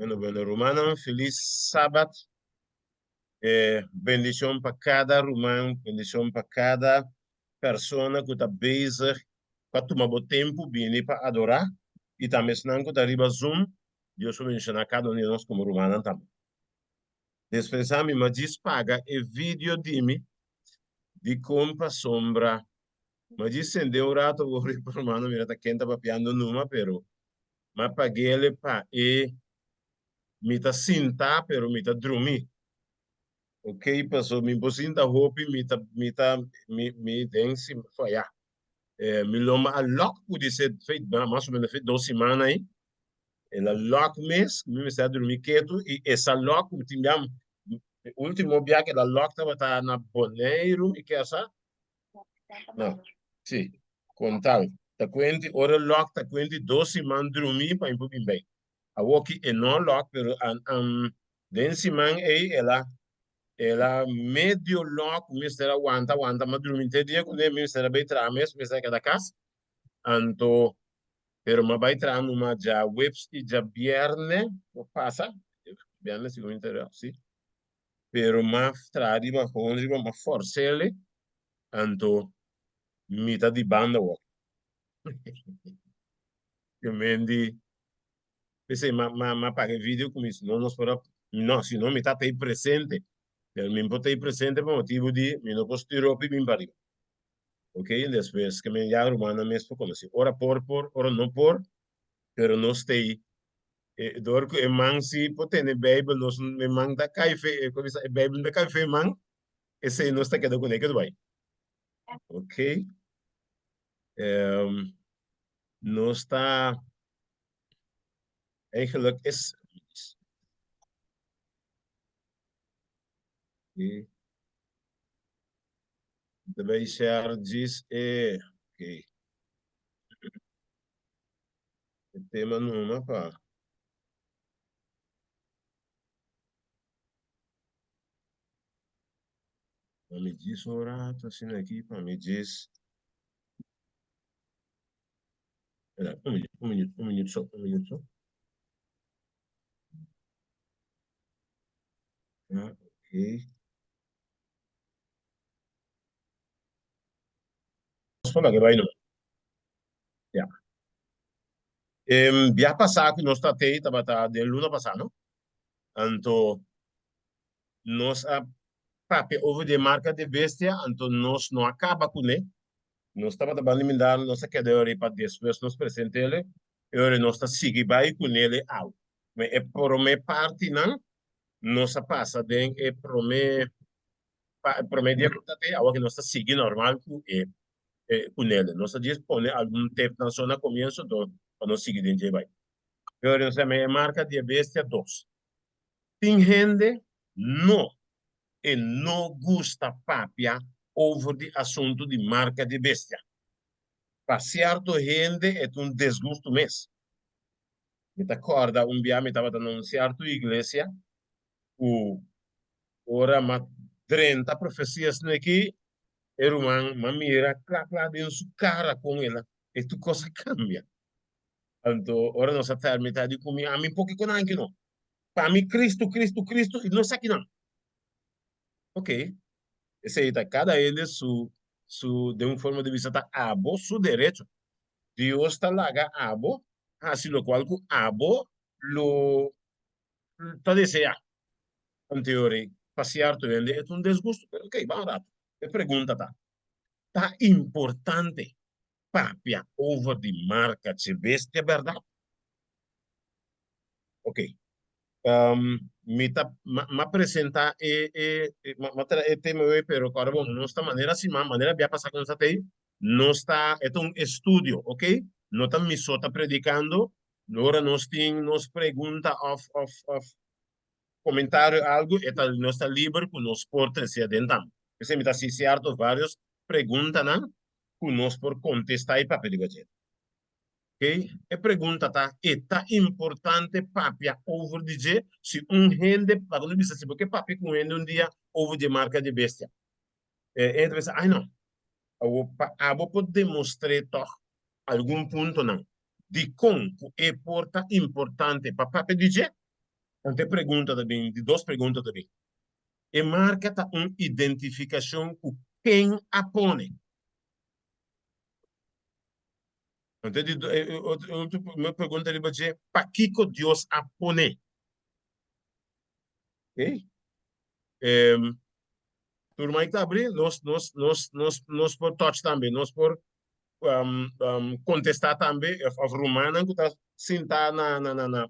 Bueno, bueno, rumannan, felis sabat. Eh, bendishon pa kada ruman, bendishon pa kada persona ku ta bezig pa tuma bo tempu bini pa adorá i tambe esnan ku ta riba Zoom, Dios por bendishoná kada un di nos komo rumannan tambe. Despensá mi, m'a djis paga e video di mi dikon pasobra m'a djis sende un rato awor i por mano mira ta ken ta papiando numa pero m'a pag'ele pa e mi ta sinta pero mi ta drumi. Ok paso mi por sinta hopi mi ta mi ta mi mi den si faya eh, mi lomba a lòk pudi ser fei mas o menos fei dos siman ai el a lòk mes mi mester a drumi ketu i esa lòk mi tin bia e ultimo bia ke el a lòk tabata na Boneiru mi ke sa no si kontal ta kuenti ora e lòk ta kuenti dos siman drumi pa mi por bin bei awoki e no lòk pero Den siman ei el a el a medio lòk ku mester a wanta wanta ma drumi te dia kuné mi mester a bai traha mes mester a keda kas anto pero mi a bai traha numa djaweps i djabièrnè por pasa bièrnè si mi ta si pero mi a traha riba gewoon riba mi a fòrs'el anto mi ta di banda awor ke men di P'esei m'a m'a m'a paga e video ku mi si no nos por a no si no mi ta t'ei presente pero mi no por t'ei presente pa motibu di mi no por stuur hopi bin pariba ok despues ke men ya rumannan mes por konosé ora por por ora no por pero nos t'ei e dor ku e man si por tene beibel nos e man ta kai fe e ku bisa e beibel ta kai fe man esei nos ta keda kuné ke bai ok nos ta Eigenlijk is. De bij share djis e. Oké. E tema numa pa. Pa mi djis un rato asina aki, pa mi djis. Un minuut, un minuut, un minuut so, un minuut so. Ja, oké. Nos por laga bai no. Ja. Em, bia pasá ku nos ta tei tabata den luna pasá, no? Anto nos a papia over di e marka di bestia, anto nos no a kaba kuné. Nos tabata banda mindá, nos a keda e ora pa despues nos present'ele, e ora nos ta sigui bai kunele awe. Me e promé partinan nos a pasa den e promé pa e promé dia ku ta te, awe nos ta sigui normal ku e kunele. Nos a djis pone algun tepnan so na komienso do pa nos sigui den dje bai. E ora nos yama e marka di e bestia dos. Tin hende no e no gusta papia over di asuntu di marka di bestia. Pa sierto hende e ta un desgustu mes. Mi ta kòrda un bia mi tabata na un sierto iglesia ku ora m'a drenta profesia esaki e ruman m'a mira kla kla den su kara kon el a e tur kos a kambia. Anto ora nos a termita di ku mi ami poki ku nan aki no. Pa mi Cristo, Cristo, Cristo y no esakinan. Ok, esey ta cada hende su, su, den un forma di bisa ta abo su derecho. Dios ta laga abo haci locual cu abo lo ta desea. Anteori, pa cierto hende e ta un desgusto, pero ok, ban un rato. E pregunta ta, ta importante papia over di marca dje bestia berdad? Ok. Um, mi ta, ma presenta e, e, ma, ma tra e tema hoy, pero ahora bon, nos ta manera siman, manera bia pasa con satei, nos ta, e ta un estudio, ok? No ta mi so ta predicando, ora nos tin nos pregunta of, of, of comentario algo, e ta, nos ta liber cu nos por trece aden tambe. P'esei mi ta haci cierto varios preguntanan cu nos por contesta y papia riba dje. Ok, e pregunta ta, e ta importante papia over di dje? Si un hende, laga nos bisa si bo ke papia ku un hende un dia over di e marka di e bestia, e hende ta bisa, ai no, awor pa abo por demostr'é tòg algun puntonan dikon ku e por ta importante pa papia di dje. Anto e pregunta ta bin, di dos pregunta ta bin. E marka ta un identifikashon ku ken a pone? Anto e di e otro pregunta riba dje, pakiko Dios a pone? Oké. Tur mic ta abri, nos nos nos nos nos por touch tambe, nos por kontestá tambe òf rumannan ku ta sintá na na na na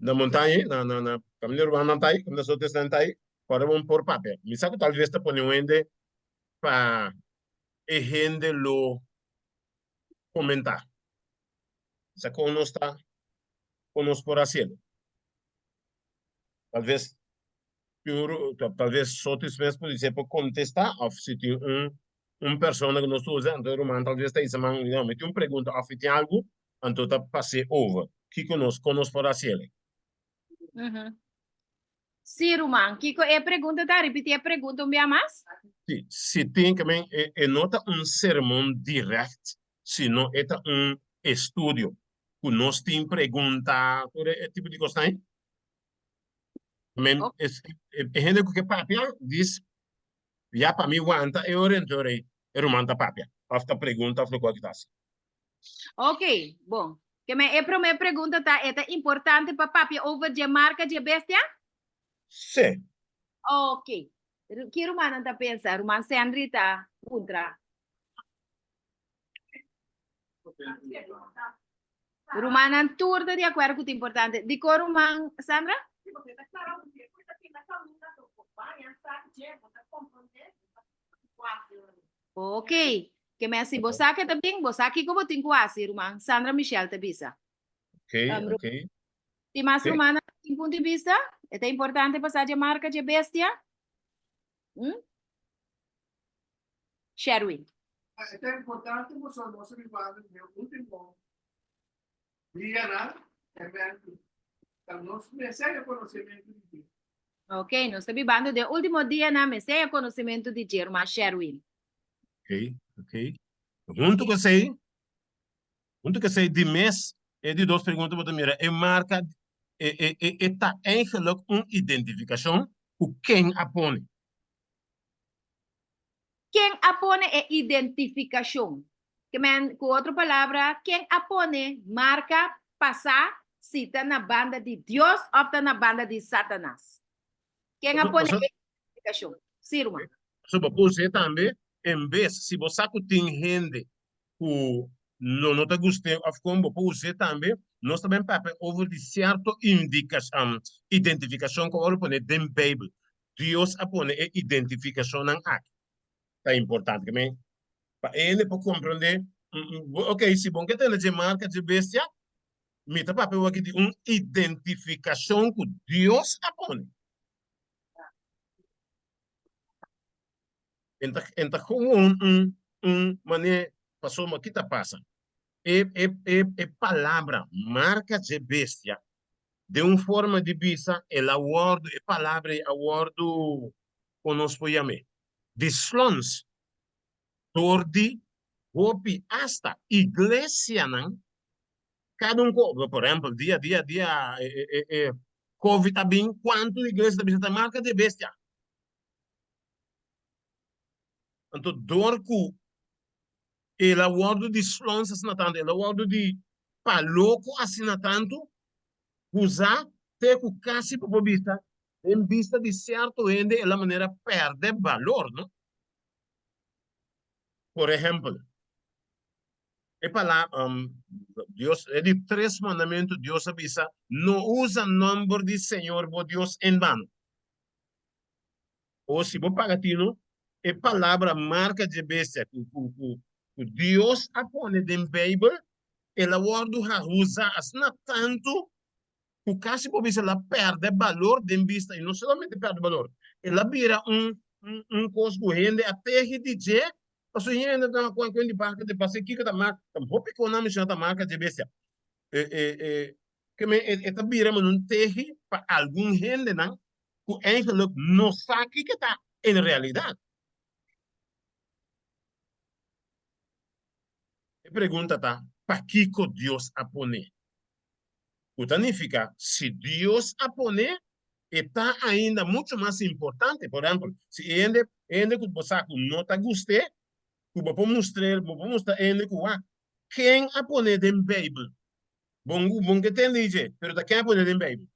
na montaña na na na kaminda rumannan ta ei, kaminda sotesnan ta ei, ora bo por papia. Mi sa ku talves ta pone un hende pa e hende lo komentá. Sa kon nos ta, kon nos por hasiel. Talves tin talves Sotis mes podise por kontestá òf si tin un un persona ku nos ta usa, anto e ruman talves ta bisa man, no, mi tin un pregunta òf mi tin algu, anto ta pas'é over. Kiko nos, kon nos por hasiel? Sí, ruman. Kiko e pregunta ta? Ripití e pregunta un bia mas. Sí, si tin ke men e e no ta un sermon dirèkt, sino e ta un estudio ku nos tin pregunta, tur e tipo di kosnan ei. Men es e hende ku ke papia dis ya pa mi wanta e ora ento ora ei e ruman ta papia òf ta pregunta òf lokual ki ta hasi. Ok, bon. Ke men e promé pregunta ta, e ta importante pa papia over dje marka dje bestia? Sí. Ok. Ki rumannan ta pensa? Ruman Sendry ta puntra. Rumannan tur ta di akuerdo ku ta importante. Dikon ruman Sandra? Ok. Ke men si bo sa ke ta bin, bo sa kiko bo tin ku hasi, ruman Sandra Michelle ta bisa. Ok, ok. Tin mas rumannan tin punto di bista? E ta importante pa sa dje marka dje bestia? Hm? Sherwin. E ta importante pasobra nos ta bibando den e ultimo dianan, amen, ku ta nos mester e konosementu di dje. Ok, nos ta bibando den e ultimo dianan, mester e konosementu di dje, ruman Sherwin. Ok, ok. Huntu ku esei, huntu ku esei di mes e di dos pregunta bo ta mira e marka e e e e ta eigenlijk un identifikashon ku ken a pone. Ken a pone e identifikashon? Ke men, ku otro palabra, ken a pone marka pa sa si ta na banda di Dios òf ta na banda di Satanas? Ken a pone e identifikashon? Sí, ruman. So bo por us'é tambe en bes, si bo sa ku tin hende ku lo no ta gust'é òf kon, bo por us'é tambe. Nos ta ben papia over di sierto identifikashon ku a wòrdu pone den Beibel. Dios a pone e identifikashonnan aki ta importante. Ke men pa e hende por komprondé, ok, si bo ke tende dje marka dje bestia, mi ta papia awor aki di un identifikashon ku Dios a pone. En ta en ta gewoon un un manera pasobra ki ta pasa? E e e e palabra marka dje bestia Den un forma di bisa el a wòrdu, e palabra ei a wòrdu, kon nos por yam'é, di slons dor di hopi asta iglesianan, kada un ku, por ehèmpel, dia dia dia e covid a bin, kuantu iglesia ta bisa ta marka di e bestia. Anto dor ku el a wòrdu di slons asina tantu, el a wòrdu di pa loko asina tantu, usá te ku kasi bo por bisa den bista di sierto hende el a manera pèrdè balor, no? Por ehèmpel, e palabra, Dios, e di tres mandamentu Dios a bisa, No usa nòmber di Señor bo Dios en bano. O si bo paga tino, e palabra marka dje bestia ku ku ku ku Dios a pone den Beibel, el a wòrdu hahusá asina tantu ku kasi bo bisa el a pèrdè balor den bista, i no solamente pèrdè balor, el a bira un un un kos ku hende a tehi di dje, pasobra hende ta kue kue di marka dje bestia, kiko ta marka, ta hopi kos nan a menshoná ta marka dje bestia, e e e ke men e ta bira manera un tehi pa algun hendenan ku eigenlijk no sa kiko ta en realidat. E pregunta ta, pakiko Dios a pone? Ku ta nifiká, si Dios a pon'é, e ta ainda muchu mas importante. Por ehèmpel, si e hende, e hende ku bo sa ku no ta gust'é, ku bo por mustr'é, bo por mustra e hende ku wak, ken a pon'é den Beibel? Bo bo ke tende di dje, pero ta ken a pon'é den Beibel?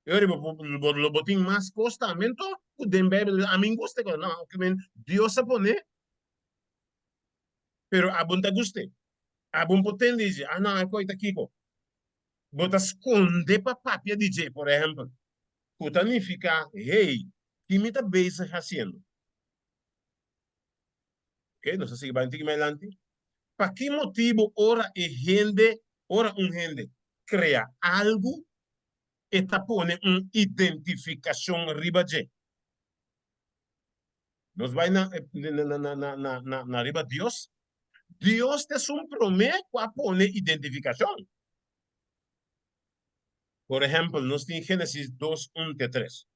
E ora bo bo lo bo tin mas kos tambe anto ku den Beibel, ami gusta e kos. No, Dios a pon'é. Pero abo no ta gust'é. Abo no por tende di dje. Ah, no, e koi ta kiko? Bo ta skonde pa papia di dje, por ehèmpel, ku ta nifiká, Hey, ki mi ta bezig hasiendo? Oke, nos ta sigui bai un tiki mas adelante. Pa ki motibu ora e hende, ora un hende krea algu, e ta pone un identifikashon riba dje? Nos bai na na na na riba Dios. Dios ta esun promé ku a pone identifikashon. Por ehèmpel, nos tin Génesis dos, un te tres.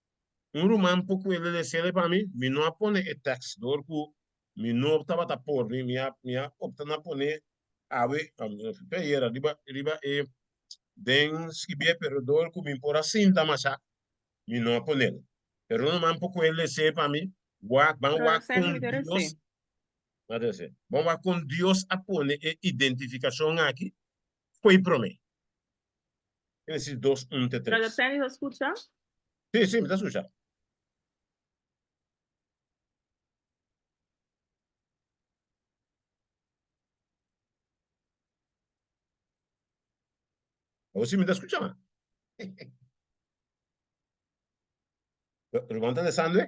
Un ruman por ku e lelesele pa mi, mi no a pone e tèks dor ku mi no tabata por, mi mi a mi a opta na pone awe, te ayera riba riba e den skibié, pero dor ku mi por a sinta masha mi no a ponel. Pero no man poko e lesé pa mi, wak, ban Pero wak Sandy, kon mi ta Dios, resé. ma ta resé. Ban wak kon Dios a pone e identifikashon aki fo'i promé. Génesis 2, 1 te Brother 3. Sandy ta skucha? Sí, sí, mi ta skucha. Awor sí mi ta skucha ma. Ruman ta lesando e?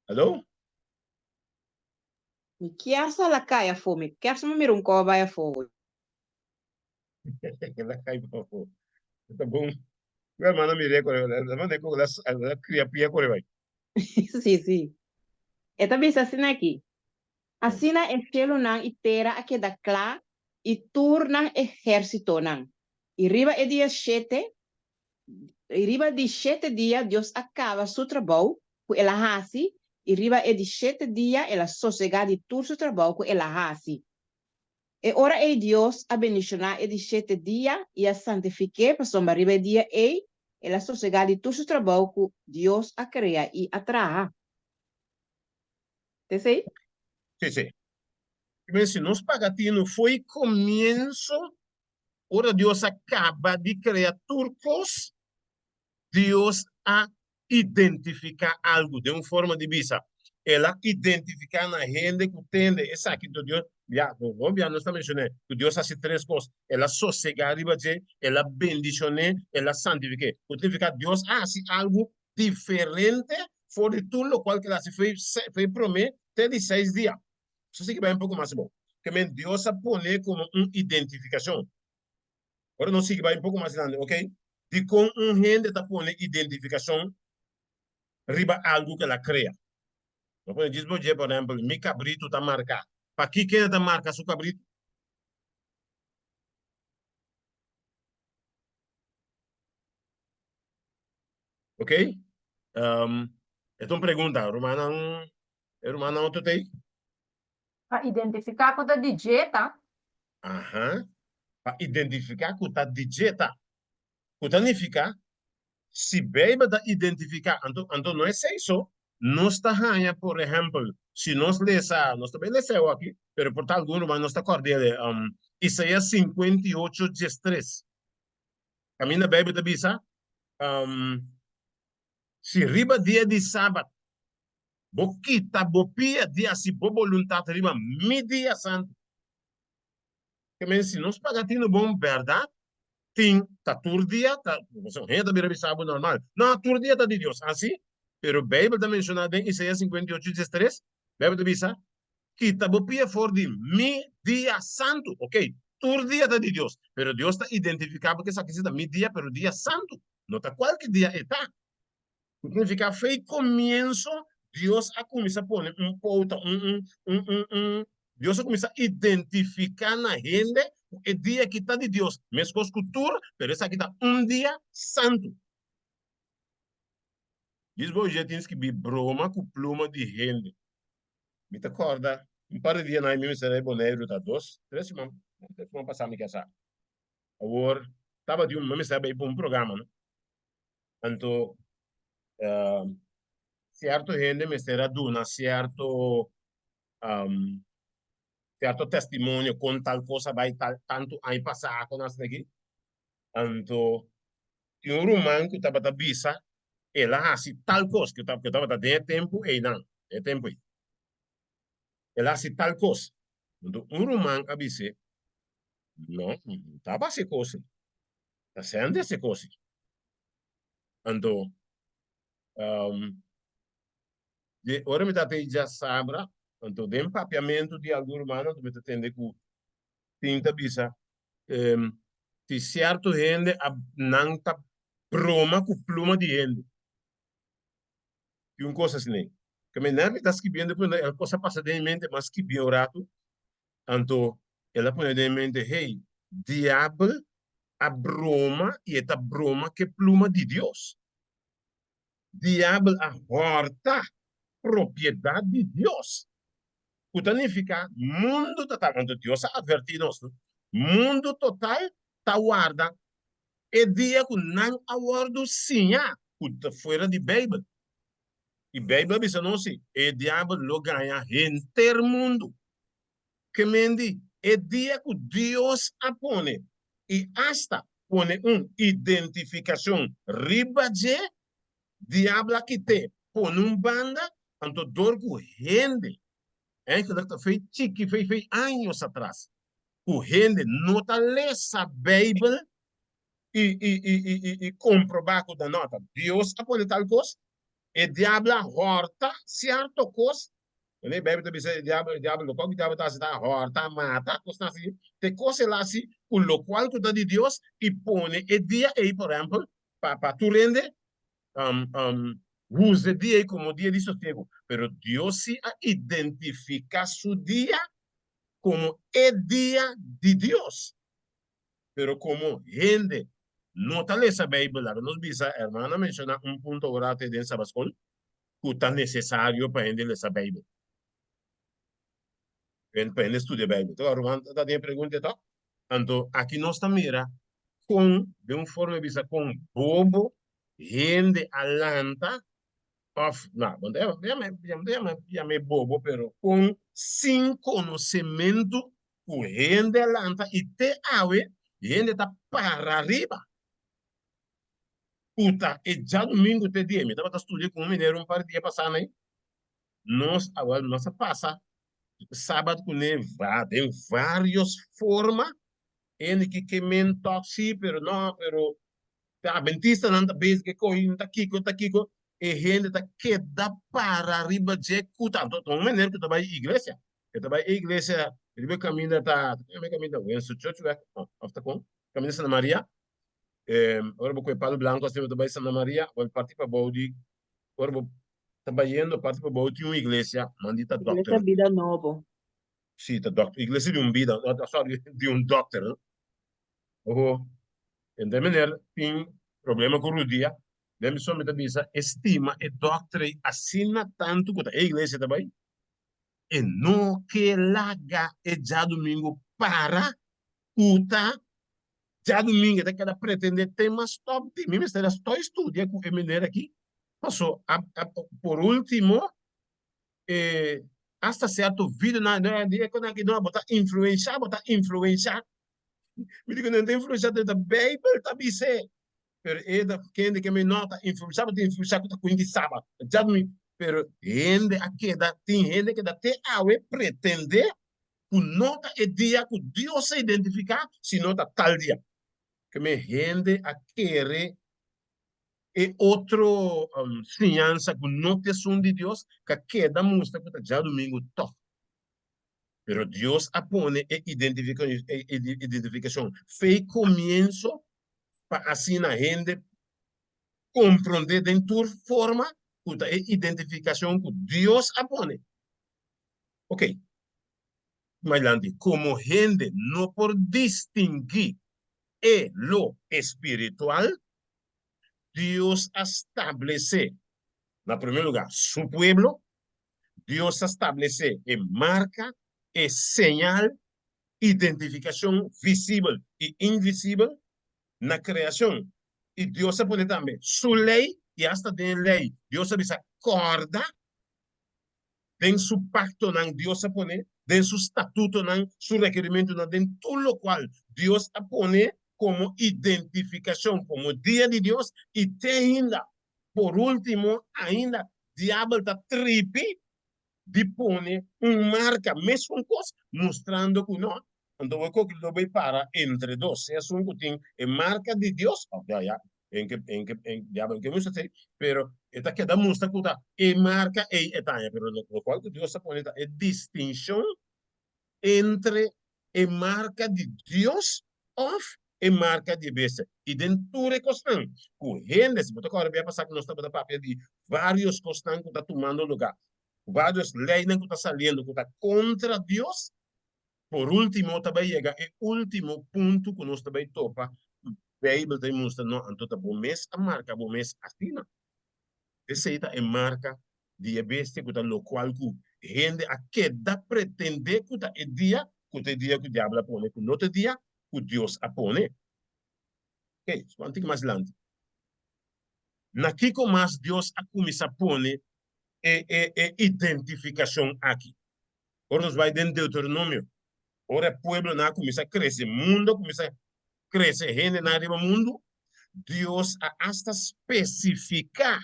Hallo? Mi kier sa la kai afó, mi kier sa mira un koba bai afó. La kai pa afó. Ta bon. Mi hermana mir'é kore, la manera ku la kria pia kore bai. Sí, sí. E ta bisa asina aki, Asina e shelunan i tera a keda kla i tur nan ehérsitonan. I riba e dia shete, i riba di shete dia Dios a kaba su trabou ku el a hasi, i riba e di shete dia el a sosegá di tur su trabou ku el a hasi. E ora ei Dios a bendishoná e di shete dia i a santifik'é, pasobra riba e dia ei el a sosegá di tur su trabou ku Dios a krea i a traha. T'esei? Sí, sí. Men si nos paga tinu fo'i komienso, ora Dios a kaba di krea tur kos, Dios a identifiká algu den un forma di bisa. El a identifiká na hende ku tende esaki. Enton Dios, ya, hopi bia nos ta menshoné ku Dios hasi tres kos, El a sosegá riba dje, El a bendishoné, El a santifik'é. Ku signifiká Dios a hasi algu diferente for di tur lokual ku el hasi fo'i fo'i promé te di seis dia. Nos a sigui bai un poko mas abou. Ke men Dios a pone komo un identifikashon. Ora nos sigui bai un poko mas grandi, ok, dikon un hende ta pone identifikashon riba algu ku el a krea? Nos pone djis bo dje, por ehèmpel, mi kabritu ta marká. Pakiko kende ta marka su kabritu? Ok? Um, e ta un pregunta, rumannan, e rumannan otro t'ei? Pa identifiká ku ta di dje ta. Aha, pa identifiká ku ta di dje ta. Ku ta nifiká, si Beibel ta identifiká, anto, anto no esei so, nos ta haña, por ehèmpel, si nos lesa, nos ta bai lesa e aki, pero por ta algun ruman nos ta kòrd'é de, um, Isaías 58, 13. Kaminda Beibel ta bisa, Si riba dia di sabat bo kita bo pia di hasi bo boluntat riba mi dia santu. Ke men si nos paga tinu bon bèrdat, tin ta tur dia ta, hende ta bira bisa bo normal, no, tur dia ta di Dios, asi? Pero Beibel ta menshoná den Isaías 58, 13, Beibel ta bisa, Kita bo pia for di mi dia santu. Ok, tur dia ta di Dios, pero Dios ta identifiká bo ku esaki si ta mi dia, pero dia santu. No ta kualke dia e ta. Ku signifiká fei komienso Dios a kuminsá pone un pouta, un, un, un, un, un, Dios a kuminsá identifiká na hende ku e dia aki ta di Dios, meskos ku tur, pero esaki ta un dia santu. Dis bo dje tin skibí broma ku pluma di hende. Mi ta kòrda. Un par di dianan mi mester a Boneiru ta dos, tres siman, tres siman pasá mi kasá. Awor tabatin un, mi mester a bai pa un programa, no? Anto sierto hende mester a duna sierto sierto testimonio kon tal kos a bai tal tantu aña pasá kon asina aki. Anto tin un ruman ku tabata bisa el a hasi tal kos ku tabata den e tempu einan, den e tempu ei. El a hasi tal kos. Anto un ruman a bis'é, No, no tabata hasi e kos ei. Ta sende hasi e kos ei. Anto di ora mi ta ta djasabra, anto den papiamentu di algun rumannan anto mi ta tende ku tin ta bisa si sierto hende a nan ta broma ku pluma di hende. Tin un kos asina. Ke mi mi ta skibiendo e kos a pasa den mi mente, mi a skibi un ratu, anto el a pone den mi mente, hey, diabel a broma i e ta broma ku e pluma di Dios. Diabel a hòrta propiedat di Dios, ku ta nifiká mundu total. Anto Dios a atvertí nos, mundu total ta warda e dia ku nan a wòrdu siñá ku ta fuera di Beibel. I Beibel a bisa nos si e diabel lo gaña henter mundu. Ke men di e dia ku Dios a pone i asta pone un identifikashon riba dje, diabel a kit'é pone un banda, anto dor ku hende, eigenlijk ta fei chiki, fei fei años atras, ku hende no ta lesa Beibel i i i i i komprobá ku ta no ta Dios a pone tal kos, E diabel a hòrta sierto kos. Wanneer e Bijbel ta bisa e diabel, e diabel lokual ku e diabel ta hasi ta hòrta, mata, kosnan asi. Ta e kos el a hasi ku lokual ku ta di Dios i pone e dia ei, por ehèmpel, pa pa tur hende usa e dia ei komo dia di sosiego. Pero Dios si a identifiká su dia komo e dia di Dios. Pero komo hende no ta lesa Beibel, laga nos bisa, hermano a menshoná un punto ora te den Sabaskol, ku ta nesesario pa hende lesa Beibel. Pa hende studia Beibel. Tok ruman ta tin e pregunta tok? Anto aki nos ta mira kon, den un forma di bisa, kon bobo hende a lanta òf, no, bo no ta yama yam'é bobo, pero kon sin konosementu ku hende a lanta i te awe hende ta para riba ku ta e djadumingu te dia. Mi tabata studia ku un meneer un par di dia pasá nei. Nos a wèl nos a pasa sabat kuné va den vários forma. Hende ki ke men tòg sí pero no pero Ta Adventistanan ta bezig e kohe ta kiko ta kiko e hende ta keda para riba dje ku ta anto ta un meneer ku ta bai iglesia e ta bai e iglesia riba e kaminda ta e kaminda Winston Churchweg of ta kon kaminda Santa Maria ora bo kohe Palo Blanco asina bo ta bai Santa Maria bo parti pabou di ora bo ta bayendo parti pabou tin un iglesia nan di ta Iglesia dokter Bida Nobo. si ta dokter iglesia di un bida sorry di un dokter. Oho, hende meneer tin problema ku rudia, den mi so mi ta bisa e stima e dòkter ei asina tantu ku ta e iglesia ta bai, e no ke laga e djadumingu para ku ta djadumingu, e ta keda pretende te mas stòp di mi mester a stòi studia ku e meneer aki, paso a por ultimo e hasta sierto videonan di e konan aki no bo ta influensha bo ta influensha. Mi di ku no ta influensha ta Beibel ta bis'é. Pero e ta kende ke mi no ta influensha bo ta influensha ku ta kuinti sabat. Djadumingu. Pero hende a keda tin hende a keda te awe pretende ku no ta e dia ku Dios a identifiká sino ta tal dia. Ke mi hende a kere E otro siñansa ku no ta esun di Dios ka keda mustra ku ta djadumingu tòg. Pero Dios a pone e identifikashon fei komienso pa asina hende komprondé den tur forma ku ta e identifikashon ku Dios a pone. Oke, mas adelante, komo hende no por distinguí e lo espiritual, Dios a stablesé, na promé lugá, su pueblo. Dios a stablesé e marka, e señal, identifikashon visibel i invisibel na kreashon. I Dios a pone tambe Su lei, i asta den e lei Dios a bisa, Kòrda den Su paktonan Dios a pone, den Su statutonan, Su rekerimentunan, den tur lokual Dios a pone komo identifikashon, komo dia di Dios, i te ainda, por último, ainda diabel ta tripi di pone un marka mesun kos mustrando ku no. Anto bo koki lo bai para entre dos, sea esun ku tin e marka di Dios, òf ya ya, en ke en ke en diabel ke mustra esei, pero e ta keda mustra ku ta e marka ei e ta haña, pero lokual ku Dios ta pone ta e distinshon entre e marka di Dios òf e marka di e bestia. I den tur e kosnan ku hende, si bo ta kòrda bia pasá ku nos tabata papia di vários kosnan ku ta tumando lugá, vários leinan ku ta saliendo ku ta kontra Dios, por último ta bai yega e último punto ku nos ta bai topa ku Beibel ta mustra, no, anto ta bo mes a marka bo mes asina. Esei ta e marka di e bestia ku ta lokual ku hende a keda pretendé ku ta e dia ku ta e dia ku diabel a pone, ku no ta e dia ku Dios a pone. Oke, so ban tiki mas dilanti. Na kiko mas Dios a kuminsá pone e e e identifikashon aki? Ora nos bai den Deuteronomio, ora e pueblonan a kuminsá krese, mundu a kuminsá krese, hendenan riba mundu, Dios a asta spesifiká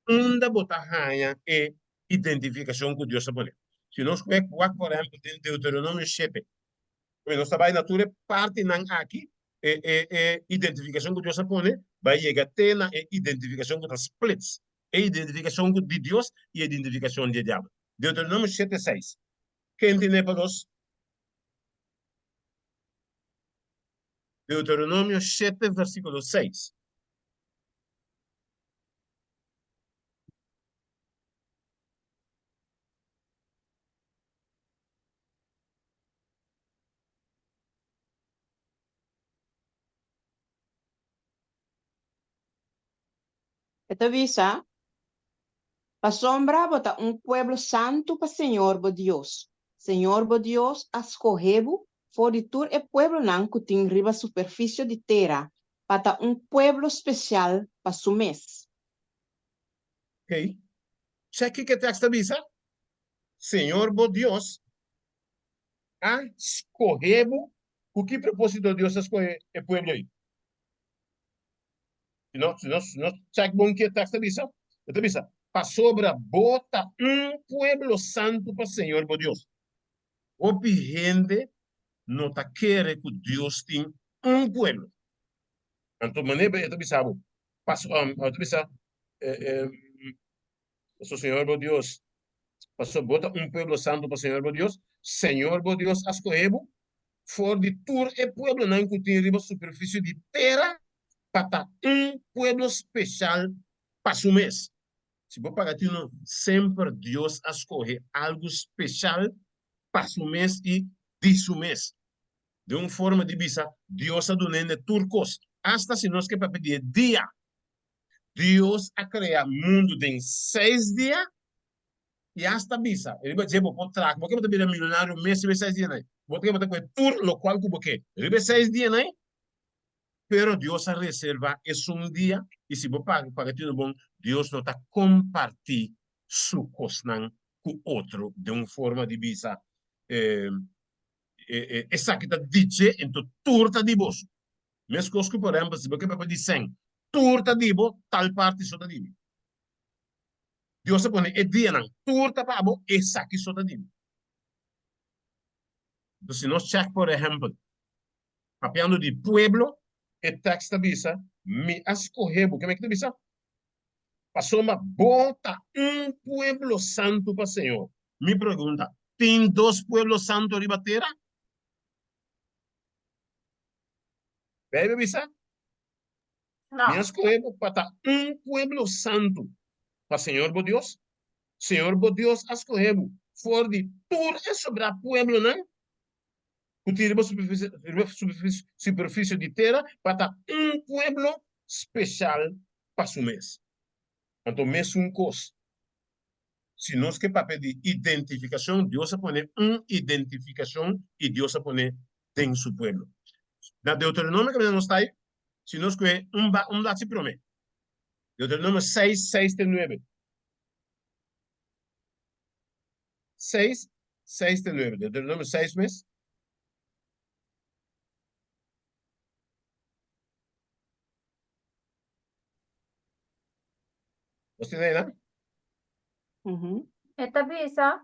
Unda bo ta haña e identifikashon ku Dios a pone? Si nos kue wak por ehèmpel den Deuteronomio shete, oye nos ta bai na tur e partinan aki, e e e identifikashon ku Dios a pone bai yega te na e identifikashon ku ta splits e identifikashon ku di Dios i e identifikashon di e diabel. Deuteronomio shete seis. Ken tene pa nos? Deuteronomio shete versíkulo seis. E ta bisa, Pasobra bo ta un pueblo santu pa señor bo Dios. Señor bo Dios a skohe bo for di tur e pueblonan ku tin riba superfisio di tera pa ta un pueblo spesial pa su mes. Oké, chèk kiko e tèks ta bisa, Señor bo Dios a skohe bo. Ku ki propósito Dios a skohe e pueblo ei? Si nos, si nos, si nos chèk bon ki e tèks ta bisa, e ta bisa, Pasobra bo ta un pueblo santu pa Señor bo Dios. Hopi hende no ta kere ku Dios tin un pueblo. Anto manera e ta bisa bo, paso, e ta bisa, paso Señor bo Dios, paso bo ta un pueblo santu pa Señor bo Dios, Señor bo Dios a skohe bo for di tur e pueblonan ku tin riba superfisie di tera pa ta un pueblo speshal pa su mes. Si bo paga tino, semper Dios a skohe algu speshal pa su mes i di su mes. Den un forma di bisa, Dios a dun'é tur kos, asta si nos ke papia di e dia. Dios a krea mundu den seis dia i asta bisa riba dje bo por traha, bo ke bo ta bira milionario mes riba e seis dianan ei, bo ke bo ta kohe tur lokual ku bo ke riba e seis dianan ei. Pero Dios a reserva esun dia, i si bo paga paga tino bon, Dios no ta kompartí su kosnan ku otro den un forma di bisa, Esaki ta di dje, ento tur ta di boso. Meskos ku, por ehèmpel, si bo ke papia di sèn, tur ta di bo, tal parti so ta di mi. Dios a pone e dianan, tur ta pa bo, esaki so ta di mi. Enton si nos chèk, por ehèmpel, Papiando di pueblo, e tekst ta bisa, Mi a skohe bo. Keme ki ta bisa? Pasobra bo ta un pueblo santu pa Señor. Mi pregunta, tin dos pueblo santu riba tera? Beibel bisa, Mi a skohe bo pa ta un pueblo santu pa Señor bo Dios. Señor bo Dios a skohe bo for di tur e sobrá pueblonan ku tin riba superfisie di tera pa ta un pueblo speshal pa su mes. Anto mesun kos. Si nos ke papia di identifikashon, Dios a pone un identifikashon i Dios a pone den su pueblo. Na Deuteronomio kaminda nos ta ei, si nos kohe un ba un blachi promé, Deuteronomio seis, seis te nuebe. Seis, seis te nuebe. Deuteronomio seis mes. Nos tin einan? E ta bisa,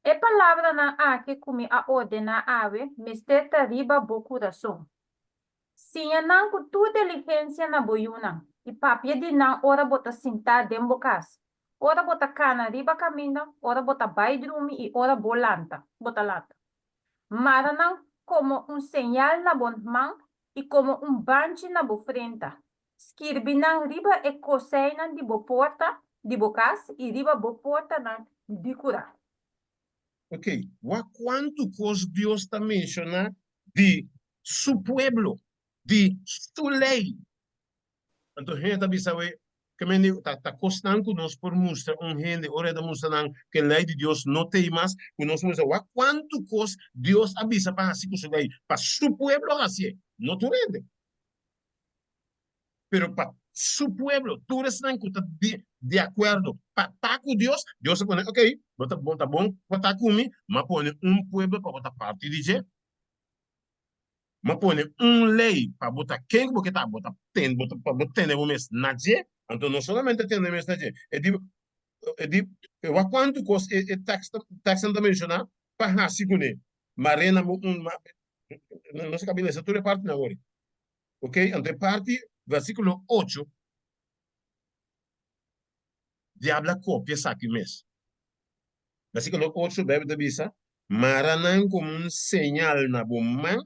E palabranan aki ku mi a ordená awe mester ta riba bo kurason. Siña nan ku tur diligensia na bo yunan, i papia di nan ora bo ta sintá den bo kas, ora bo ta kana riba kaminda, ora bo ta bai drumi i ora bo lanta, bo ta lanta. Mara nan komo un señal na bo man i komo un banchi na bo frenta. Skirbi nan riba e koseinan di bo porta di bo kas i riba bo portanan di kurá. Ok, wak kuantu kos Dios ta menshoná di su pueblo, di su lei. Anto hende ta bisa we, ke mende ta ta kosnan ku nos por mustra un hende ora e ta mustra nan ku e lei di Dios no t'ei mas, ku nos mustra wak kuantu kos Dios a bisa pa hasi ku su lei, pa su pueblo hasié, no tur hende. Pero pa su pueblo, tur esnan ku ta di di akuerdo pa ta ku Dios, Dios a pone, ok, bo ta bo ta bon pa ta ku mi, m'a pone un pueblo pa bo ta parti di dje. M'a pone un lei pa bo ta ken ku bo ke ta, bo ta ten bo ta pa bo tene bo mes na dje. Anto no solamente tene mes na dje, e di e di wak kuantu kos e e tekst tekstnan ta menshoná pa hasi kuné. Mare na bo un no se kabi lesa tur e partinan awor. Ok, anto e parti versikulo ocho, diablo a kopia esaki mes. Versikulo ocho, Beibel ta bisa, Mara nan komo un señal na bo man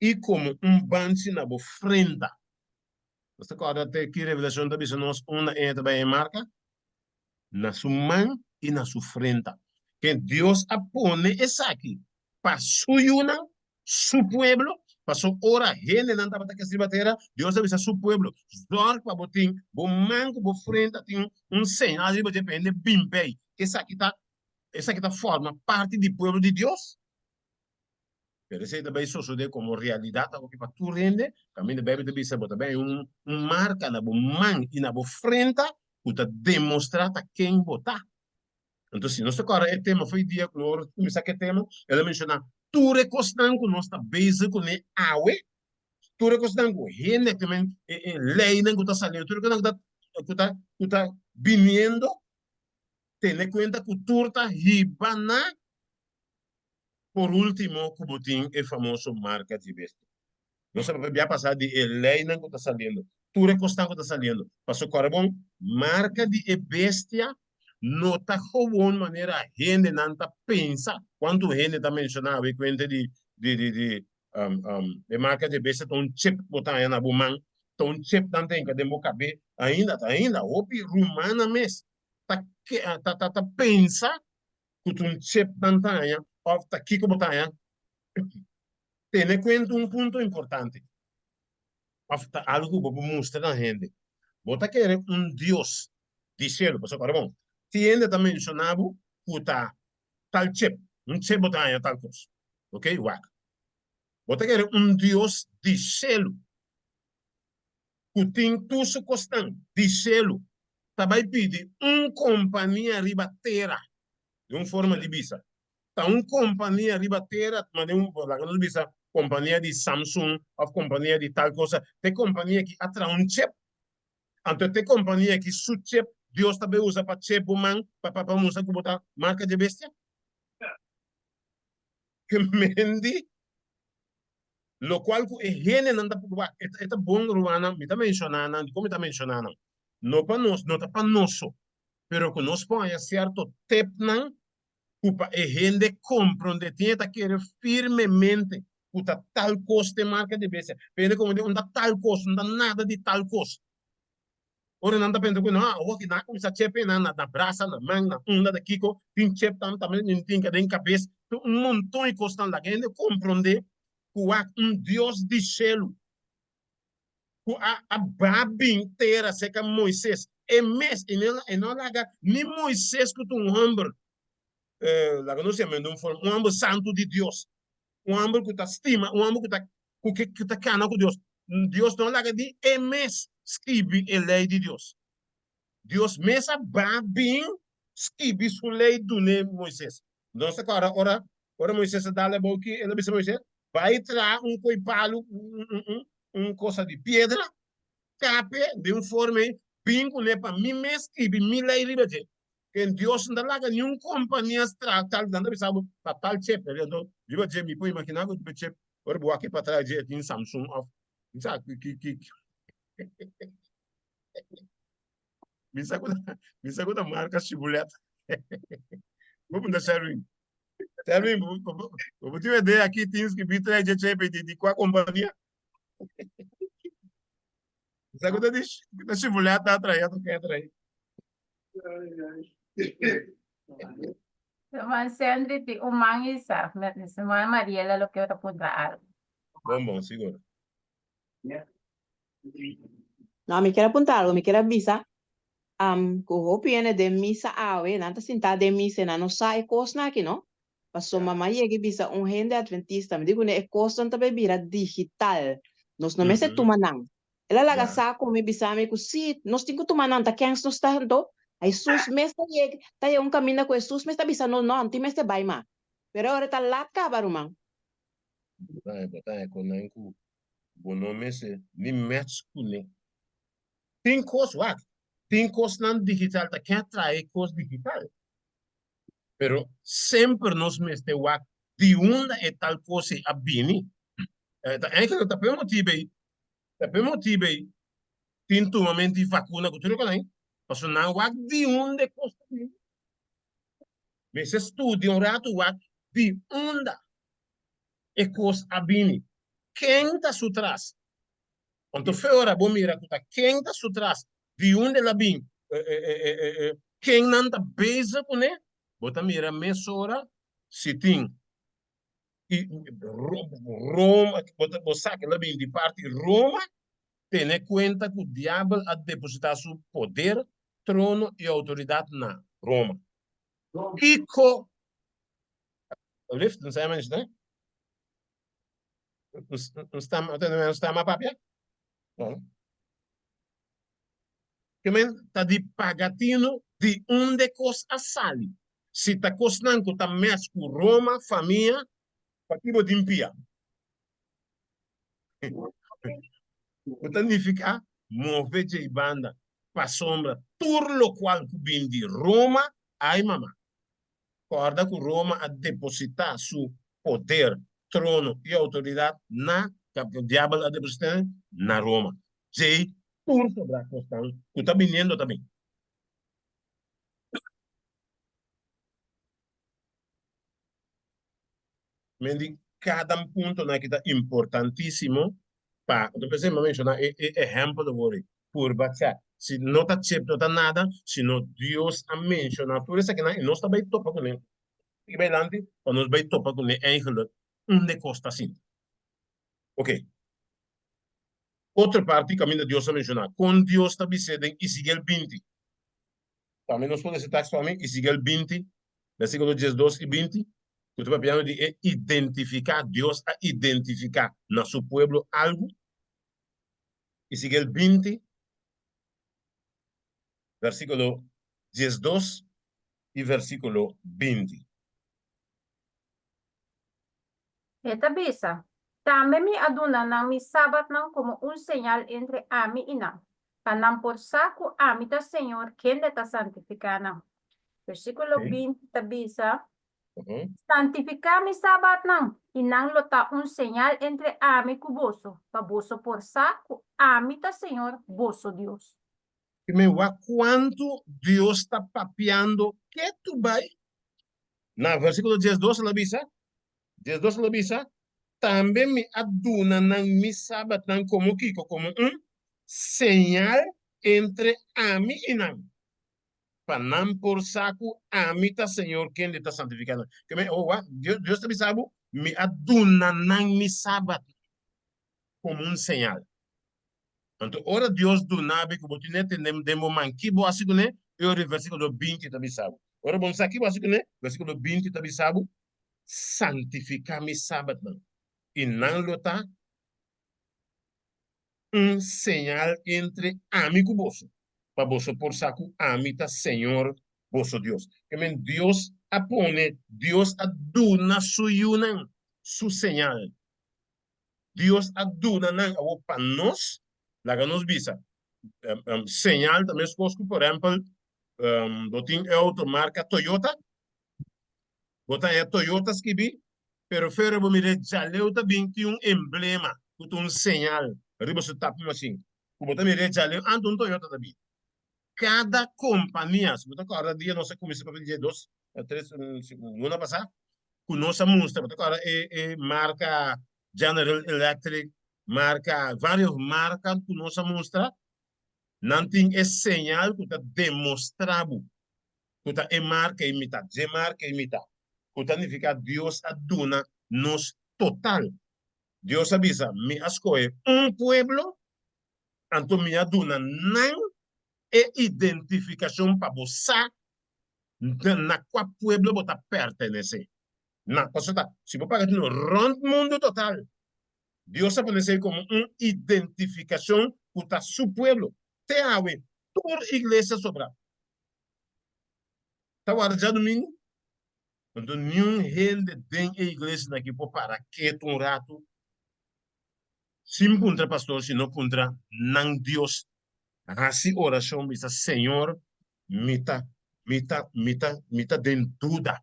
i komo un banchi na bo frenta. Nos ta kòrda te ki Revelashon ta bisa nos unda e ta bai e marka? Na su man i na su frenta. Ken Dios a pone esaki pa su yunan, su pueblo, paso ora hendenan tabata kes riba tera, Dios a bisa su pueblo, Zorg pa bo tin bo man ku bo frenta tin un señal riba dje pa hende bin bei. Esaki ta esaki ta forma parti di pueblo di Dios. Pero esei ta bai sosodé komo realidat awoki pa tur hende, kaminda Beibel ta bisa bo ta bai un un marka na bo man i na bo frenta ku ta demostrá ta ken bo ta. Anto si nos ta kòrda e tema fo'i dia ku nos kuminsá ku e tema, el a menshoná tur e kosnan ku nos ta bezig kuné awe, tur e kosnan ku hende ta men, e e leinan ku ta saliendo, tur e kosnan ku ta ku ta ku ta biniendo, tene kuenta ku tur ta hiba na Por ultimo ku bo tin e famoso marka di bestia. Nos a papia bia pasá di e leinan ku ta saliendo, tur e kosnan ku ta saliendo. Pasobra kòrda bon, marka di e bestia no ta gewoon manera hendenan ta pensa. Kuantu hende ta menshoná awe kuente di di di di e marka di e bestia ta un chip ku bo ta haña na bo man, ta un chip nan ta hinka den bo kabé. Ainda, ta ainda hopi rumannan mes ta ta ta pensa ku ta un chip nan ta haña òf ta kiko bo ta haña, tene kuenta un punto importante òf ta algu ku bo por mustra na hende. Bo ta kere un Dios di shelu, pasobra ora bon, tin hende ta menshoná bo ku ta tal chip, un chip bo ta haña tal kos, ok, wak. Bo ta kere un Dios di shelu ku tin tur su kosnan di shelu ta bai pidi un kompania riba tera, den un forma di bisa, ta un kompania riba tera, mane un, laga nos bisa kompania di Samsung òf kompania di tal kosa, ta e kompania ki a traha un chip, anto ta e kompania ki su chip Dios ta bai usa pa chip bo man pa pa mustra ku bo ta marka dje bestia? Ke mendi Lokual ku e hendenan ta wak, e ta bon rumannan, mi ta menshoná nan, dikon mi ta menshoná nan? No pa nos, no ta pa nos so, pero ku nos por haña sierto tepnan ku pa e hende komprondé, tin e ta kere firmemente ku ta tal kos te marka di bestia, pero hende komprondé un ta tal kos, un ta nada di tal kos. Ora nan ta pensa ku no, awor ki nan a kuminsá chepe nan na brasa, na man, na unda, na kiko, tin chep tam tambe nan tin den kabes, tin un monton di kosnan laga hende komprondé ku wak un Dios di shelu ku a a ba bin tera serka Moises. E mes, e no, e no laga ni Moises ku ta un hòmber, laga nos yama den un forma, un hòmber santu di Dios, un hòmber ku ta stima, un hòmber ku ta ku ke ku ta kana ku Dios. Dios no laga di e mes skibi e lei di Dios. Dios mes a ba bin skibi su lei dun'é Moises. Nos ta kòrda ora ora Moises a dal abou ki el a bisa Moises, Bai traha un koi palu, un un un un kosa di piedra, kap'e den un forma ei, bin kuné pa mi mes skibi mi lei riba dje. Ken Dios no ta laga niun kompania traha tal, nan ta bisa bo pa tal chip, anto riba dje mi por imaginá ku riba chip ora bo wak e patras dje e tin Samsung òf mi sa ki ki ki mi sa ku ta mi sa ku ta marka Chevrolet. Bo puntra Sherwin, Sherwin bo bo bo tin un idea ki tin skibí trae dje chip ei di di kua kompania? Mi sa ku ta di ku ta Chevrolet ta trae ato ke a trae. Ruman Sendri tin un man isa. Ruman Mariela lo kier ta puntra algo. Bon bon, sigur. No, mi kier a puntra algo, mi kier a bisa ku hopi hende den misa awe, nan ta sintá den misa i nan no sa e kosnan aki no. Pasobra mama yega i bisa un hende adventista, mi di kuné e kosnan ta bai bira digital, nos no mester tuma nan. El a laga sa ku mi bisa mi ku si, nos tin ku tuma nan, ta kens nos ta anto? Hesus mes ta yega, ta yega un kaminda ku Hesus mes ta bisa nos, no, no tin mester bai mas. Pero ora ta lat kaba, ruman. Bo ta bo ta haña konan ku bo no mester ni mèts kuné. Tin kos, wak, tin kosnan digital ta ken a traha e kos digital. Pero semper nos mester wak di unda e tal kos ei a bini. Ta eigenlijk ta p'e motibu ei, ta p'e motibu ei tin tumamentu di vakuna ku tur e kosnan ei, pasobra nan wak di unda e kos ta bini. Mester studia un ratu wak di unda e kos a bini, ken ta su tras. Anto fe ora bo mira ku ta ken ta su tras, di unda el a bin, ken nan ta bezig kuné, bo ta mira mesora si tin Roma, bo sa ku el a bin di parti Roma, tene kuenta ku diabel a depositá su poder, trono i outoridat na Roma. Kiko, lift, no sa menshona? Un sta papia? No. Ke men ta di paga tinu di unda e kos a sali. Si ta kosnan ku ta mès ku Roma, famia, paki bo tin pia? Ku ta nifiká move dje banda pasobra tur lokual ku bin di Roma, ai mama. Kòrda ku Roma a depositá su poder, trono i outoridat na, diabel a depositá na Roma. Djei tur sobrá kosnan ku ta biniendo ta bin. Men di kada puntonan aki ta importantísimo pa, anto p'esei mi a menshoná e ehèmpel awor ei, purba chèk. Si no ta chep no ta nada, sino Dios a menshoná tur esakinan i nos ta bai topa kuné. Sigui bai adelante pa nos bai topa kuné eigenlijk unda e kos ta sinta. Oke. Otro parti kaminda Dios a menshoná kon Dios ta bis'é den Ezekiel 20. Tambe nos por lesa e teksto ami, Ezekiel 20, versíkulo 12 i 20, ku ta papiando di e identifiká, Dios a identifiká na su pueblo algu. Ezekiel 20, versíkulo 12 i versíkulo 20. E ta bisa, Tambe mi a duna nan mi sabatnan komo un señal entre ami i nan, pa nan por sa ku ami ta Señor kende ta santifiká nan. Versíkulo 20 ta bisa, Santifiká mi sabatnan, i nan lo ta un señal entre ami ku boso, pa boso por sa ku ami ta Señor boso Dios. Primer wak kuantu Dios ta papiando ketu bai. Na versíkulo 12 el a bisa, 12 el a bisa, Tambe mi a duna nan mi sabatnan komo kiko? Komo un señal entre ami i nan, pa nan por sa ku ami ta Señor kende ta santifiká nan. Ke men, oh, wak, Dios, Dios ta bisa bo, mi a duna nan mi sabatnan komo un señal. Anto ora Dios duna bo ku bo tin e tene den bo man, ki bo hasi kuné? E ora e versíkulo 20 ta bisa bo. Ora bo no sa ki bo hasi kuné, versíkulo 20 ta bisa bo, Santifiká mi sabatnan, i nan lo ta un señal entre ami ku boso, pa boso por sa ku ami ta Señor boso Dios. Ke men Dios a pone, Dios a duna su yunan su señal. Dios a duna nan awor pa nos, laga nos bisa, señal ta meskos ku por ehèmpel bo tin e outo marka Toyota, Bo ta haña Toyota skibí, pero fera bo mira e djaleu ta bin tin un emblema ku ta un señal riba su tap mashin. Ku bo ta mira e djaleu anto un Toyota ta bin. Kada kompania, si bo ta kòrda dia nos a kuminsá papia dje dos, tres luna pasá, ku nos a mustra, bo ta kòrda e e marka General Electric, marka, varios marka ku nos a mustra, nan tin e señal ku ta demostrá bo ku ta e marka i mitá, dje marka i mitá, ku ta nifiká Dios a duna nos total. Dios a bisa, Mi a skohe un pueblo, anto mi a duna nan e identifikashon pa bo sa na kua pueblo bo ta pertenesé. Na, pasobra ta, si bo paga tino rònt mundu total, Dios a pone esei komo un identifikashon ku ta su pueblo. Te awe, tur iglesia sobrá ta warda djadumingu. Anto niun hende den e iglesianan aki por para ketu un ratu sin puntra pastor, sino puntra nan Dios. Hasi orashon, bisa, Señor, mi ta, mi ta, mi ta, mi ta den duda.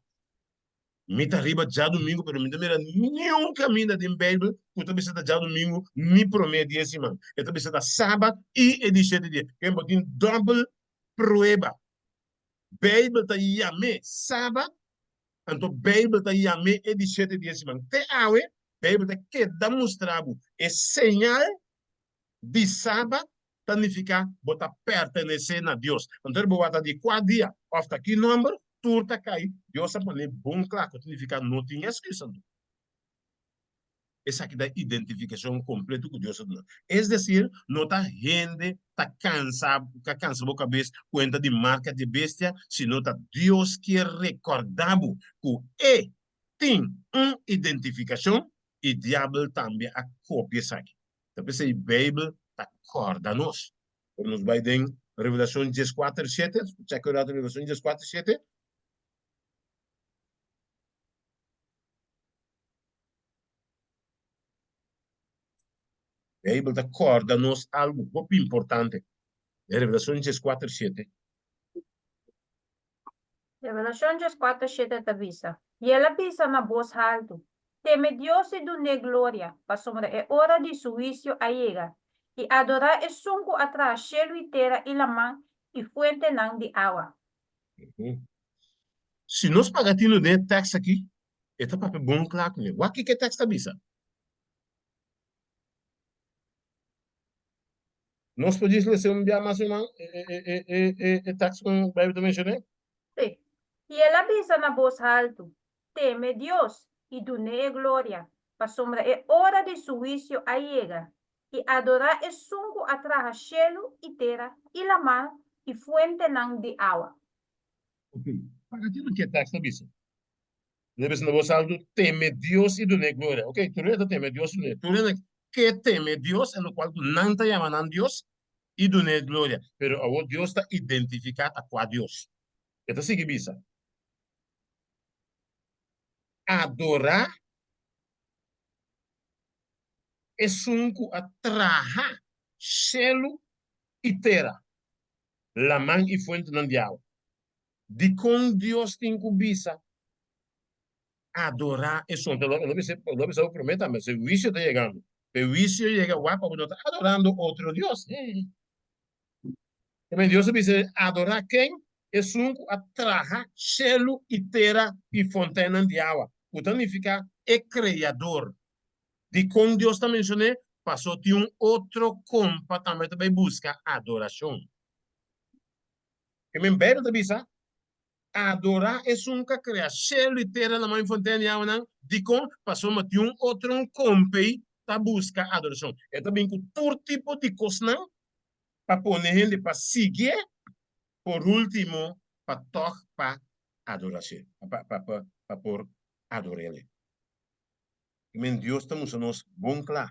Mi ta riba djadumingu, pero mi ta mira niun kaminda den Beibel ku ta bisa ta djadumingu ni promé dia siman. E ta bisa ta sabat i e di shete dia. Ken bo tin dòbel prueba. Beibel ta yam'é sabat, anto Beibel ta yam'é e di shete dia siman. Te awe, Beibel ta keda mustra bo e señal di sabat ta nifiká bo ta pertenesé na Dios. Anto bo wak ta di kua dia òf ta ki nòmber, tur ta kai, Dios a pone bon kla ku ta nifiká no tin esküs anto. Esaki ta identifikashon kompleto ku Dios a duna. Es desir, no ta hende ta kansa ta kansa bo kabes kuenta di marka di bestia, sino ta Dios kier rekòrdá bo ku E tin un identifikashon i diabel tambe a kopia esaki. Ta p'esei Beibel ta kòrda nos. Ora nos bai den Revelashon dieskuater shete, chèk un ratu Revelashon dieskuater shete. Beibel ta kòrda nos algu hopi importante. Den Revelashon dieskuater shete. Revelashon dieskuater shete ta bisa, I el a bisa na bos haltu, Teme Dios i dun'é gloria, pasobra e ora di su huisio a yega, i adorá esun ku a traha shelu i tera i laman i fuentenan di awa. Si nos paga tinu den e tèks akí, e ta papia bon kla kuné. Wak kiko e tèks ta bisa. Nos por djis lesa un bia mas, ruman, e tèks ku Beibel ta menshoné? Sí. I el a bisa na bos haltu, Teme Dios i dun'é e gloria, pasobra e ora di su huisio a yega, i adorá esun ku a traha shelu i tera i laman i fuentenan di awa. Oké, paga tinu ke tèks ta bisa. Nan bisa na bos altu, Teme Dios i dun'é gloria. Oké, tur hende ta teme Dios i dun'é. Tur hende ke teme Dios, e lokual ku nan ta yama nan Dios, i dun'é gloria. Pero awor Dios ta identifiká ta kua Dios. E ta sigui bisa, Adorá esun ku a traha shelu i tera, laman i fuentenan di awa. Dikon Dios tin ku bisa adorá esun? Lo lo bisa lo bisa bo promé tambe, se huisio ta yegando. Pe huisio yega wak pa bo no ta adorando otro dios. Tamen Dios a bisa adorá ken? Esun ku a traha shelu i tera i fontennan di awa, ku ta nifiká e Kreador. Dikon Dios ta menshon'é? Pasó tin un otro kompa tambe ta bai buska adorashon. Kimen Beibel ta bisa, Adorá esun ku a krea shelu i tera, laman i fonten di awanan. Dikon? Pasobra tin un otro un kompei ta. ta buska adorashon. E ta bin ku tur tipo di kosnan pa pone hende pa siguié, por último pa tòg pa adorashé, pa por ador'El. Men Dios ta mustra nos bon kla.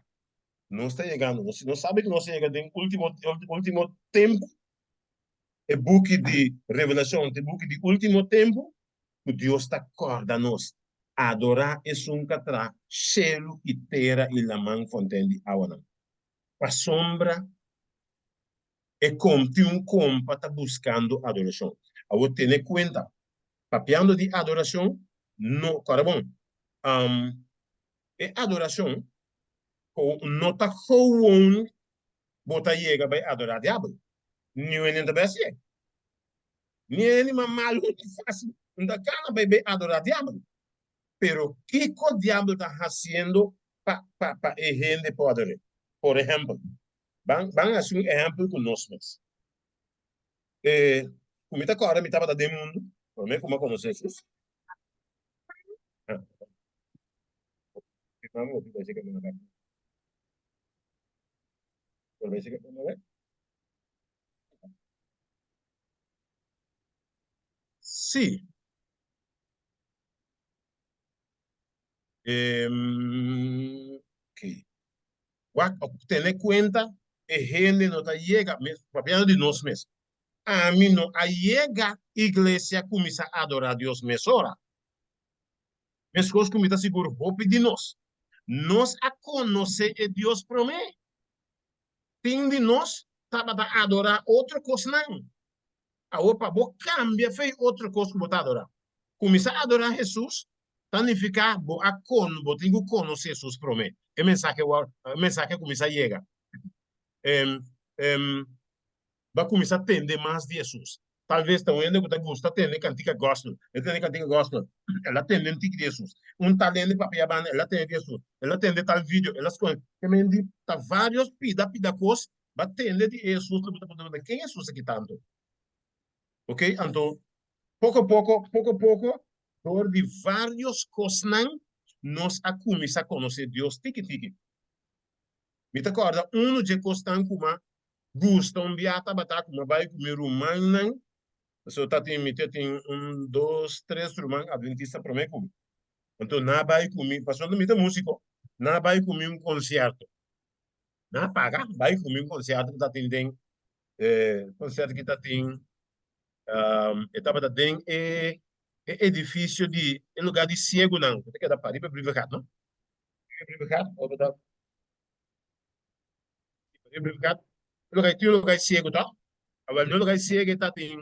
Nos ta yegando, nos nos sabi ku nos ta yega den último último tempu. E buki di Revelashon ta e buki di último tempu ku Dios ta kòrda nos adorá esun ku a traha shelu i tera i laman fonten di awanan. Pasobra e kom tin un kompa ta buskando adorashon. Awor tene kuenta, papiando di adorashon, no, kòrda bon, e adorashon ku no ta gewoon bo ta yega bai adorá diabel. Niun hende no ta bai hasié. Ni e animal malu no fásil no ta kana bai bai adorá diabel. Pero kiko diabel ta hasiendo pa pa pa e hende por ador'é? Por ehèmpel, Ban ban hasi un ehèmpel ku nos mes. E ku mi ta kòrda mi tabata den mundu promé ku mi a konosé Hesus. Sí. Ok. Wak, tene kuenta e hende no ta yega, papiando di nos mes, ami no a yega iglesia kuminsá adorá Dios mesora. Meskos ku mi ta sigur hopi di nos, nos a konosé e Dios promé. Tin di nos tabata adorá otro kosnan. Awor pa bo kambia fe otro kos ku bo ta adorá. Kuminsá adorá Hesus ta nifiká bo a kon bo tin ku konosé Hesus promé. E mensahe wòrdu e mensahe a kuminsá yega. Bo a kuminsá tende mas di Hesus. Tal ves ta un hende ku ta gusta tende kantika gòspel. E tende kantika gòspel, el a tende un tiki di Hesus. Un tal hende papia banda, el a tende di Hesus. El a tende tal video, el a skohe. Ke men di ta vários pida pida kos Ba tende di e Hesus lo bo ta puntra bo ken Hesus aki tantu? Ok, anto poko poko, poko poko, dor di varios kosnan nos a kuminsá konosé Dios tiki tiki. Mi ta kòrda unu dje kosnan ku m'a gusta un bia tabata ku m'a bai ku mi rumannan, pasobra ta tin mi ta tin un, dos, tres ruman adventista promé ku mi. Anto nan a bai ku mi, pasobra mi ta músiko, nan a bai ku mi un konsierto. Nan a paga bai ku mi un konsierto ku ta tin den e konsierto ki ta tin e tabata den e e edifisio di e lugar di siegunan ku ta keda pariba Brievengat no? Pariba Brievengat o tabata pariba Brievengat e lugar tin un lugar di siegu to? Awel den e lugar di siegu e ta tin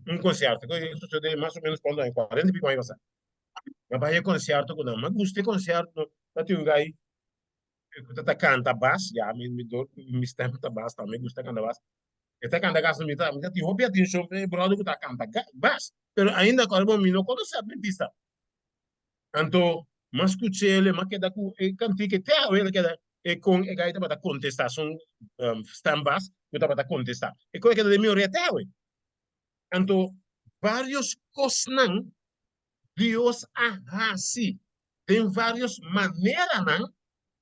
un konsierto ku a sosode mas o menos kuantu aña kuarenta i piko aña pasá. Mi a bai e konsierto ku nan mi a gusta e konsierto ta tin un gai ku ta kanta bas, ya mi mi do mi stem ta bas tambe, mi gusta kanta bas. E ta kanta gas mi ta mi ta tin hopi atenshon pa e bròder ku ta kanta bas, pero ainda kòrda bo mi no konosé adventista. Anto mi a skuch'el, mi a keda ku e kantika te awe el a keda e kon e gai tabata kontestá su stem bas ku tabata kontestá. E kon a keda den mi orea te awe. Anto vários kosnan Dios a hasi den varios maneranan,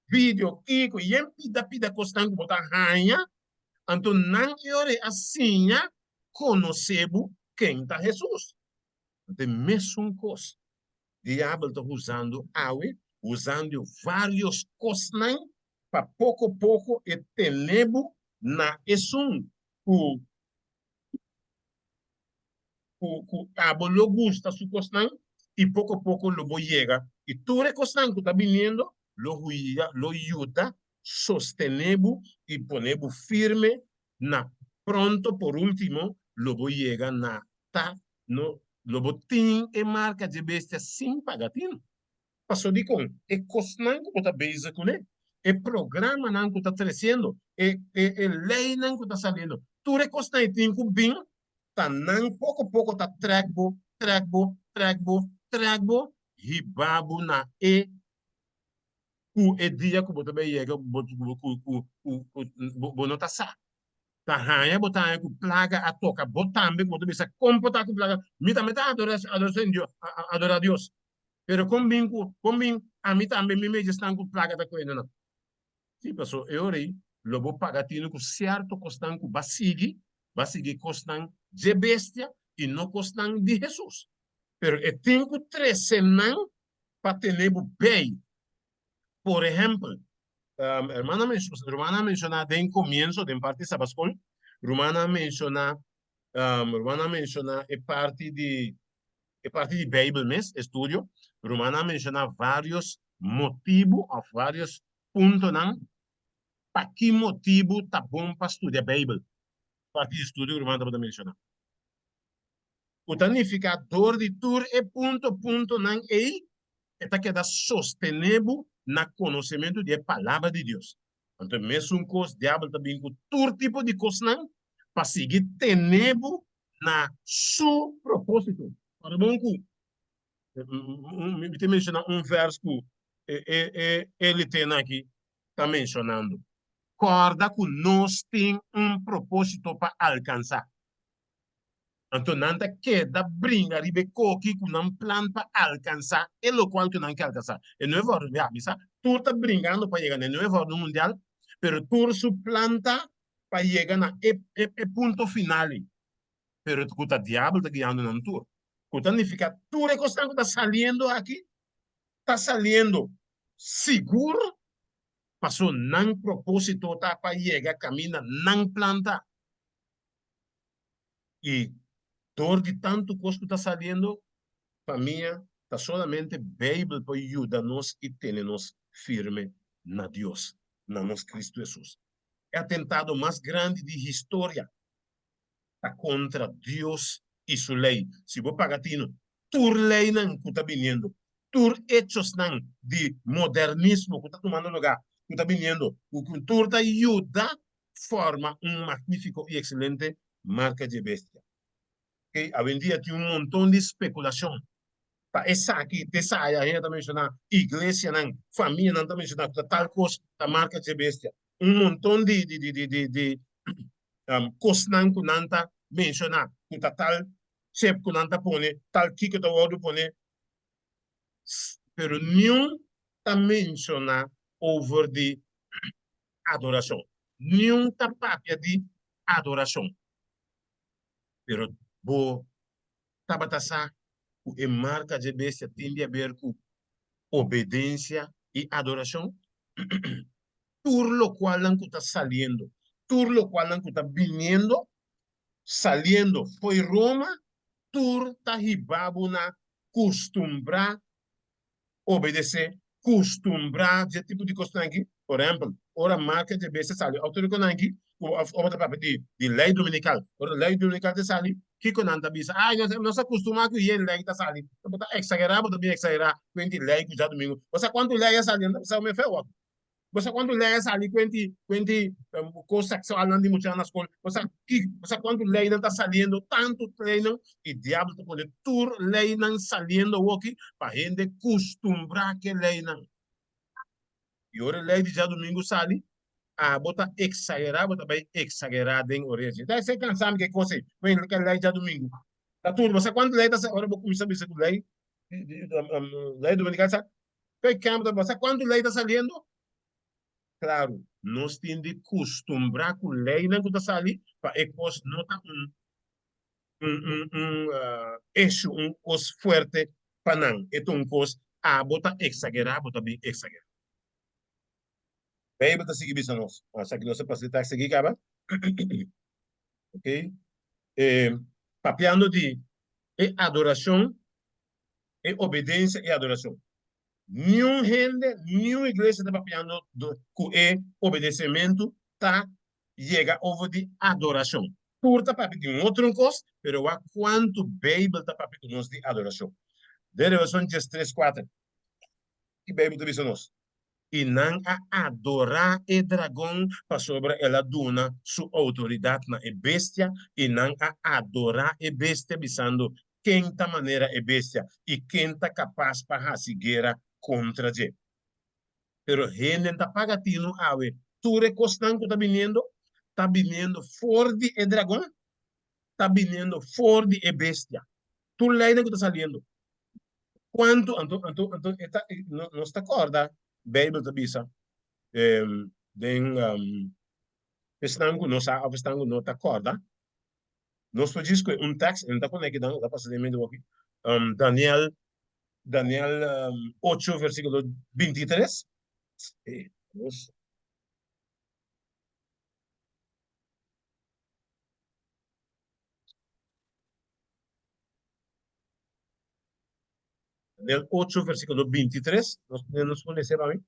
video, kiko, yen pida pida kosnan ku bo ta haña, anto nan e ora ei a siña konosé bo ken ta Hesus. Anto e mesun kos diabel ta usando awe, usando varios kosnan pa poko poko e tene bo na esun ku ku ku abo lo gusta su kosnan i poko poko lo bo yega i tur e kosnan ku ta biniendo lo huia lo yuda sostene bo i pone bo firme na pronto por ultimo lo bo yega na ta no lo bo tin e marka dje bestia sin paga tino. Paso dikon? E kosnan ku bo ta bezig kuné, e programanan ku ta tresiendo, e e e leinan ku ta saliendo, tur e kosnan ei tin ku bin ta nan poko poko ta trèk bo, trèk bo, trèk bo, trèk bo, hiba bo na e ku e dia ku bo ta bai yega bo ku ku ku ku bo no ta sa. Ta haña bo ta haña ku plaga a toka bo tambe ku bo ta bisa kon por ta ku plaga? Mi tambe ta adora adora Dios, adora Dios. Pero kon bin ku, kon bin ami tambe mi medio esnan ku plaga ta kohe nan? Sí, paso e ora ei lo bo paga tinu ku sierto kosnan ku ba sigui, ba sigui kosnan dje bestia i no kosnan di Hesus. Pero e tin ku trese nan pa tene bo bei. Por ehèmpel, hermana ruman a menshoná den komienso, den parti Sabaskol, ruman a menshoná, ruman a menshoná e parti di E parti di Beibel mes, estudio, rumannan a menshoná vários motibu òf vários puntonan pa ki motibu ta bon pa studia Beibel. Parti di estudio ruman tabata menshoná. Ku ta nifiká dor di tur e punto puntonan ei e ta keda sostené bo na konosementu di e Palabra di Dios. Anto e mesun kos diabel ta bin ku tur tipo di kosnan pa sigui tene bo na su propósito. Ora bon ku mi ta menshoná un vèrs ku e e litenan aki ta menshonando. Kòrda ku nos tin un propósito pa alkansá. Anto nan ta keda bringa riba e koki ku nan plan pa alkansá e lokual ku nan ke alkansá. E nuevo órden, ya, mi sa, tur ta bringando pa yega na e nuevo órden mundial, pero tur su plan ta pa yega na e e punto final ei. Pero ku ta diabel ta guiando nan tur. Ku ta nifiká tur e kosnan ku ta saliendo aki, ta saliendo sigur paso nan propósito ta pa yega kaminda nan plan ta. I dor di tantu kos ku ta saliendo, famia, ta solamente Beibel por yuda nos i tene nos firme na Dios, na nos Kristu Hesus. E atentado mas grandi di historia ta kontra Dios i su lei. Si bo paga tinu, tur leinan ku ta biniendo, tur echosnan di modernismo ku ta tumando lugá, ku ta biniendo, ku tur ta yuda forma un magnífiko i ekselente marka dje bestia. Oke, awendia tin un monton di spekulashon pa esaki te saya, hende ta menshoná iglesianan, famianan ta menshoná ku ta tal kos ta marka dje bestia. Un monton di di di di di kosnan ku nan ta menshoná ku ta tal chip ku nan ta pone, tal kiko ta wòrdu pone, pero niun ta menshoná over di adorashon. Niun ta papia di adorashon. Pero bo tabata sa ku e marka dje bestia tin di aber ku obedensia i adorashon? Tur lokualnan ku ta saliendo, tur lokualnan ku ta biniendo, saliendo fo'i Roma, tur ta hiba bo na kustumbrá obedesé, kustumbrá dje tipo di kosnan aki. Por ehèmpel, ora marka dje bestia sali òf tur e konan aki, ku òf ora ta papia di di lei dominikal, ora lei dominikal ta sali, kiko nan ta bisa? Ai, nos nos a kustumá ku yen lei ta sali. Bo ta eksagerá, bo ta bin eksagerá kuenti lei ku djadumingu. Bo sa kuantu lei a sali? Nan ta bisa mi feo. Bo sa kuantu lei a sali kuenti kuenti kos seksualnan di muchanan na skol? Bo sa ki bo sa kuantu leinan ta saliendo? Tantu leinan i diabel ta pone tur leinan saliendo awoki pa hende kustumbrá ku e leinan. I ora e lei di djadumingu sali, abo ta eksagerá, bo ta bai eksagerá den orea dje. Ta esei kansa mi ku e kos ei, wen ke lei djadumingu. Ta tur, bo sa kuantu lei ta sali ora bo kuminsá bisa ku lei lei dominikal sa P'e kèmp ta basa kuantu lei ta saliendo? Klaru, nos tin di kustumbrá ku leinan ku ta sali pa e kos no ta un un un un issue, un kos fuerte pa nan. E ta un kos abo ta eksagerá, bo ta bin eksagerá. Beibel ta sigui bisa nos, esaki nos a pasa di tèks aki kaba, ok, papiando di e adorashon e obedensia i adorashon. Niun hende, niun iglesia ta papiando ku e obedesementu ta yega over di adorashon. Tur ta papia di un otro kos, pero wak kuantu Beibel ta papia ku nos di adorashon. Den Revelashon diestres kuater, ki Beibel ta bisa nos? I nan a adorá e dragon pasobra el a duna su outoridat na e bestia, i nan a adorá e bestia, bisando, Ken ta manera e bestia, i ken ta kapas pa hasi guera kontra dje? Pero hende ta paga tinu awe, tur e kosnan ku ta biniendo, ta biniendo for di e dragon, ta biniendo for di e bestia. Tur leinan ku ta saliendo. Kuantu, anto, anto, anto, e ta, no, nos ta kòrda, Beibel ta bisa, den esnan ku no sa òf esnan ku no ta kòrda, nos por djis kohe un tèks, e no ta pone akinan, e ta pasa den medio aki, Daniel, Daniel ocho versíkulo bintitres, e, nos. Daniel ocho versíkulo bintitres, nos nos por lesa pa mi?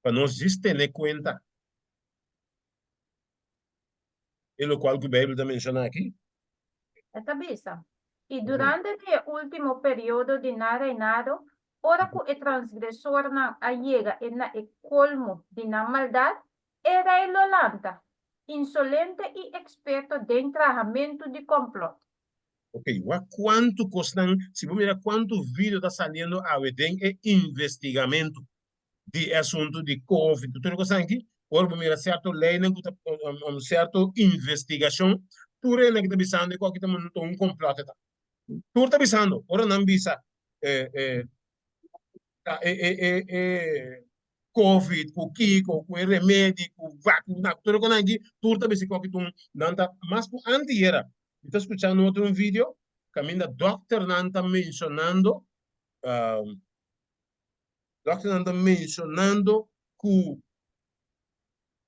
Pa nos djis tene kuenta e lokual ku Beibel ta menshoná aki. E ta bisa, I durante di e último periodo di nan reinado, ora ku e transgresornan a yega e na e kolmo di nan maldat, e rei lo lanta, insolente i eksperto den trahamentu di kòmplòt. Ok, wak kuantu kosnan, si bo mira kuantu video ta saliendo awe den e investigamentu di e asuntu di covid ku tur e kosnan aki, ora bo mira sierto leinan ku ta sierto investigashon, tur hende aki ta bisando e ku aki ta mundu ta un complot e ta. Tur ta bisando, ora nan bisa e e covid ku kiko ku e remedi ku vakuna ku tur e kosnan aki, tur ta bisa ku aki ta un nan ta mas ku antiera. Mi ta skuchando otro un video kaminda dòkternan ta menshonando dòkternan ta menshonando ku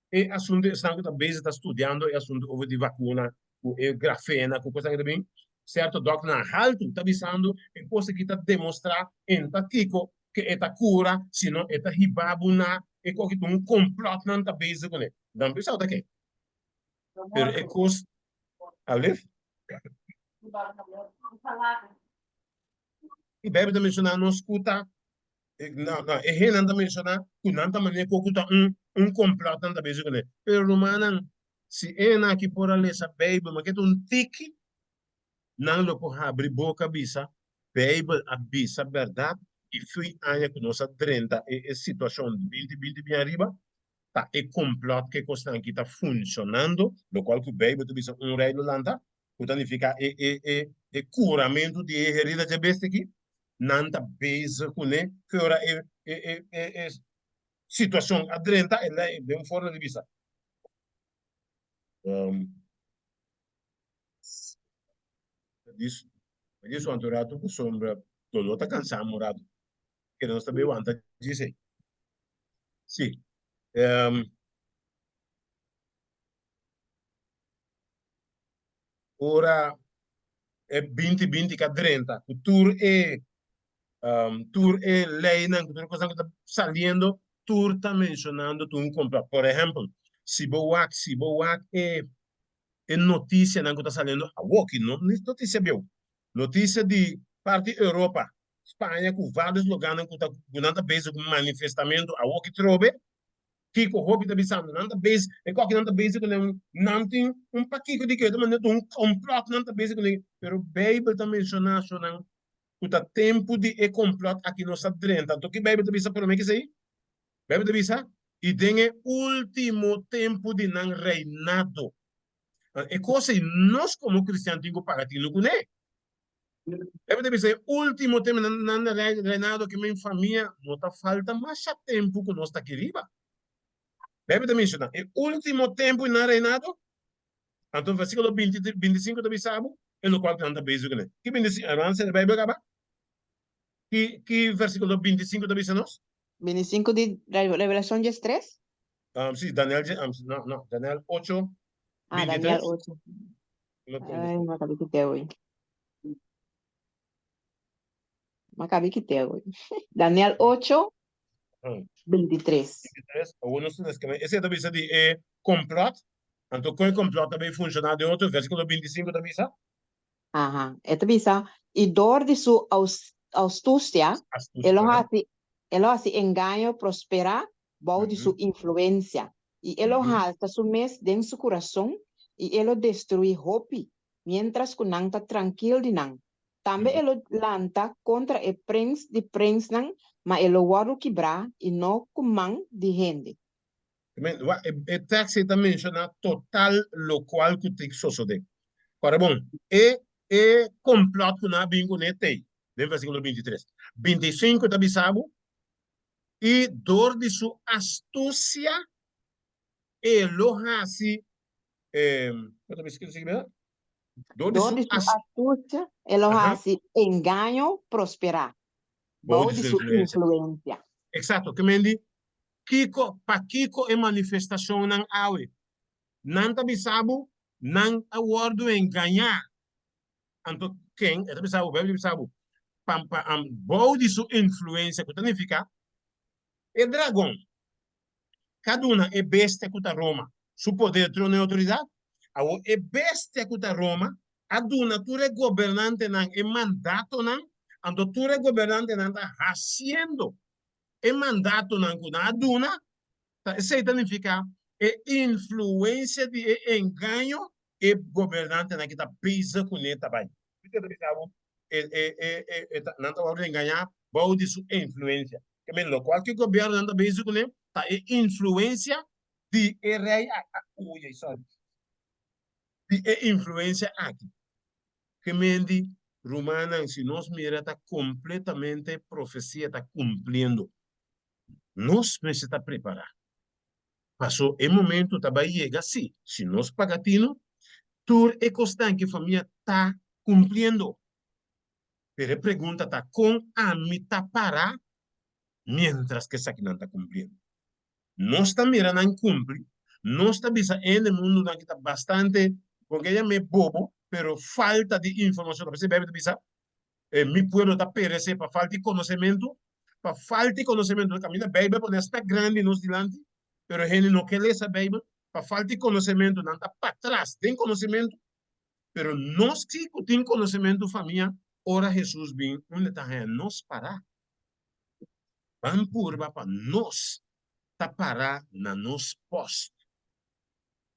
e asuntu esnan ku ta bezig ta studiando e asuntu over di vakuna ku e grafena ku kosnan ku ta bin sierto dòkternan haltu ta bisando e kos aki ta demostrá en ta kiko ke e ta kura sino e ta hiba bo na e kos aki ta un komplòt nan ta bezig kuné. Nan bisa ta ke. Pero e kos Alef? E Bijbel ta menshoná nos ku ta, no, no, e hendenan ta menshoná ku nan ta manera ku ta un, un komplòt nan ta bezig kuné. Pero rumannan, si e hendenan aki por a lesa Bijbel, ma ke ta un tiki, nan lo por habri boka bisa, Bijbel a bisa bèrdat i fui aña ku nos a drenta e e situashon di binti binti bin ariba, ta e komplòt ku e kosnan aki ta funshonando, lokual ku Bijbel ta bisa un rei lo lanta, ku ta nifiká e e e e kuramentu di e herida dje bestia aki, nan ta bezig kuné ki ora e e e e e situashon a drenta, e lei den un forma di bisa. Dis wanta un ratu pasobra doló ta kansá un ratu. Kere nos ta bay wanta djis ei. Sí. Ora e binti binti ka drenta ku tur e tur e leinan ku tur e kosnan ku ta saliendo tur ta menshonando tur un komplòt. Por ehèmpel, si bo wak si bo wak e e notisianan ku ta saliendo awoki, no notisia bieu, notisia di parti Europa, Spaña ku vários lugánan ku ta ku nan ta bezig ku manifestamentu awoki trobe, kiko hopi ta bisando, nan ta bezig, e koki nan ta bezig ku nan, nan tin un pakiko di ke ta manera un komplòt nan ta bezig kuné, pero Beibel ta menshoná ashonan ku ta tempu di e komplòt aki nos a drenta, anto ki Beibel ta bisa promé ki esei? Beibel ta bisa, I den e último tempu di nan reinado. E kos ei nos komo kristian tin ku paga tinu kuné. Beibel ta bisa, e último tempu di nan reinado ke men famia no ta falta masha tempu ku nos ta aki riba. Beibel ta menshoná e último tempu di nan reinado. Anto versíkulo 25 ta bisa bo e lokual ku nan ta bezig kuné. Ki 25? Hermano, sende Beibel kaba? Ki ki versíkulo 25 ta bisa nos? 25 di Revelacion 13? Sí, Daniel, no, no, Daniel 8, Ah, Daniel 8. Ay, ma kabi kite hoy. Ma kabi kite hoy. Daniel 8, 23. 23. Awor nos ta escribi. Ese ta bisa di e complot. Anto kon e complot ta bay funciona den otro versículo 25 ta bisa? Aha. E ta bisa, I dor di su astusia, e lo hasi, e lo hasi engaño prosperá bou di su influensia, i e lo halsa su mes den su kurason, i e lo destruí hopi, miéntras ku nan ta trankil di nan. Tambe e lo lanta kontra e prens di prensnan, ma e lo wòrdu kibrá, i no ku man di hende. E tekst ei ta menshoná total lokual ku tin sosodé. Ora bon, e e komplòt ku nan a bin kuné t'ei. Den versíkulo 23. 25 ta bisa bo, I dor di su astusia e lo hasi, kiko ta bisa, kiko ta sigui bisa? Dor di Dor su di su astusia e lo hasi engaño prosperá, bou bou di di su su influensia. influensia. Eksakto, ke men di, kiko, pakiko e manifestashonnan awe? Nan ta bisa bo, nan a wòrdu engañá. Anto ken? E ta bisa bo, Beibel ta bisa bo, pa, pa, bou di su influensia, ku ta nifiká e dragon ka duna e bestia ku ta Roma su poder, trono i outoridat. Awor e bestia ku ta Roma a duna tur e gobernantenan e mandatonan, anto tur e gobernantenan ta hasiendo e mandatonan ku nan a duna. Ta esei ta nifiká e influensia di e engaño e gobernantenan ki ta bezig kuné ta bai. Kiko ta bisa bo? E, e, e, e, e ta, nan ta wòrdu engañá bou di su influensia. Ke men lokual ki gobièrnunan ta bezig kuné ta e influensia di e rei aki. Oei, ai sòri. Di e influensia aki. Ke men di, rumannan, si nos mira ta kompletamente profesia ta kumpliendo. Nos mester ta prepará. Paso e momento ta bai yega si, si nos paga tino, tur e kosnan ki famia ta kumpliendo. Pero e pregunta ta kon ami ta para mientras ku esakinan ta kumpliendo? Nos ta mira nan kumpli, nos ta bisa hende mundunan ki ta bastante, kon ke yam'é bobo, pero falta di informashon, ta p'esei Beibel ta bisa E mi pueblo ta peresé pa falta di konosementu, pa falta di konosementu. Kaminda Beibel pone asina grandi nos dilanti, pero hende no ke lesa Beibel, pa falta di konosementu nan ta patras den konosementu. Pero nos si ku tin konosementu famia, ora Hesus bin unda ta haña nos pará? Ban purba pa nos ta pará na nos pòst.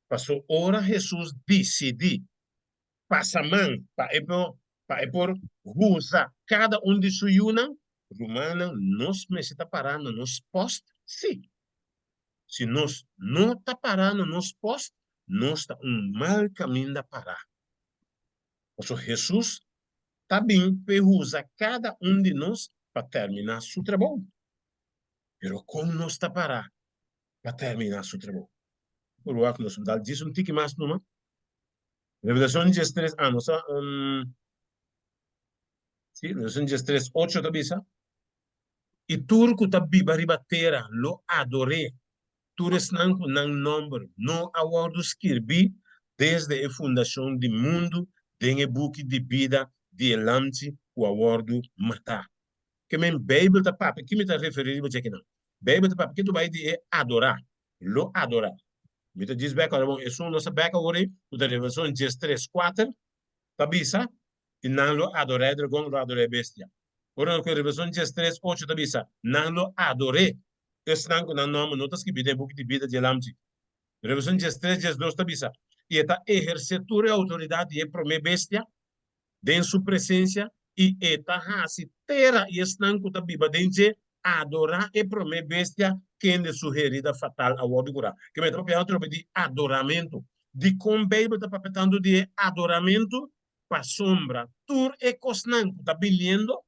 Paso ora Hesus disidí pasa man pa e por pa e por huza kada un di su yunan, rumannan nos mester ta pará na nos pòst? Sí. Si nos no ta pará na nos pòst, nos ta un mal kaminda pará. Pasobra Hesus ta bin p'e huza kada un di nos pa terminá su trabou. Pero kon nos ta pará pa terminá su trabou? Por wak nos dal djis un tiki mas numa. Revelacion diestres, ah, nos a, um, sí, Revelacion diestres, ocho ta bisa, I tur ku ta biba riba tera lo ador'é, tur esnan ku nan nòmber no a wòrdu skirbí desde e fundashon di mundu den e buki di bida di e Lamchi ku a wòrdu matá. Ke men Beibel ta papia, ki mi ta referí riba djekinan? Beibel ta papia kitu bai di e adorá, lo adorá. Mi ta djis bek ora bon, esun nos a bek awor ei, ku ta Revelacion diestres, kuater, ta bisa, I nan lo adorá e dragon, lo adorá e bestia. Ora ku Revelacion diestres, ocho ta bisa, Nan lo ador'é, esnan ku nan nòmber no ta skibí den e buki di bida di e Lamchi. Revelacion diestres, diesdos ta bisa, I e ta ehersé tur e outoridat di e promé bestia, den su presensia, i e ta hasi tera i esnan ku ta biba den dje adorá e promé bestia kende su herida fatal a wòrdu kurá. Ke men ta papia atrobe di adoramentu. Dikon Beibel ta papia tantu di e adoramentu? Pasobra tur e kosnan ku ta biniendo,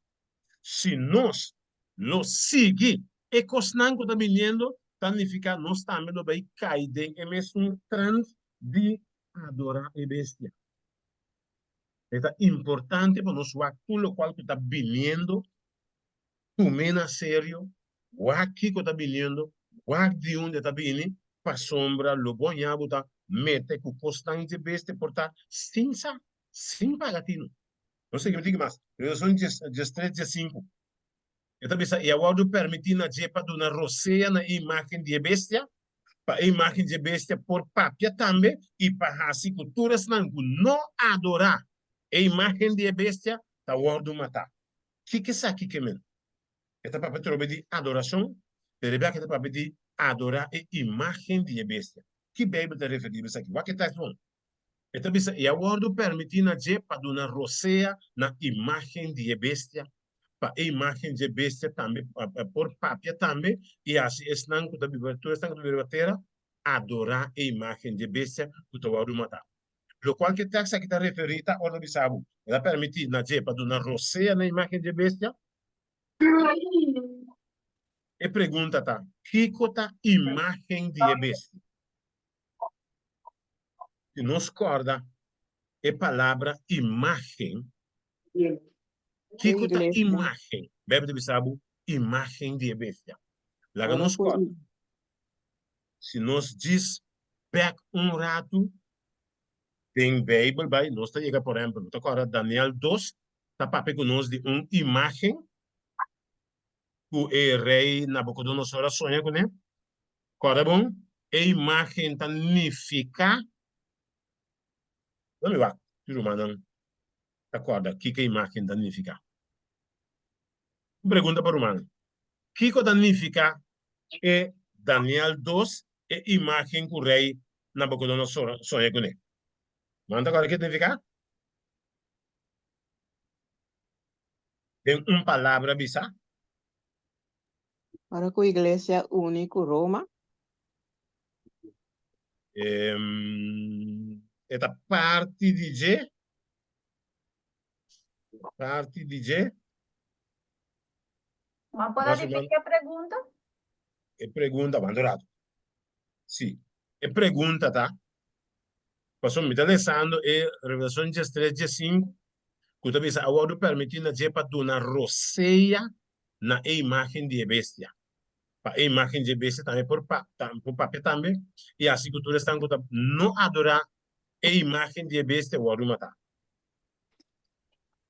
si nos lo sigui e kosnan ku ta biniendo, ta nifiká nos tambe lo bai kai den e mesun trend di adorá e bestia. E ta importante pa nos wak tur lokual ku ta biniendo, tum'é na serio, wak kiko ta biniendo, wak di unda e ta bini, pasobra lo bo haña bo ta mete ku kosnan dje bestia por ta sin sa, sin paga tinu. Nos sigui tiki mas, Revelacion diestres, diesinku, e ta bisa, I a wòrdu pèrmití na dje pa duna rosea na e imágen di e bestia, pa e imágen dje bestia por papia tambe i pa hasi ku tur esnan ku no adorá e imágen di e bestia ta wòrdu matá. Kiko esaki ke men? E ta papia trobe di adorashon, pero e biaha e ta papia di adorá e imágen di e bestia. Ki Beibel ta referí riba esaki? Wak e tèks bon. E ta bisa, I a wòrdu pèrmití na dje pa duna rosea na imágen di e bestia, pa e imágen dje bestia tambe por papia tambe i hasi esnan ku ta biba, tur esnan ku ta biba riba tera, adorá e imágen dje bestia ku ta wòrdu matá. Lokual ku e tèks aki ta referí ta ora bisa bo, El a permití na dje pa duna rosea na imágen dje bestia. E pregunta ta, Kiko ta imágen di e bestia? Si nos kòrda e palabra imágen, kiko ta imágen? Beibel ta bisa bo imágen di e bestia. Laga nos kòrda, si nos djis bèk un ratu den Beibel bai, nos ta yega, por ehèmpel, bo ta kòrda Daniel dos ta papia ku nos di un imágen ku e rei Nabukodonosor a soña kuné. Kòrda bon, e imágen ta nifiká, no mi wak si rumannan ta kòrda kiko e imágen ta nifiká. Un pregunta pa rumannan, kiko ta nifiká e Daniel dos, e imágen ku rei Nabukodonosor a soña kuné? Rumannan ta kòrda kiko ta nifiká? Den un palabra bisa. Ora ku iglesia uni ku Roma. E ta parti di dje. Parti di dje. Ma por a repeti e pregunta? E pregunta, wanta un rato. Si, e pregunta ta, pasobra mi ta lesando e Revelacion diestres diesinku, ku ta bisa a wòrdu permití na dje pa duna rosea na e imágen di e bestia, pa e imágen di e bestia tambe por por papia tambe, i hasi ku tur esnan ku ta no adorá e imágen di e bestia wòrdu matá.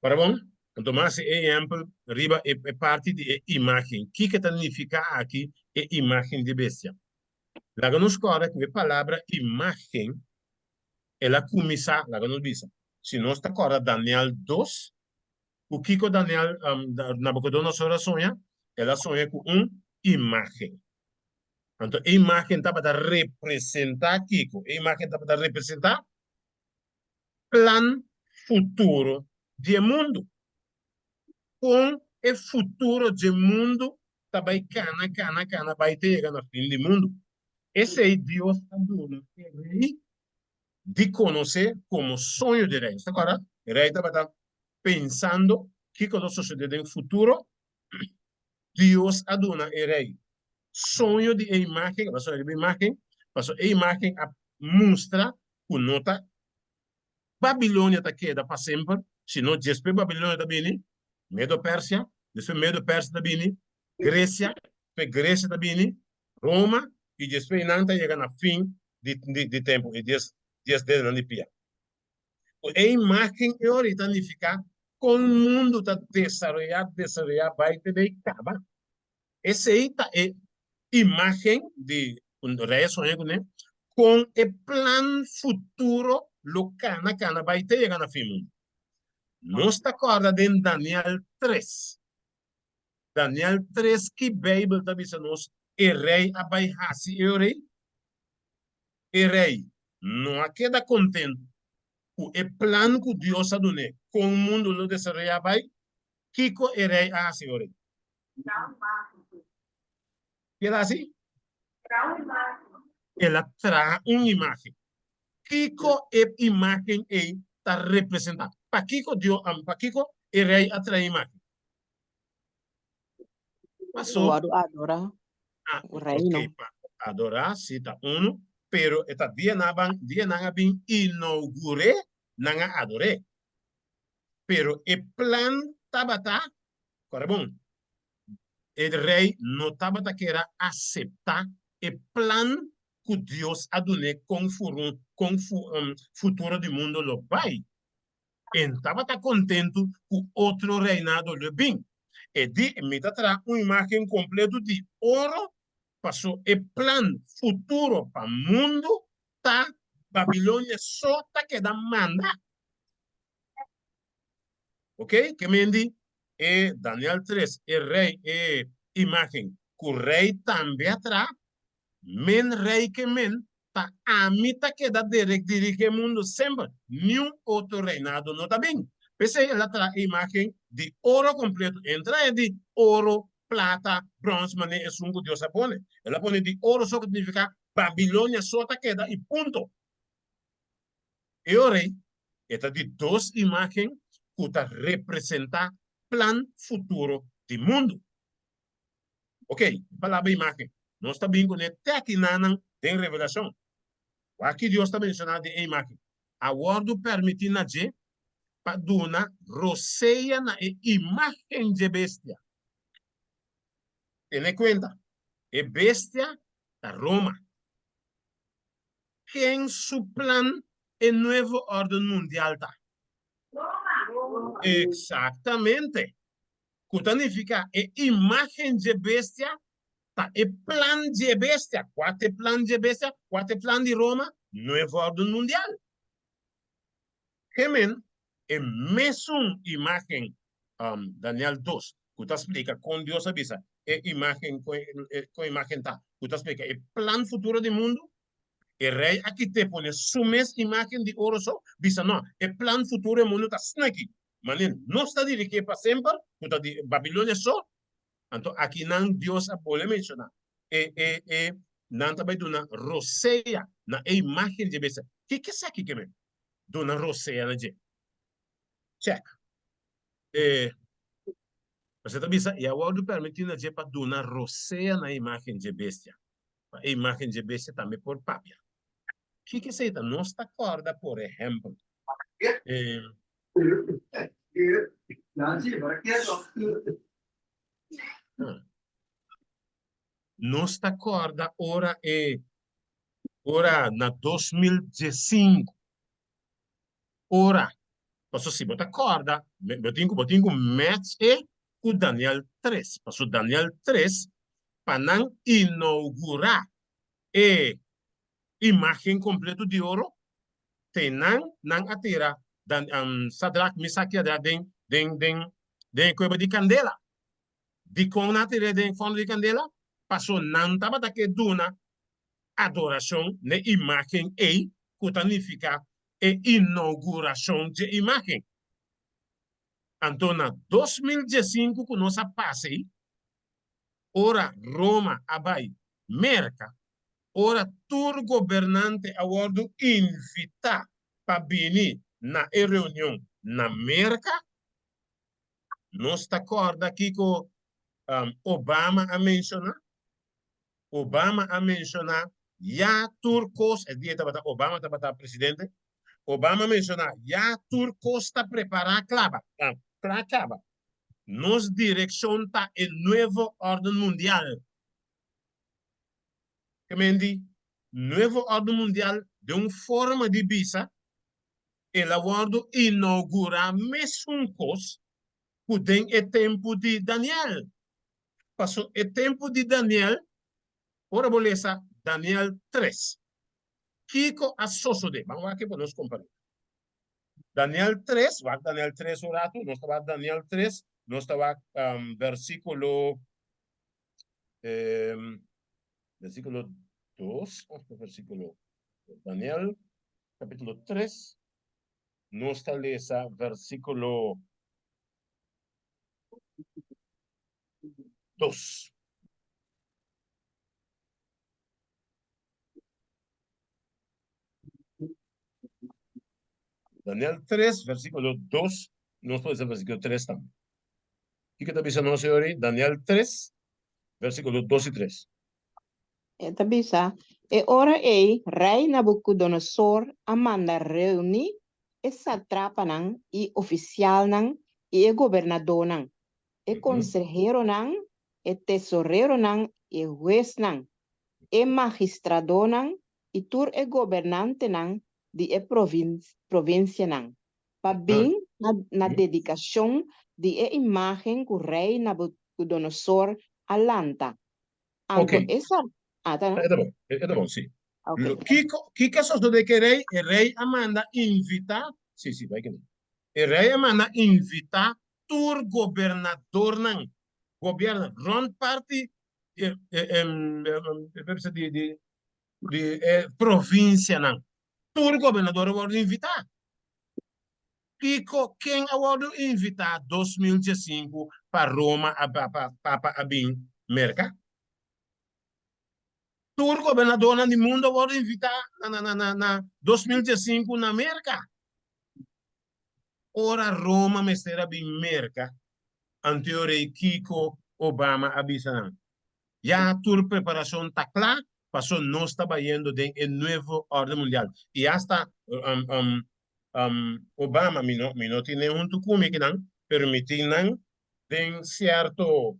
Para bon, anto mi a hasi e ehèmpel riba e parti di e imágen. Kiko ta nifiká aki e imágen di e bestia? Laga nos kòrda ku e palabra imágen el a kuminsá, laga nos bisa, si nos ta kòrda Daniel dos, ku kiko Daniel, Nabukodonosor a soña? El a soña ku un imágen. Anto e imágen tabata representá kiko? E imágen tabata representá plan futuro di e mundu. Kon e futuro dje mundu ta bai kana, kana, kana bai te yega na fin di mundu. Esei Dios a duna e rei di konosé komo soño di rei. Nos ta kòrda? E rei tabata pensando kiko lo sosodé den futuro. Dios a duna e rei soño di e imágen, el a soña riba e imágen, pasobra e imágen a mustra ku no ta Babilonia ta keda pa semper, sino despues Babilonia ta bini Medo-Persia, despues Medo-Persia ta bini Gresia, despues Gresia ta bini Roma, i despues nan ta yega na fin di tempu, e dies dedonan di pia. Ku e imágen e ora ta nifiká kon mundu ta desaroyá, desaroyá bai te bei kaba. Esei ta e imágen di ku rei a soña kuné, kon e plan futuro lo kana kana bai te yega na fin mundu. Nos ta kòrda den Daniel tres. Daniel tres ki Beibel ta bisa nos e rei a bai hasi e ora ei? E rei no a keda kontentu ku e plan ku Dios a dun'é kon mundu lo desaroyá bai. Kiko e rei a hasi ora ei? Ki el a hasi? El a traha un imágen. Kiko e imágen ei ta representá? Pakiko Dios, pakiko e rei a traha e imágen? Paso. Wòrdu adorá. Ah, ok, pa adorá, si ta unu, pero e ta dia nan a ban, dia nan a bin inougur'é, nan a ador'é. Pero e plan tabata, kòrda bon, e rei no tabata kere aseptá e plan ku Dios a dun'é kon kon futuro di mundu lo bai. E no tabata kontentu ku otro reinado lo bin. E di, Mi ta traha un imágen kompletu di oro, paso e plan futuro pa mundu ta Babilonia so ta keda manda. Ok, ke men di e Daniel tres, e rei, e imágen ku rei tambe a traha, men rei ke men ta ami ta keda derek dirigi e mundu semper, niun otro reinado no ta bin. P'esei el a traha e imágen di oro kompleto, e no traha di oro, plata, bròns manera esun ku Dios a pone. El a pone di oro so ku ta nifiká Babilonia so ta keda i punto. E ora ei, e ta di dos imágen ku ta representá plan futuro di mundu. Ok, e palabra imágen, nos ta bin kuné te akinanan den Revelashon. Wak ki Dios ta menshoná den e imágen. A wòrdu pèrmití na dje pa duna rosea na e imágen dje bestia. Tene kuenta, e bestia ta Roma. Ken su plan e nuevo orden mundial ta? Exactamente. Cu ta nifica e imagen dje bestia ta e plan dje bestia. Cua ta e plan dje bestia? Cua ta e plan di Roma? Nuevo orden mundial. Gemen, e mesun imagen, Daniel dos, cu ta splica con Dios a bisa e imagen, con e imagen ta, cu ta splica e plan futuro di mundo, E rei a kit'é pone su mes imágen di oro so, bisa, No, e plan futuro e mundu ta snaki. Manera nos ta dirigié pa semper, ku ta di Babilonia so. Anto akinan Dios a bolbe menshoná e e e nan ta bai duna rosea na e imágen dje bestia. Kiko esaki ke men? Duna rosea na dje. Check. E Pasobra ta bisa, I a wòrdu permití na dje pa duna rosea na e imágen dje bestia. Pa e imágen dje bestia tambe por papia. Kiko esei ta? Nos ta kòrda, por ehèmpel, e. Nos ta kòrda ora e, ora na 2015, ora, pasobra si bo ta kòrda, bo tin ku, bo tin ku match e ku Daniel tres, pasobra Daniel tres, pa nan inougurá e imágen kompleto di oro, te nan, nan a tira Dan, Sadrak, Misak i Adrak den, den, den, den e kueba di kandela. Dikon nan a tir'é den e fòrnu di kandela? Pasobra nan tabata ke duna adorashon n'e imágen ei ku ta nifiká e inougurashon dje imágen. Anto na 2015 ku nos a pasa ei, ora Roma a bai Merka, ora tur gobernante a wòrdu invitá pa bini na e reunion na Merka, nos ta kòrda kiko Obama a menshoná? Obama a menshoná ya tur kos, e dia tabata Obama tabata presidente, Obama a menshoná ya tur kos ta prepará klaba, kla kaba. Nos direkshon ta e nuevo orden mundial. Ke men di nuevo orden mundial den un forma di bisa el a wòrdu inougurá mesun kos ku den e tempu di Daniel. Paso e tempu di Daniel, ora bo lesa Daniel tres, kiko a sosodé? Ban wak pa nos kompar'é. Daniel tres, wak Daniel tres un ratu, nos ta wak Daniel tres, nos ta wak versíkulo, versíkulo dos òf versíkulo, Daniel kapítulo tres, nos ta lesa versíkulo dos. Daniel 3, versículo 2, nos por lesa versículo 3 tambe. Kiko ta bisa nos yori? Daniel 3, versículo 2 i 3. E ta bisa, E ora ei rei Nabukodonosor a manda reuní e satrapanan i ofisialnan i e gobernadónan, e konseheronan, e tesoreronan i e huesnan, e magistradónan i tur e gobernantenan di e provinsianan, pa bin na dedikashon di e imágen ku rei Nabukodonosor a lanta. Anto Ok. e sa... Ah, ta no? E ta bon, e ta bon, sí. Ok. Lo, kiko, kiko a sosodé ku e rei? E rei a manda invitá, sí, sí, bai kende. E rei a manda invitá tur gobernadornan, gobierno, rònt parti e, e, e, e, e, di, di, di e provinsianan. Tur gobernador a wòrdu invitá. Kiko, ken a wòrdu invitá 2015 pa Roma a pa, pa Papa a bin Merka? Tur gobernadornan di mundo a wòrdu invitá na na na na 2015 na Merka. Ora Roma mester a bin Merka, anto rei kiko Obama a bisa nan? Ya tur preparashon ta kla, paso nos ta bayendo den e nuevo orden mundial. I asta Obama, mi no mi no tin nan huntu ku mi akinan, pero mi tin nan den sierto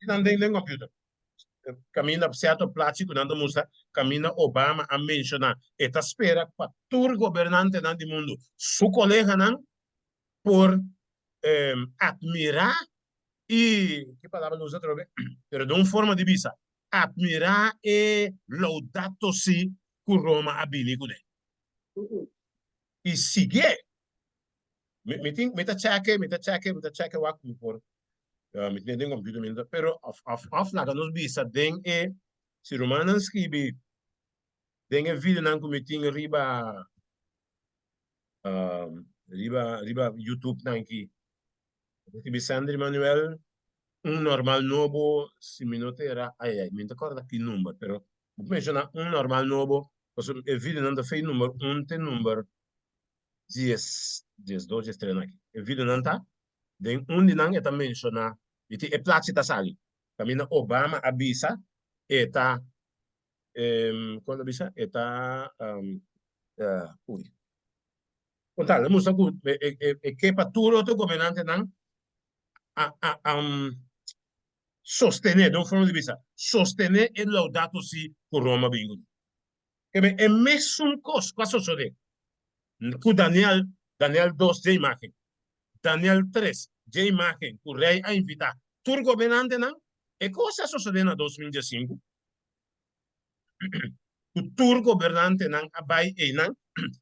nan den den computer. Kaminda sierto plachi ku nan ta mustra kaminda Obama a menshoná e ta spera pa tur gobernantenan di mundu, su koleganan por atmirá i, ki palabra lo usa atrobe? Pero den un forma di bisa, atmirá e Laudato Si ku Roma a bini kuné i siguié. Mi mi tin mi ta chèke mi ta chèke mi ta chèke wak mi por mi tin den computer mi no ta pero òf òf òf laga nos bisa den e si rumannan skibi den e videonan ku mi tin riba riba riba youtube nan aki mi skibi Sandry Manuel un normal nobo si mi no ta era ai ai mi no ta kòrda ki number pero bo por menshoná un normal nobo pasobra e videonan ta fei number un te number dies, diesdos, diestres nan aki. E videonan ta, den un di nan e ta menshoná, di tin e plachi ta sali, kaminda Obama a bisa e ta, kon el a bisa? E ta, ui, kon tal, el a mustra ku e ke pa tur otro gobernantenan a a sostené, den un forma di bisa, sostené e Laudato Si ku Roma bin kuné. Kebe e mesun kos ku a sosodé ku Daniel, Daniel dos dje imágen, Daniel tres dje imágen ku rei a invitá tur gobernantenan, e kos a sosodé na 2015 ku tur gobernantenan a bai einan,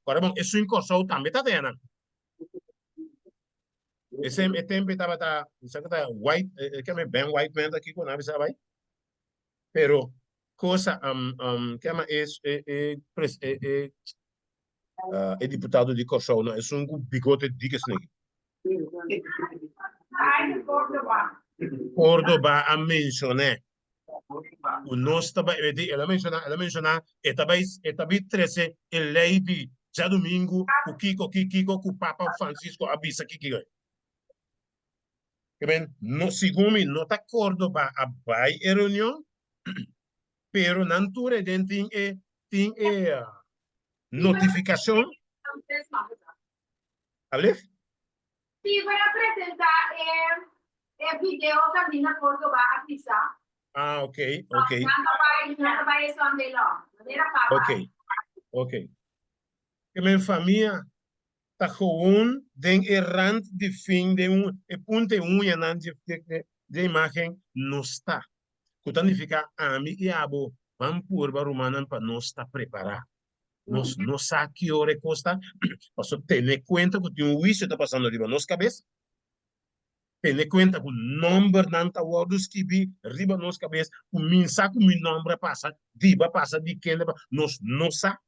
ora bon esun Kòrsou tambe ta den nan. E e tempu ei tabata, mi sa ku ta White, e keme Ben Whiteman ta kiko nan a bisa a bai. Pero cosa ke ama e e e pres e e e diputado di Kòrsou no esun ku bigote dike sneki. Cordoba a menshon'é ku nos ta bai el a menshoná el a menshoná e ta bai e ta bai trese e lei di djadumingu ku kiko kiko ku Papa Francisco a bisa kiko. Ke men, no, segun mi, no ta Córdoba a bai e reunion, pero nan tur e den tin e, tin e notificacion. Alef? Steven a presenta e e video kaminda Córdoba a bisa. Ah, ok, ok. Nan ta bai, nan ta bai e Sunday law, manera papa. Ok, ok. Ke men famia ta gewoon den e rand di fin den un e punta e uñanan dje dje imagen nos ta. Ku ta nifiká ami i abo ban purba rumannan pa nos ta prepará. Nos no sa ki ora e kos ta, pasobra tene kuenta ku tin un huisio ta pasando riba nos kabes, tene kuenta ku nòmbernan ta wòrdu skibí riba nos kabes, ku mi sa ku mi nòmber a pasa, di bo a pasa, di kende a pasa, nos no sa.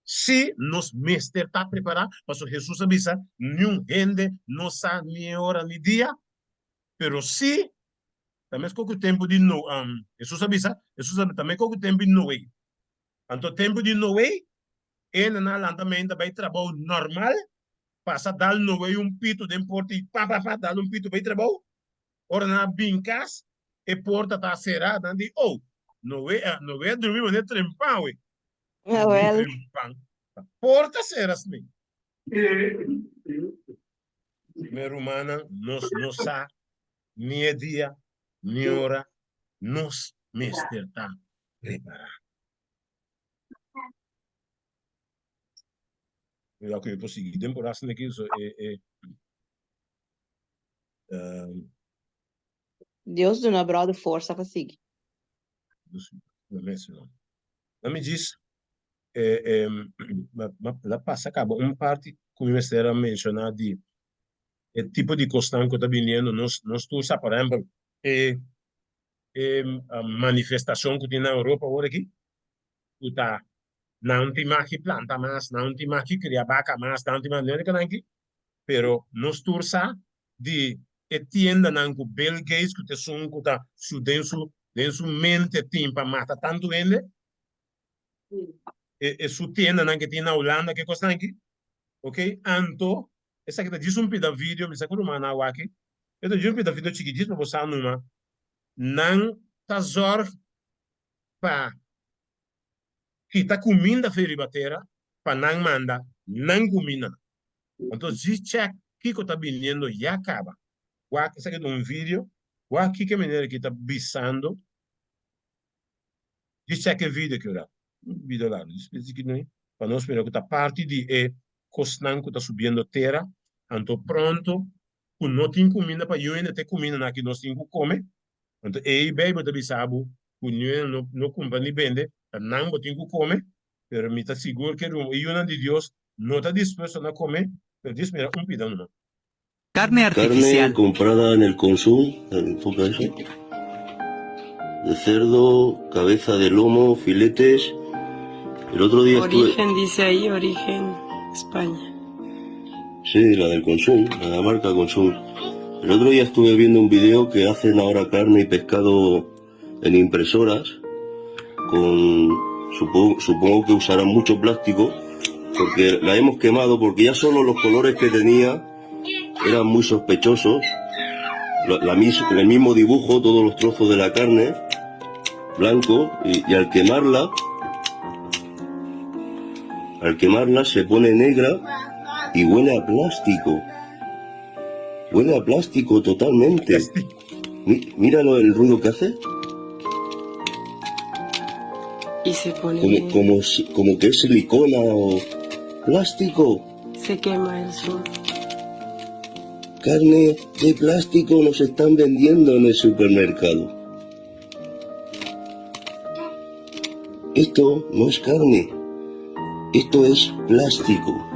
Sí, nos mester ta prepará, pasobra Hesus a bisa, Niun hende no sa ni e ora ni dia. Pero sí, ta meskos ku tempu di No, Hesus a bisa, Hesus a bisa, ta meskos ku tempu di Noe. Anto tempu di Noe, hendenan a lanta meinta bai trabou normal, pasa dal Noe un pitu den porta i pa pa pa dal un pitu bai trabou. Ora nan a bin kas, e porta ta será, nan di, Oh, Noe a, Noe a drumi manera trempan we. Awel. Porta sera smi. Mi rumannan, nos no sa ni e dia ni ora, nos mester ta prepará. Mira ku mi por sigui den por asina aki, so e e Dios duna brother forsa pa sigui. Na mi djis la pasa kaba un parti ku mi mester a menshoná di e tipo di kosnan ku ta biniendo nos nos tur sa por ehèmpel e e manifestashon ku tin na Europa awor aki ku ta nan tin maki planta mas nan tin maki kria baka mas nan tin maki pero nos tur sa di e tiendanan ku Bill Gates ku ta esun ku ta su den su. den su mente tin pa mata tantu hende? E e su tiendanan ke tin na Hulanda ke kosnan aki? Ok, anto esaki ta djis un pida video, mi sa ku rumannan a wak, e ta djis un pida video chiki djis pa bo sa numa nan ta zorg pa kita kuminda fe riba tera pa nan manda nan kumindanan. Anto djis chèk kiko ta biniendo ya kaba. Wak esaki ta un video, wak kiko e meneer aki ta bisando. Djis chèk e video aki un rato. Un video largu, djis djis ki noi pa nos mira ku ta parti di e kosnan ku ta subiendo tera. Anto pronto ku no tin kuminda pa yu hende ta e kumindanan aki nos tin ku kome. Anto ei Bijbel ta bisa bo ku niun no no kumpra ni bende, ta nan bo tin ku kome. Pero mi ta sigur ke e yunan di Dios no ta dispuesto na kome, pero djis mira un pida numa. Carne Carne artificial. comprada en el Consum, enfoca eso, de cerdo, cabeza de lomo, filetes. El otro día estuve... Origen, dice ahí, origen, España. Sí, la del Consum, la de la marca Consum. El otro día estuve viendo un video que hacen ahora carne y pescado en impresoras con supongo, supongo que usarán mucho plástico porque la hemos quemado porque ya solo los colores que tenía eran muy sospechosos. La, el mismo dibujo, todos los trozos de la carne, blanco, y, y al quemarla, al quemarla se pone negra y huele a plástico. Huele a plástico totalmente. Míralo el ruido que hace. Y se pone. Como, como, como que es silicona o plástico. Se quema el sol. Carne de plástico nos están vendiendo en el supermercado. Esto no es carne, esto es plástico.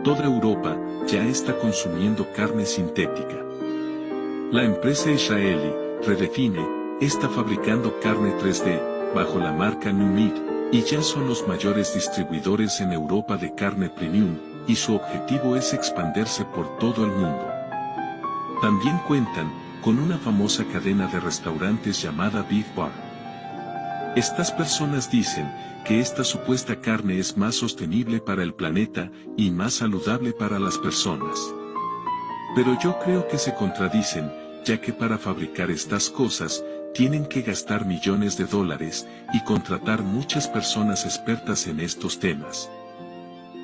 Toda Europa ya está consumiendo carne sintética. La empresa israelí, Redefine, está fabricando carne 3D, bajo la marca New Meat, y ya son los mayores distribuidores en Europa de carne premium, y su objetivo es expandirse por todo el mundo. También cuentan con una famosa cadena de restaurantes llamada Beef Bar. Estas personas dicen que esta supuesta carne es más sostenible para el planeta y más saludable para las personas. Pero yo creo que se contradicen, ya que para fabricar estas cosas, tienen que gastar millones de dólares y contratar muchas personas expertas en estos temas.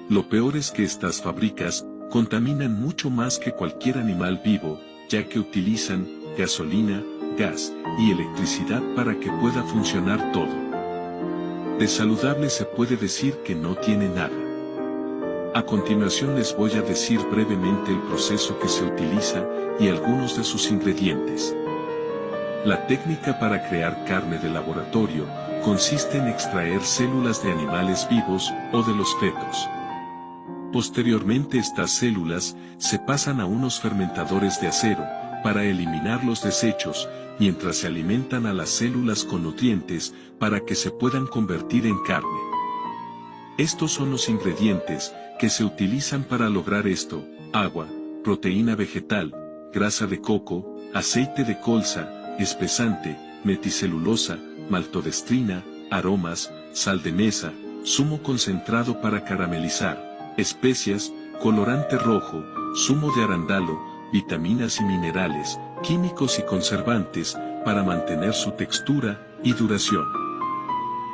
Lo peor es que estas fábricas contaminan mucho más que cualquier animal vivo, ya que utilizan gasolina, gas y electricidad para que pueda funcionar todo. De saludable se puede decir que no tiene nada. A continuación les voy a decir brevemente el proceso que se utiliza y algunos de sus ingredientes. La técnica para crear carne de laboratorio consiste en extraer células de animales vivos o de los fetos. Posteriormente estas células se pasan a unos fermentadores de acero para eliminar los desechos, mientras se alimentan a las células con nutrientes para que se puedan convertir en carne. Estos son los ingredientes que se utilizan para lograr esto: agua, proteína vegetal, grasa de coco, aceite de colza, espesante, meticelulosa, maltodestrina, aromas, sal de mesa, zumo concentrado para caramelizar, especias, colorante rojo, zumo de arándano, vitaminas y minerales, químicos y conservantes, para mantener su textura y duración.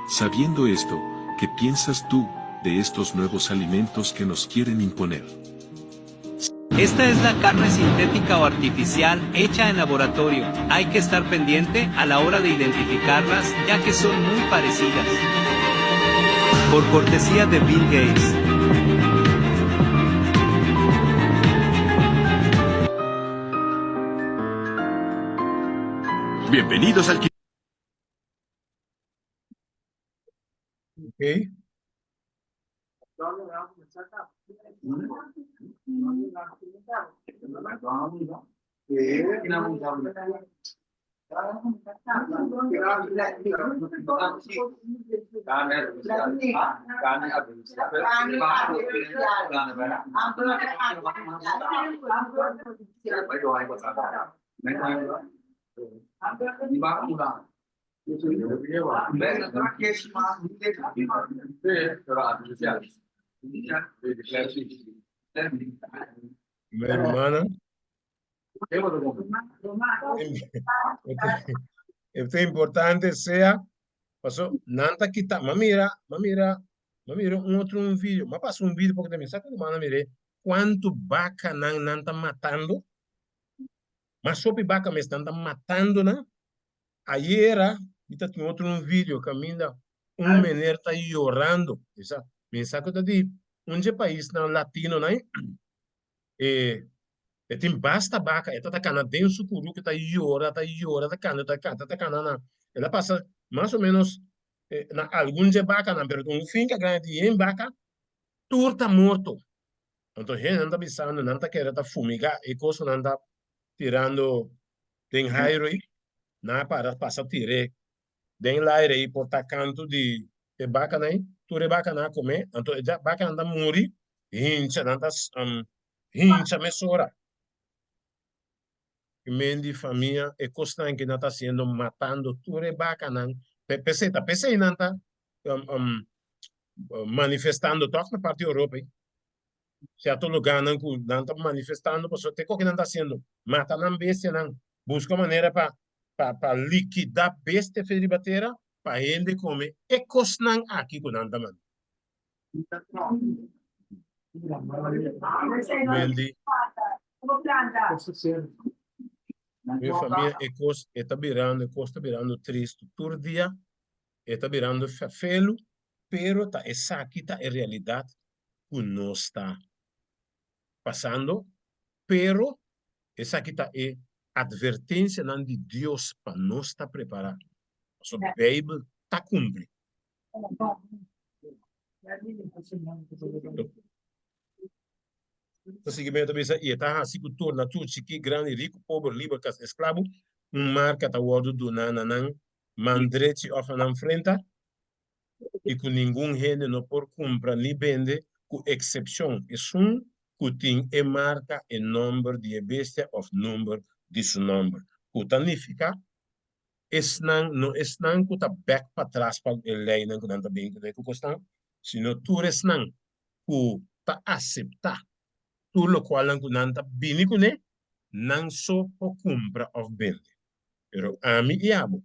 Sabiendo esto, ¿qué piensas tú de estos nuevos alimentos que nos quieren imponer? Esta es la carne sintética o artificial hecha en laboratorio. Hay que estar pendiente a la hora de identificarlas, ya que son muy parecidas. Por cortesía de Bill Gates. Bienvenidos al Ok. Mi hermana. E ta importante sea paso nan ta kita ma mira ma mira ma mira un otro un video ma pasa un video porque mi sa ku mana mire kuantu bakanan nan ta matando mas hopi baka mes nan ta matando nan ayera mi ta tin otro un video kaminda un meneer ta yorando mi sa mi sa ku ta di un dje paisnan latino nan E e tin basta baka, e ta ta kana den su kuruku, ta yora, ta yora, ta kana, ta kana, ta kana na. El a pasa mas o menos na algun dje bakanan, pero un finka grandi tin yen baka, tur ta morto. Anto hendenan ta bisando, nan ta kere ta fumiga e kos ku nan ta tirando den hairu ei, nan a para pasa tir'é den laire ei por ta kantu di e bakanan ei, tur e bakanan a kome, anto e bakanan ta muri hincha, nan ta hincha mesora. I men di famia e kosnan ke nan ta hasiendo matando tur e bakanan, p'esei ta p'esei nan ta manifestando tòg na parti Europa ei. Sierto lugarnan ku nan ta manifestando pasobra te koke nan ta hasiendo, mata nan bestianan, buska manera pa pa pa likidá bestia fe riba tera pa hende kome e kosnan aki ku nan ta manda. Wendy, Mi famia e kos e ta birando e kos ta birando tristu tur dia e ta birando fefelu pero ta esaki ta e realidat ku nos ta pasando, pero esaki ta e atvertensianan di Dios pa nos ta prepará, pasobra Beibel ta kumpli. Ta sigui Beibel ta bisa, I e ta hasi ku tur na tur, chikí, grandi, riku, pober, liber, kas esklabu, un marka ta wòrdu duná na nan man drechi òf na nan frenta, i ku ningun hende no por kumpra ni bende ku eksepshon esun ku tin e marka, e nòmber di e bestia òf number di su nòmber, ku ta nifiká esnan, no esnan ku ta bèk patras pa e leinan ku nan ta bin kuné ku kosnan, sino tur esnan ku ta aseptá tur lokualnan ku nan ta bini kuné, nan so por kumpra òf bende. Pero ami i abo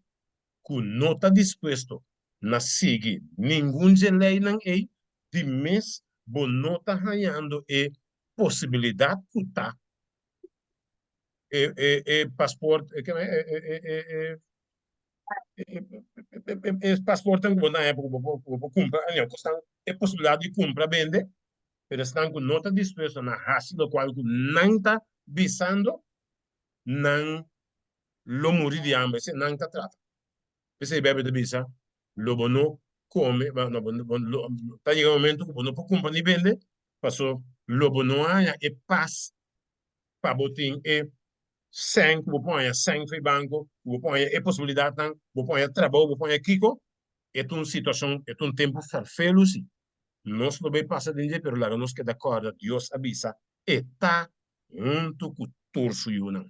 ku no ta dispuesto na sigui ningun dje leinan ei, di mes bo no ta hañando e posibilidat ku ta e e e pasport e e e e e pasportnan ku bo ta haña pa ku bo por bo por kumpra aña kosnan e posibilidat di kumpra bende, pero esnan ku no ta dispuesto na hasi lokual ku nan ta bisando, nan lo muri di hamber, esei nan ta trata. P'esei Bijbel ta bisa, lo bo no come, no, bo, bo, lo, ta yega un momento ku bo no por kumpra ni bende, paso lo bo no haña e pas pa bo tin e sèn ku bo por haña sèn for e banko, ku bo por haña e posibilidatnan, bo por haña trabou, bo por haña kiko. E ta un situashon, e ta un tempu ferfelu si. Nos lo bai pasa den dje, pero laga nos keda kòrda, Dios a bisa, E ta huntu ku tur su yunan.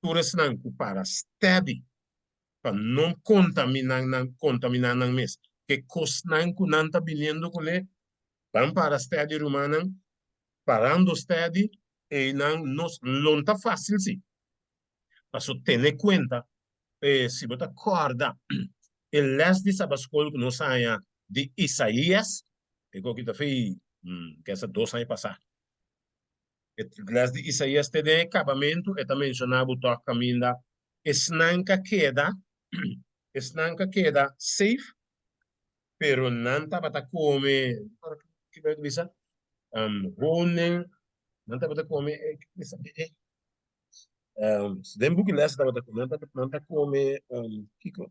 Tur esnan ku para steady pa no kontaminá nan kontaminá nan mes ku e kosnan ku nan ta biniendo kuné, ban para steady rumannan, parando steady einan nos lo ta fásil si, paso tene kuenta si bo ta kòrda e lès di sabaskol ku nos haña di Isaías, e koki ta fei kesa dos aña pasá. E les di Isaías te den e kabamentu, e ta menshoná bo tòg kaminda esnan ka keda, esnan ka keda safe, pero nan tabata kome, ki bo ta bisa? Honing, nan tabata kome, den buki les tabata, nan tabata, nan ta kome, kiko?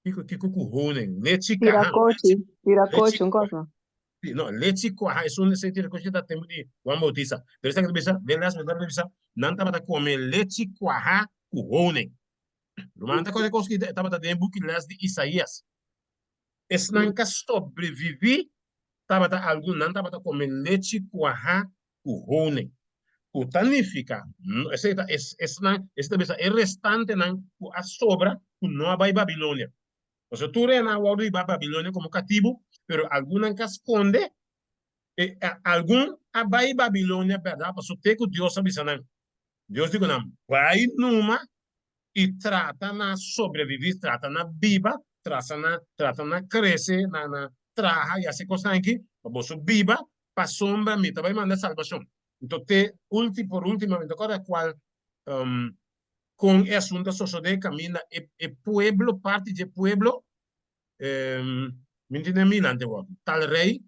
Kiko, kiko ku honing? Lechi kaha. Tirakochi, tirakochi, un cosa. Sí, no, lechi kuaha, esun esei tirakochi ta tempu di Juan Bautista. Pero esaki ta bisa, den les ta bisa, nan tabata kome lechi kuaha ku honing. Ruman ta kore kos ki tabata den e buki les di Isaías. Esnan ka sobreviví tabata algun, nan tabata kome lechi kuaha ku honing, ku ta nifiká, esei ta esnan, esei ta bisa e restantenan ku a sobra. ku no a bai Babilonia. Pasobra tur e nan a wòrdu hibá Babilonia komo katibu, pero algun nan ka skonde, e algun a bai Babilonia bèrdat, pasobra te ku Dios a bisa nan. Dios di ku nan, Bai numa i trata na sobreviví, trata na biba, trata na trata na krese, na na traha i hasi kosnan aki pa boso biba, pasobra mi ta bai manda salbashon. Nto te ulti por ultimo mi ta kòrda kual kon e asuntu a sosodé kaminda e e pueblo, parti dje pueblo, mi no tin mira ante wòrdu, tal rei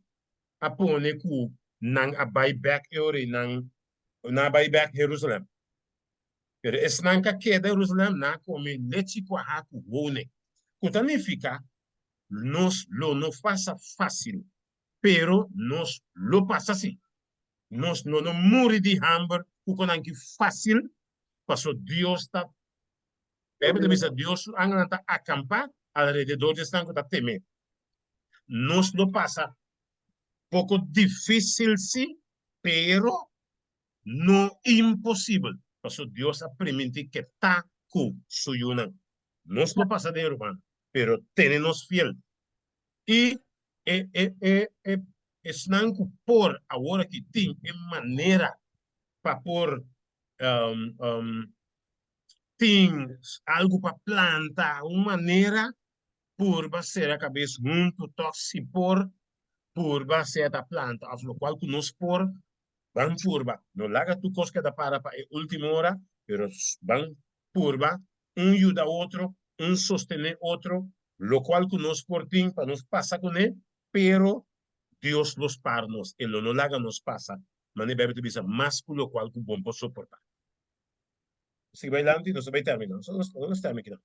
a pone ku nan a bai bèk e ora ei nan nan a bai bèk Herusalèm. Pero esnan ku a keda Herusalèm nan a kome lechi kuahá ku honing, ku ta nifiká nos lo no pasa fásil, pero nos lo pasa sí. Nos lo no muri di hamber ku konan ki fásil, pasobra Dios ta, Beibel ta bisa, Dios su angelnan ta akampá alrededor di esnan ku ta tem'é. Nos lo pasa poko difísil sí, pero no imposibel, pasobra Dios a primintí ke ta ku su yunan. Nos lo pasa den, ruman, pero tene nos fiel. I e e e e esnan ku por awor aki tin e manera pa por tin algu pa planta, un manera purba sera kabes huntu tòg si por purba sea ta planta òf lokual ku nos por Ban purba. No laga tur kos keda para pa e ultimo ora, pero ban purba un yuda otro, un sostené otro, lokual ku nos por tin pa nos pasa kuné, pero Dios lo spar nos, e lo no laga nos pasa, manera Beibel ta bisa, mas ku lokual ku bon por soportá. Sigui bai lanti, nos ta bai terminá. Nos nos termina kinan.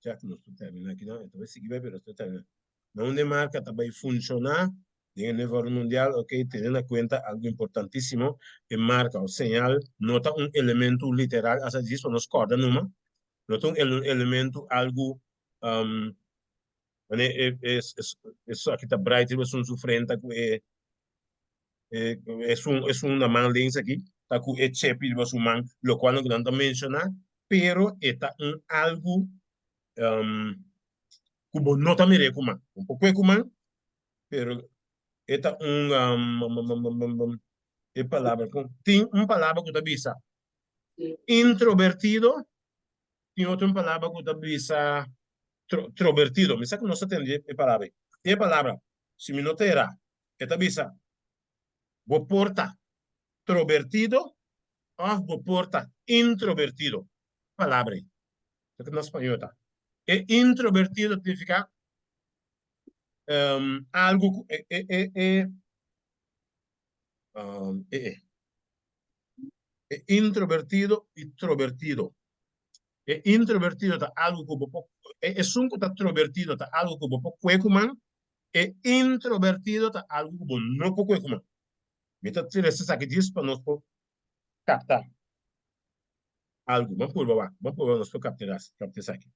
Ya ku nos por terminá aki nan, e ta bai sigui bai pero nos ta terminá. Na unda e marka ta bai funshoná den e nuevo orden mundial, ok, tene na kuenta algu importantísimo, e marka òf señal no ta un elementu literal, asa djis pa nos kòrda numa, no ta un elementu algu manera e e esaki ta bright riba esun su frenta ku e esun esun na man links aki ta ku e chepi riba su man lokual loke nan ta menshoná pero e ta un algu ku bo no ta mir'é ku man bo por kue ku man pero e ta un e palabra kon tin un palabra ku ta bisa introbertido tin otro un palabra ku ta bisa trobertido mi sa ku nos ta tende e palabra ei tin e palabra si mi no ta erá E ta bisa, Bo por ta trobertido òf bo por ta introbertido. Palabra ei, ta na spañó ta. E introbertido ta nifiká algu ku e e e e e e e introbertido i trobertido. E introbertido ta algu ku bo por, e esun ku ta trobertido ta algu ku bo por kue ku man E introvertido ta algu ku bo no por kohe ku man. Mi ta trese esaki djis pa nos por kapta algu. Ban purba wak, ban purba nos por kapta kapta esaki.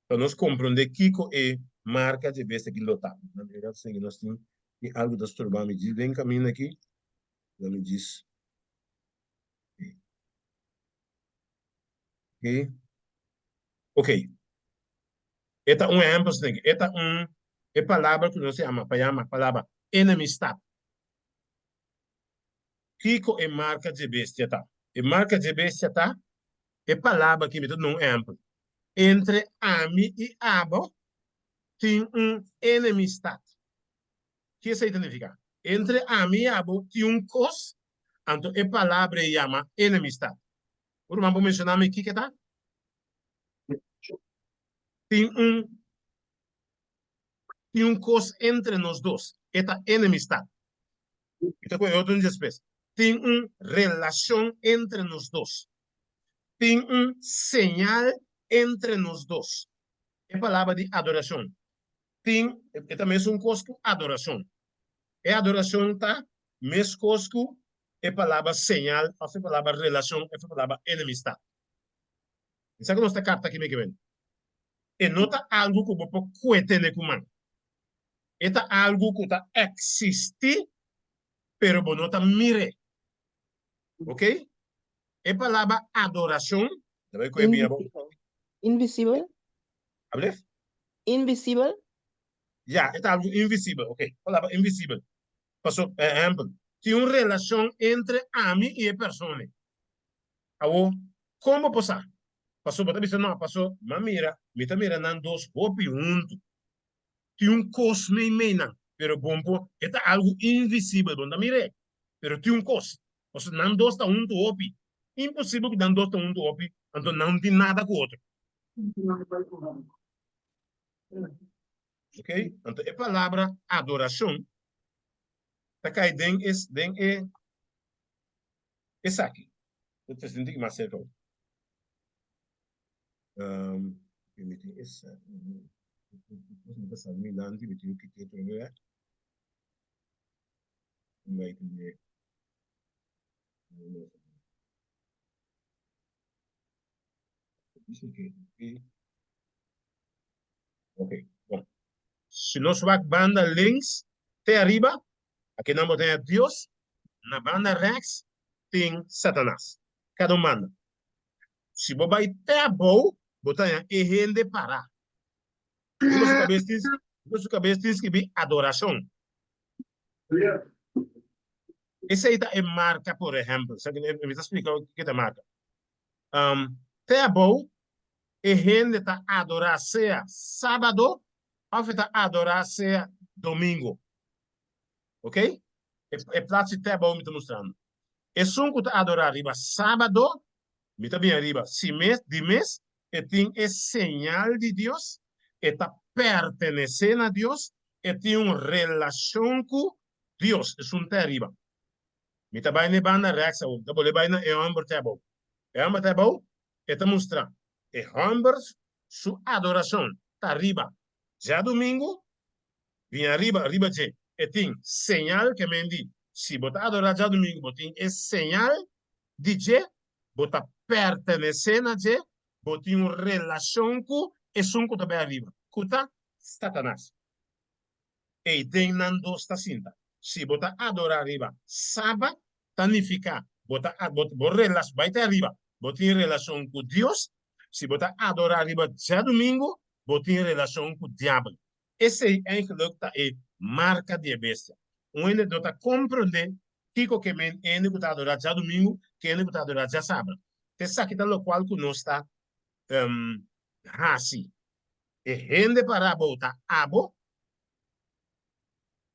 Pa nos komprondé kiko e marka dje bestia aki lo ta. Nan mira sigui nos tin tin algu ta stroba mi djis den kaminda aki. Nan mi djis. Ok. Ok. E ta un ehempel snake. E ta un e palabra ku nos yama pa yama palabra enemistad. Kiko e marka dje bestia ta? E marka dje bestia ta e palabra aki, mi ta duna un ehempel. Entre ami i abo tin un enemistad. Ki esei ta nifiká? Entre ami i abo tin un kos, anto e palabra ei yama enemistad. Un ruman por menshoná mi kiko e ta? Tin un tin un kos entre nos dos, e ta enemistad. Mi ta kohe otro despues. Tin un relashon entre nos dos. Tin un señal entre nos dos. E palabra di adorashon tin, e ta mesun kos ku adorashon. E adorashon ta meskos ku e palabra señal òf e palabra relashon òf e palabra enemistad. Mi sa ku nos ta kapta aki mi ke wen. E no ta algu ku bo por kue tene ku man. E ta algu ku ta eksistí, pero bo no ta mir'é. Ok? E palabra adorashon, ta bai ku e bira bo. Invisibel. Ablef? Invisibel. Ya, e ta algu invisibel. Ok, palabra invisibel. Paso, ehèmpel, tin un relashon entre ami i e persona. Awor, kon bo por sa? Paso bo ta bisa, no, paso m'a mira, mi ta mira nan dos hopi huntu. Tin un kos meimei nan, pero bon por, e ta algu invisibel, bo no ta mir'é, pero tin un kos. Paso nan dos ta huntu hopi. Imposibel ku nan dos ta huntu hopi, anto nan no tin nada ku otro. Ok, anto e palabra adorashon ta kai den e, den e esaki. Bo ta sinti mas serka bo. Um, mi tin esaki. Mi ta sali mi lanti, mi tin kite otro bes. Mi bai ku Ok, bon. Si nos wak banda links te ariba, akinan bo tin Dios, na banda rechts tin Satanas. Kada un banda. Si bo bai te abou, bo ta haña e hende pará. Riba su kabes tin, riba su kabes tin skibí adorashon. Esei ta e marka, por ehèmpel. Mi ta splika kiko ta marka. Te abou, e hende ta adorá sea sábado òf e ta adorá sea domingo. Ok? E plachi te abou mi ta mustrando. Esun ku ta adorá riba sábado, mi ta bin ariba, si mes, di mes, e tin e señal di Dios, e ta pertenesé na Dios, e tin un relashon ku Dios, esun te ariba. Mi ta bai na e banda rèks awor, mi ta bolbe bai na e hòmber te abou. E hòmber te abou, e ta mustra e hòmber su adorashon ta riba djadumingu, bin ariba riba dje e tin señal ke men di si bo ta adorá djadumingu bo tin e señal di dje, bo ta pertenesé na dje, bo tin un relashon ku esun ku ta bai ariba, ku ta Satanas. Ei den nan dos ta sinta. Si bo ta adorá riba Sabat, ta nifiká bo ta bo bo relas bai te ariba, bo tin relashon ku Dios. Si bo ta adorá riba djadumingu, bo tin relashon ku diabel. Esei eigenlijk ta e marka di e bestia. Un hende no ta komprondé kiko ke men hende ku ta adorá djadumingu ku hende ku ta adorá djasabra. Esaki ta lokual ku nos ta hasi. E hende pará bou ta abo.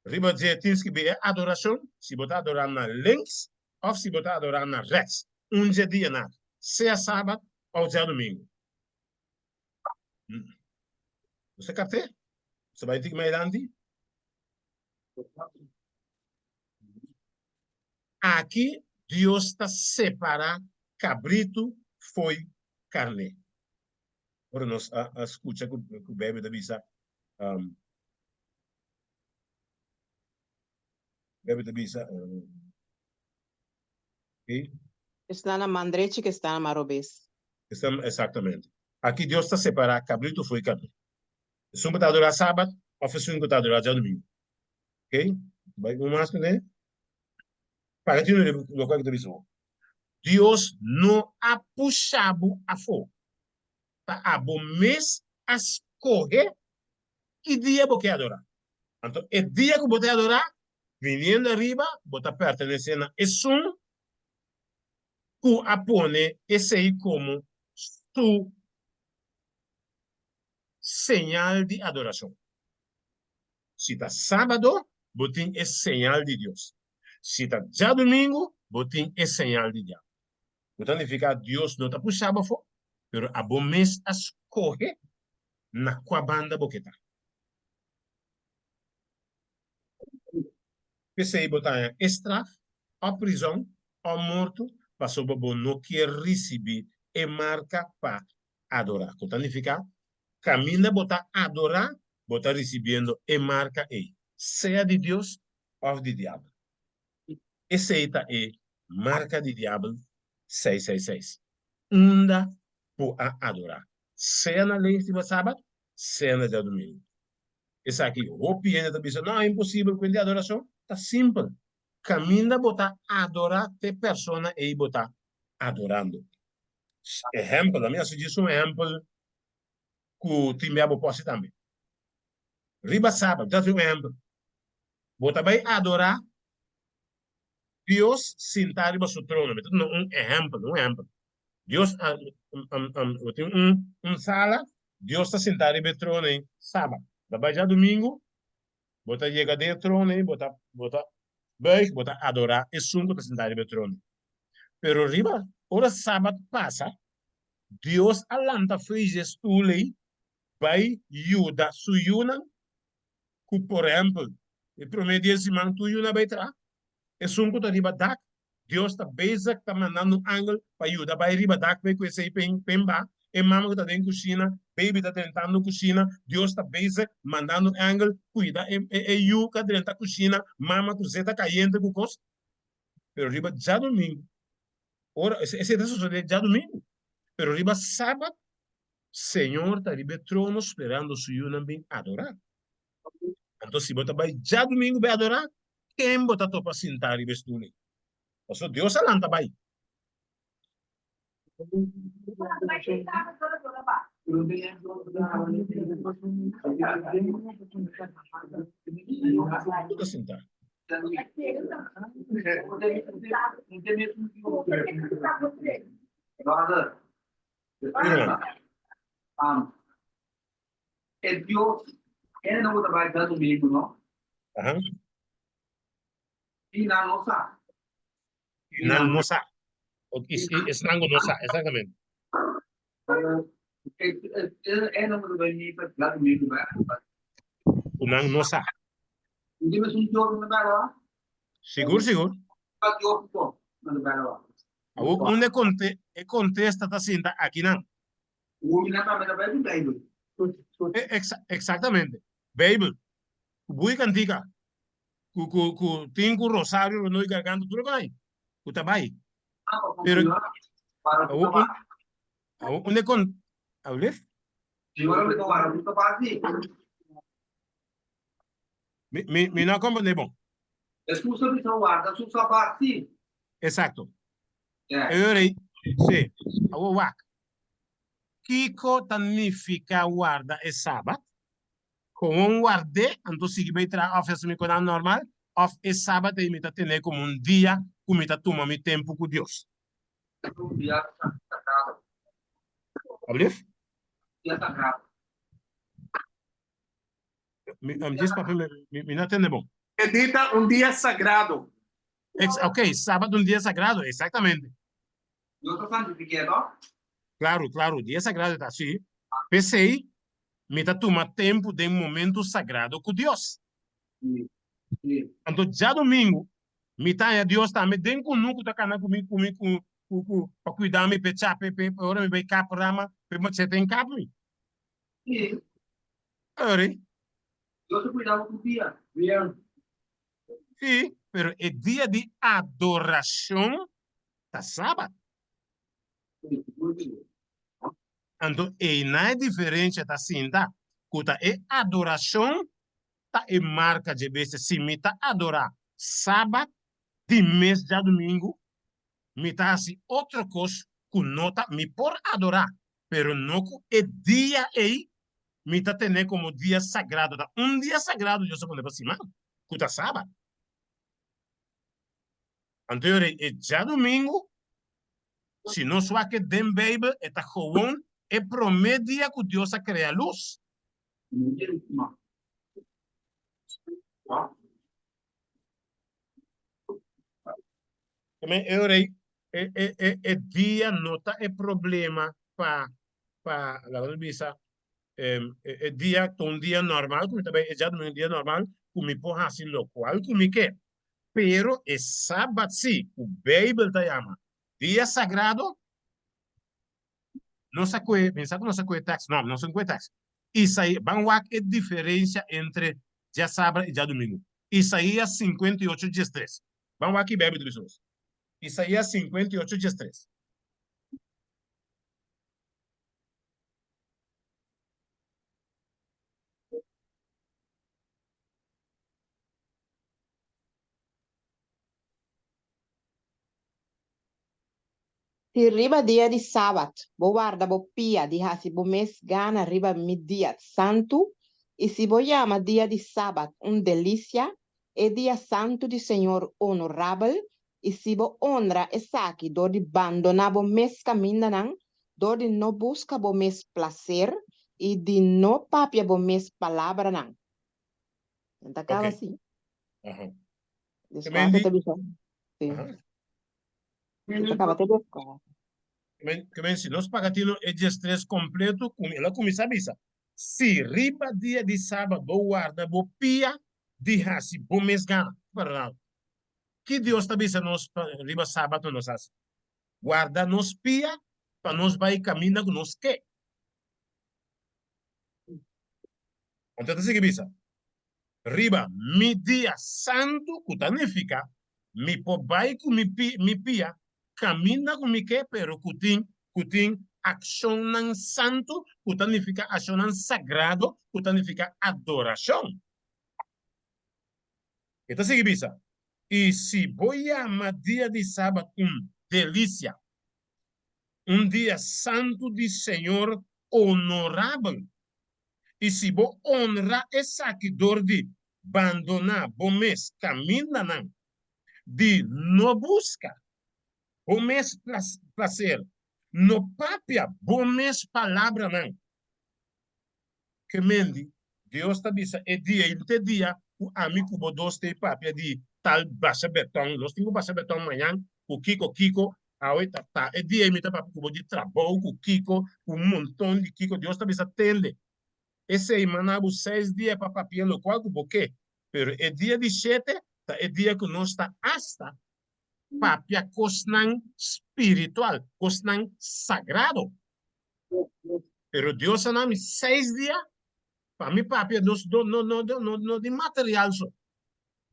Riba dje tin skibí e adorashon, si bo ta adorá na links òf si bo ta adorá na rèks, un dje dianan, sea sabat òf djadumingu. Bo ta kapt'é? Bo ta bai tiki mai adelante? Aki Dios ta separá kabritu fo'i karné. Ora nos a skucha ku Beibel ta bisa, Beibel ta bisa, okay. Esnan na man drechi ku esnan na man robes. Esnan, exactamente. Aki Dios ta separá kabritu fo'i karné. Esun ku ta adorá sabat òf esun ku ta adorá djadumingu. Okay? Bai un mas kuné. Paga tinu loke ku ta bisa bo. Dios no a pusha bo afó. Ta abo mes a skohe ki dia bo ke adorá. Anto e dia ku bo ta adorá, viniendo ariba, bo ta pertenesé na esun ku a pone esei komo su señal di adorashon. Si ta sábado, bo tin e señal di Dios. Si ta djadumingu, bo tin e señal di diabel. Ku ta nifiká Dios no ta pusha bo afó, pero abo mes a skohe na kua banda bo ke ta. P'esei bo ta haña e straf, òf prizòn, òf morto, pasobra bo no kier risibí e marka pa adorá. Ku ta nifiká kaminda bo ta adorá, bo ta risibiendo e marka ei, sea di Dios òf di diabel. Esei ta e marka di diabel 666. Unda bo a adorá, sea na lei riba sabat, sea na djadumingu. Esaki hopi hende ta bisa, no, imposibel ku hende adorashon. Ta simpel. Kaminda bo ta adorá te persona ei bo ta adorando. Ehèmpel, ami a hasi djis un ehèmpel ku tin bia bo por hasi tambe. Riba sabat, mi ta hasi un ehèmpel, bo ta bai adorá Dios sintá riba su trono. Mi ta duna un ehèmpel, un ehèmpel. Dios a, bo tin un, un sala, Dios ta sintá riba e trono ei sabat. Bo ta bai djadumingu, bo ta yega den e trono ei, bo ta, bo ta buig, bo ta adorá esun ku ta sintá riba e trono ei. Pero riba, ora sabat pasa, Dios a lanta fo'i dje stul ei bai yuda su yunan ku, por ehèmpel, e promé dia di siman tur yunan bai traha, esun ku ta riba dak, Dios ta bezig ta mandando un angel pa yuda bai riba dak bai ku esei pen pen ba, e mama ku ta den kushina, baby ta drentando kushina, Dios ta bezig mandando un angel kuida e e yu ku a drenta kushina, mama ku zeta kayente ku kos. Pero riba djadumingu, ora esei ta sosodé djadumingu, pero riba sabat Señor ta riba e trono sperando su yunan bin adorá. Anto si bo ta bai djadumingu bai adorá, ken bo ta topa sintá riba e stul ei? Pasobra Dios a lanta bai. Bo ta sintá. Um, e Dios, e no ta bai djadumingu, no? Aha. I nan no sa. I nan no sa. O, i, i, esnan ku no sa, exactamente. E, e, e no ta bai misa djadumingu, bai. Ku nan no sa. Dime si un Dios no ta bai, Sigur, sigur. Dios no ta bai. Awor unda e conte e contesta ta sinta akinan? Huminan tambe ta bai ku Bijbel. E exactamente. Bijbel. Ku bui cantica. Ku ku ku tin ku rosario rondó di garganta tur e bai. Ku ta bai. Pero awor un awor unda e con alblief? Mi mi mi no a comprende bon. Hesus a bisa warda su sabat, sí. Exacto. Yeah. E ora ei, sí. Awor wak. Kiko ta nifiká warda e sabat? Gewoon ward'é, anto sigui bai traha òf hasi mi konan normal, òf e sabat ei mi ta ten'é komo un dia ku mi ta tuma mi tempu ku Dios? Un dia sagrado. Alblief? Dia sagrado. Mi, um, djis papia, mi, mi, mi no a tende bon. E di ta un dia sagrado. Ex, ok, sábado un dia sagrado, exactamente. Dios ta santifiké, to? Claro, claro, dia sagrado ta así. P'esei, mi ta tuma tempu den momento sagrado ku Dios. Sí, sí. Anto djadumingu, mi ta haña Dios tambe den kunuku ta kana ku mi, ku mi, ku, ku, ku, pa kuida mi, p'e cha, p'e, p'e, ora mi bai kap rama, p'e machete en kap mi. Sí. Ori. Dios ta cuida bo tur dia. Bien. Sí, pero e dia di adoracion ta Sabat. Anto einan e diferencia ta sinta, cu ta e adoracion ta e marca dje bestia. Si mi ta adora Sabat di mes djadumingu, mi ta haci otro cos cu no ta, mi por adora, pero no cu e dia ei mi ta tene como dia sagrado. Ta un dia sagrado Dios a pone pa siman, cu ta Sabat. Anto yo rei, e djadumingu, si nos wak e den Bijbel, e ta gewoon e prome dia cu Dios a crea luz. E ora ei, e, e, e, e dia no ta e problema pa, pa, laga nos bisa, em, e, e dia ta un dia normal ku mi ta bai, e djadumingu un dia normal ku mi por hasi lokual ku mi ke. Pero e sabat si, ku Beibel ta yama dia sagrado, Nos a koe, pensa ku nos a koe tèks, no, nos no koe tèks. Isaías, ban wak e diferensia entre djasabra i djadumingu. Isaías 58, 13. Ban wak ki Beibel ta bisa nos. Isaías 58, 13. Si riba dia di sabat bo warda bo pia di hasi bo mes gana riba mi dia santu, i si bo yama dia di sabat un delisia, e dia santu di Señor onorabel, i si bo onra esaki dor di bandoná bo mes kamindanan, dor di no buska bo mes plaser i di no papia bo mes palabranan. Nan ta kaba Ok. si. Aha. Des Te kuater men ta di. bisa. Si. Aha. E ta kaba te des kuater. Men, ke men si nos paga tino e diestres kompleto, ku el a kuminsá bisa, Si riba dia di sabat bo warda bo pia di hasi bo mes gana. Perdonado. Ki Dios ta bisa nos pa riba sabat no nos hasi? Warda nos pia pa nos bai kaminda ku nos ke. Anto e ta sigui bisa, Riba mi dia santu, ku ta nifiká mi por bai ku mi mi pia kaminda ku mi ke, pero ku tin ku tin akshonnan santu, ku ta nifiká akshonnan sagrado, ku ta nifiká adorashon. E ta sigui bisa, I si bo yama dia di sabat un delisia, un dia santu di Señor onorabel, i si bo onra esaki dor di bandoná bo mes kamindanan, di no buska bo mes plaser, no papia bo mes palabranan. Ke mendi, Dios ta bisa e dia i te dia ku ami ku bo dos ta e papia di tal basha beton, nos tin ku basha beton mañan ku kiko kiko, awe ta ta e dia i mi ta papia ku bo di trabou ku kiko, ku un monton di kiko, Dios ta bisa tende esei manda bo seis dia pa papia lokual ku bo ke, pero e dia di shete ta e dia ku nos ta asta papia kosnan spiritual, kosnan sagrado. Pero Dios a na mi seis dia pa mi papia nos no no no no no di material so,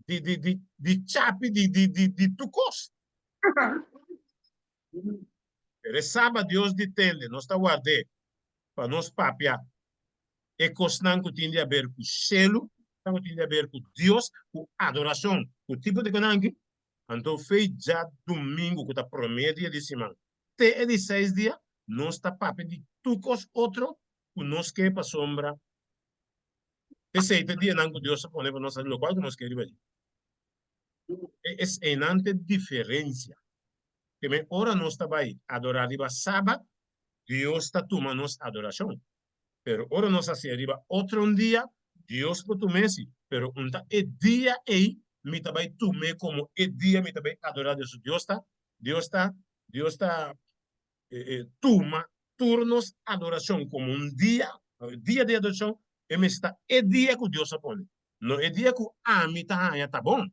di di di di chapi di di di di tur kos. Pero e sabat Dios di tende nos ta ward'é pa nos papia e kosnan ku tin di aber ku shelu, ku tin di aber ku Dios, ku adorashon, ku tipo di konan aki. Anto fei djadumingu ku ta promé dia di siman te e di seis dia, nos ta papia di tur kos otro ku nos ke pasobra esei ta e dianan ku Dios a pone pa nos hasi lokual ku nos ke riba dje. Eseinan ta e diferensia. Primer ora nos ta bai adorá riba sabat, Dios ta tuma nos adorashon. Pero ora nos hasié riba otro un dia, Dios por tum'é si, pero un ta e dia ei mi ta bai tum'é komo e dia mi ta bai adorá Dios. Dios ta, Dios ta, Dios ta tuma tur nos adorashon komo un dia, dia di adorashon, e mester ta e dia ku Dios a pone, no e dia ku ami ta haña ta bon.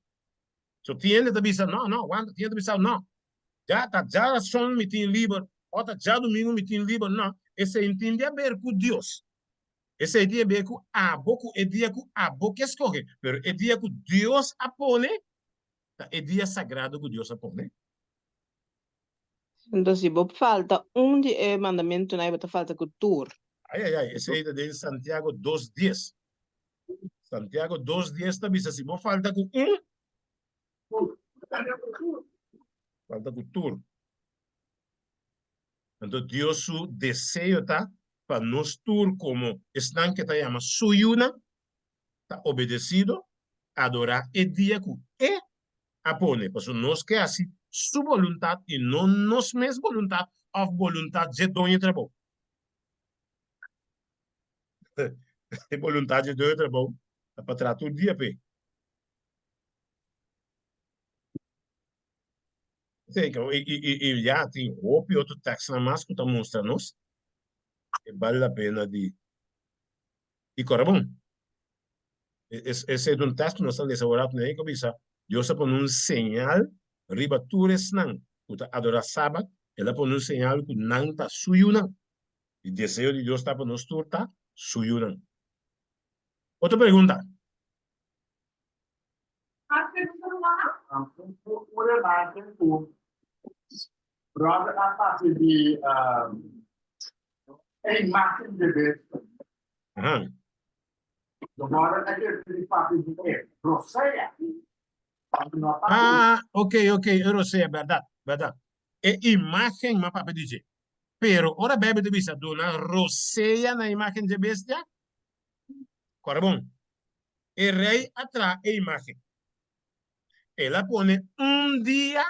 So tin hende ta bisa, no, no, wanta, tin hende ta bisa, no, ya ta djarason mi tin liber, o ta djadumingu mi tin liber, no, esei no tin di aber ku Dios. Esei tin aber ku abo, ku e dia ku abo ke skohe, pero e dia ku Dios a pone, ta e dia sagrado ku Dios a pone. Enton si bo falta un di e mandamentunan ei bo ta falta ku tur. Ai, ai, ai, esei ta den Santiago dos dies. Santiago dos dies ta bisa si bo falta ku un, falta ku tur. Anto Dios su deseo ta pa nos tur komo esnan ke ta yama su yunan ta obedesido, adorá e dia ku E a pone, pasobra nos ke hasi su boluntat i no nos mes boluntat òf boluntat dje doño di trabou. E boluntat dje doño di trabou ta pa traha tur dia p'e. I ya tin hopi otro tèkstnan mas ku ta mustra nos e bal la pena di i kòrda bon. Esei ta un tèst ku nos ta lesa ora ku nan bisa, Dios a pone un señal riba tur esnan ku ta adorá Sabat, El a pone un señal ku nan ta Su yunan. I deseo di Dios ta pa nos tur ta Su yunan. Otro pregunta? Ahan. Ah, ok, ok, e rosea, bèrdat, bèrdat. E imágen m'a papia di dje. Pero ora Bijbel ta bisa duna rosea na imágen dje bestia, kòrda bon, e rei a traha e imágen. El a pone un dia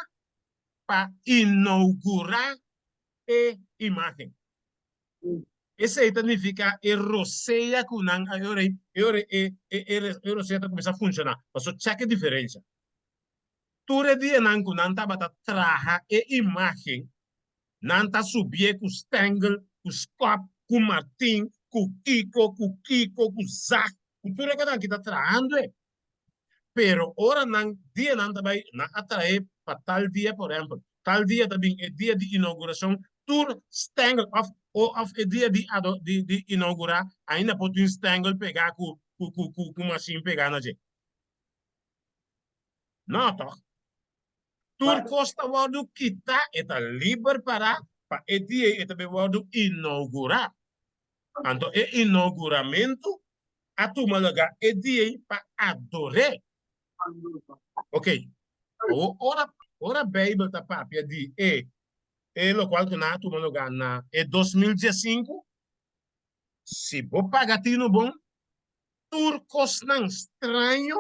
pa inougurá e imágen. Esei ta nifiká e rosea ku nan a e ora ei, e ora ei e e rosea ta kuminsá funshoná. Pasobra chèk e diferensha. Tur e dianan ku nan tabata traha e imágen, nan ta subié ku stèngel, ku skòp, ku martin, ku kiko, ku kiko, ku zag, ku tur e kosnan ki ta trahando e. Pero ora nan dianan ta bai, nan a trahe pa tal dia, por ehèmpel, tal dia ta bin e dia di inougurashon, tur stèngel òf òf e dia di ado di di inougurá ainda por tin stèngel pegá ku ku ku ku mashin pegá na dje. No, tòg? Tur kos ta wòrdu kitá, e ta liber pará pa e dia ei e ta bin wòrdu inougurá. Anto e inouguramentu a tuma lugá e dia ei pa ador'é. Okey, awor ora ora Beibel ta papia di e e lokual ku nan a tuma lugá na e 2015, si bo paga tinu bon, Tur kosnan straño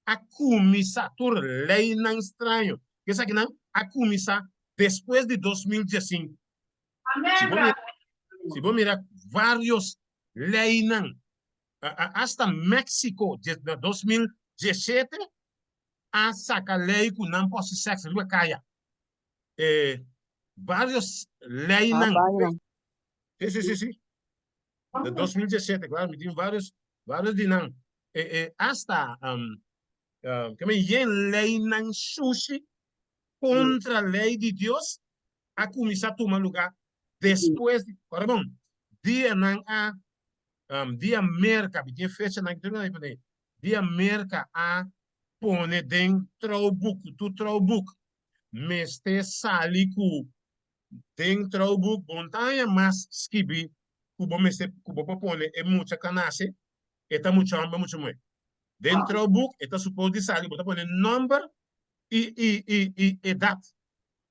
a kuminsá, tur leinan straño, esakinan a kuminsá despues di 2015. Si bo mira, si bo mira vários leinan, asta Mexico na 2017 a saka lei ku nan por hasi sèks riba kaya. Vários leinan. Sí, sí, sí, sí. De 2017, claro, mi tin varios, varios di nan. E, e, hasta, um, um, ke men yen leynan sushi contra ley di Dios a cuminsa tuma lugar despues di, ora bon, dia nan a, um, dia Merca, mi tin fecha nan, ki pone, dia Merca a pone den trouwboek, tur trouwboek mester sali cu Den trouwboek bo no ta haña mas skibí ku bo mester ku bo por pone e mucha ku a nase, e ta mucha hòmber mucha muhé. Den trouwboek e ta supos di sali bo ta pone nòmber i i i i edat.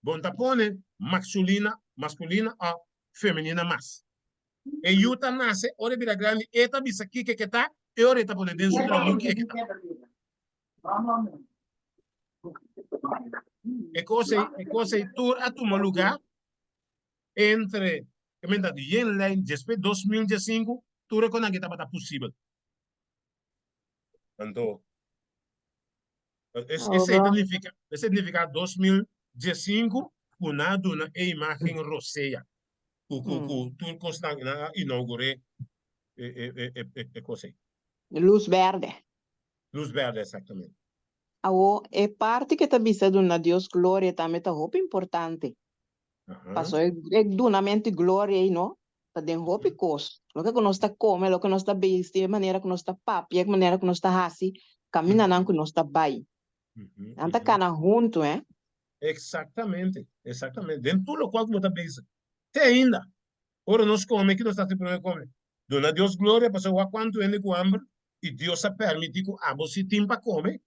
Bo no ta pone maxulina maskulina òf femenina mas. E yu ta nase ora e bira grandi e ta bisa kiko ke ta e ora e ta pone den su trouwboek kiko ke ta. E kos ei, e kos ei tur a tuma lugá entre, ke men ta di yen lei despues 2015, tur e konan aki tabata posibel. Anto, es, esei ta nifiká, esei ta nifiká 2015 ku nan a duna e imágen rosea, ku, ku, ku tur kosnan, nan a inougur'é e, e, e, e, e kos ei. Lus bèrdè. Luz berde, exactamente. Awo, e parti ke ta bisa duna Dios gloria tambe ta hopi importante. Paso e e dunamento di gloria ei no, ta den hopi kos. Loke ku nos ta kome, loke nos ta bisti, e manera ku nos ta papia, e manera ku nos ta hasi, kamindanan ku nos ta bai. Nan ta kana huntu, eh. Exactamente, exactamente. Den tur lokual ku bo ta bezig. Te ainda, ora nos kome, ki nos ta hasi prome kome? Duna Dios gloria, pasobra wak kuantu hende ku hamber i Dios a permití ku abo si tin pa kome.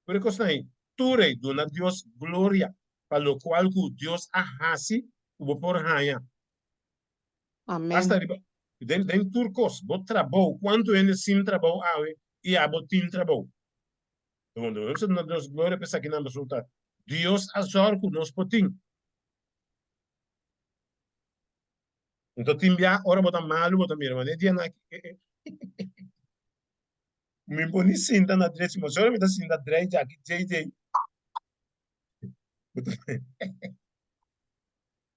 Tur e kosnan ei, tur ei duna Dios gloria pa lokual ku Dios a hasi ku bo por haña. Amen. Asta riba, den, den tur kos, bo trabou, kuantu hende sin trabou awe i abo tin trabou? Nos duna Dios gloria pa esakinan pasobra Dios a zòrg ku nos por tin. Nto tin bia ora bo ta malu bo ta mira manera dia nan aki mi por ni sinta na drechi mas ora mi ta sinta drechi aki djei djei.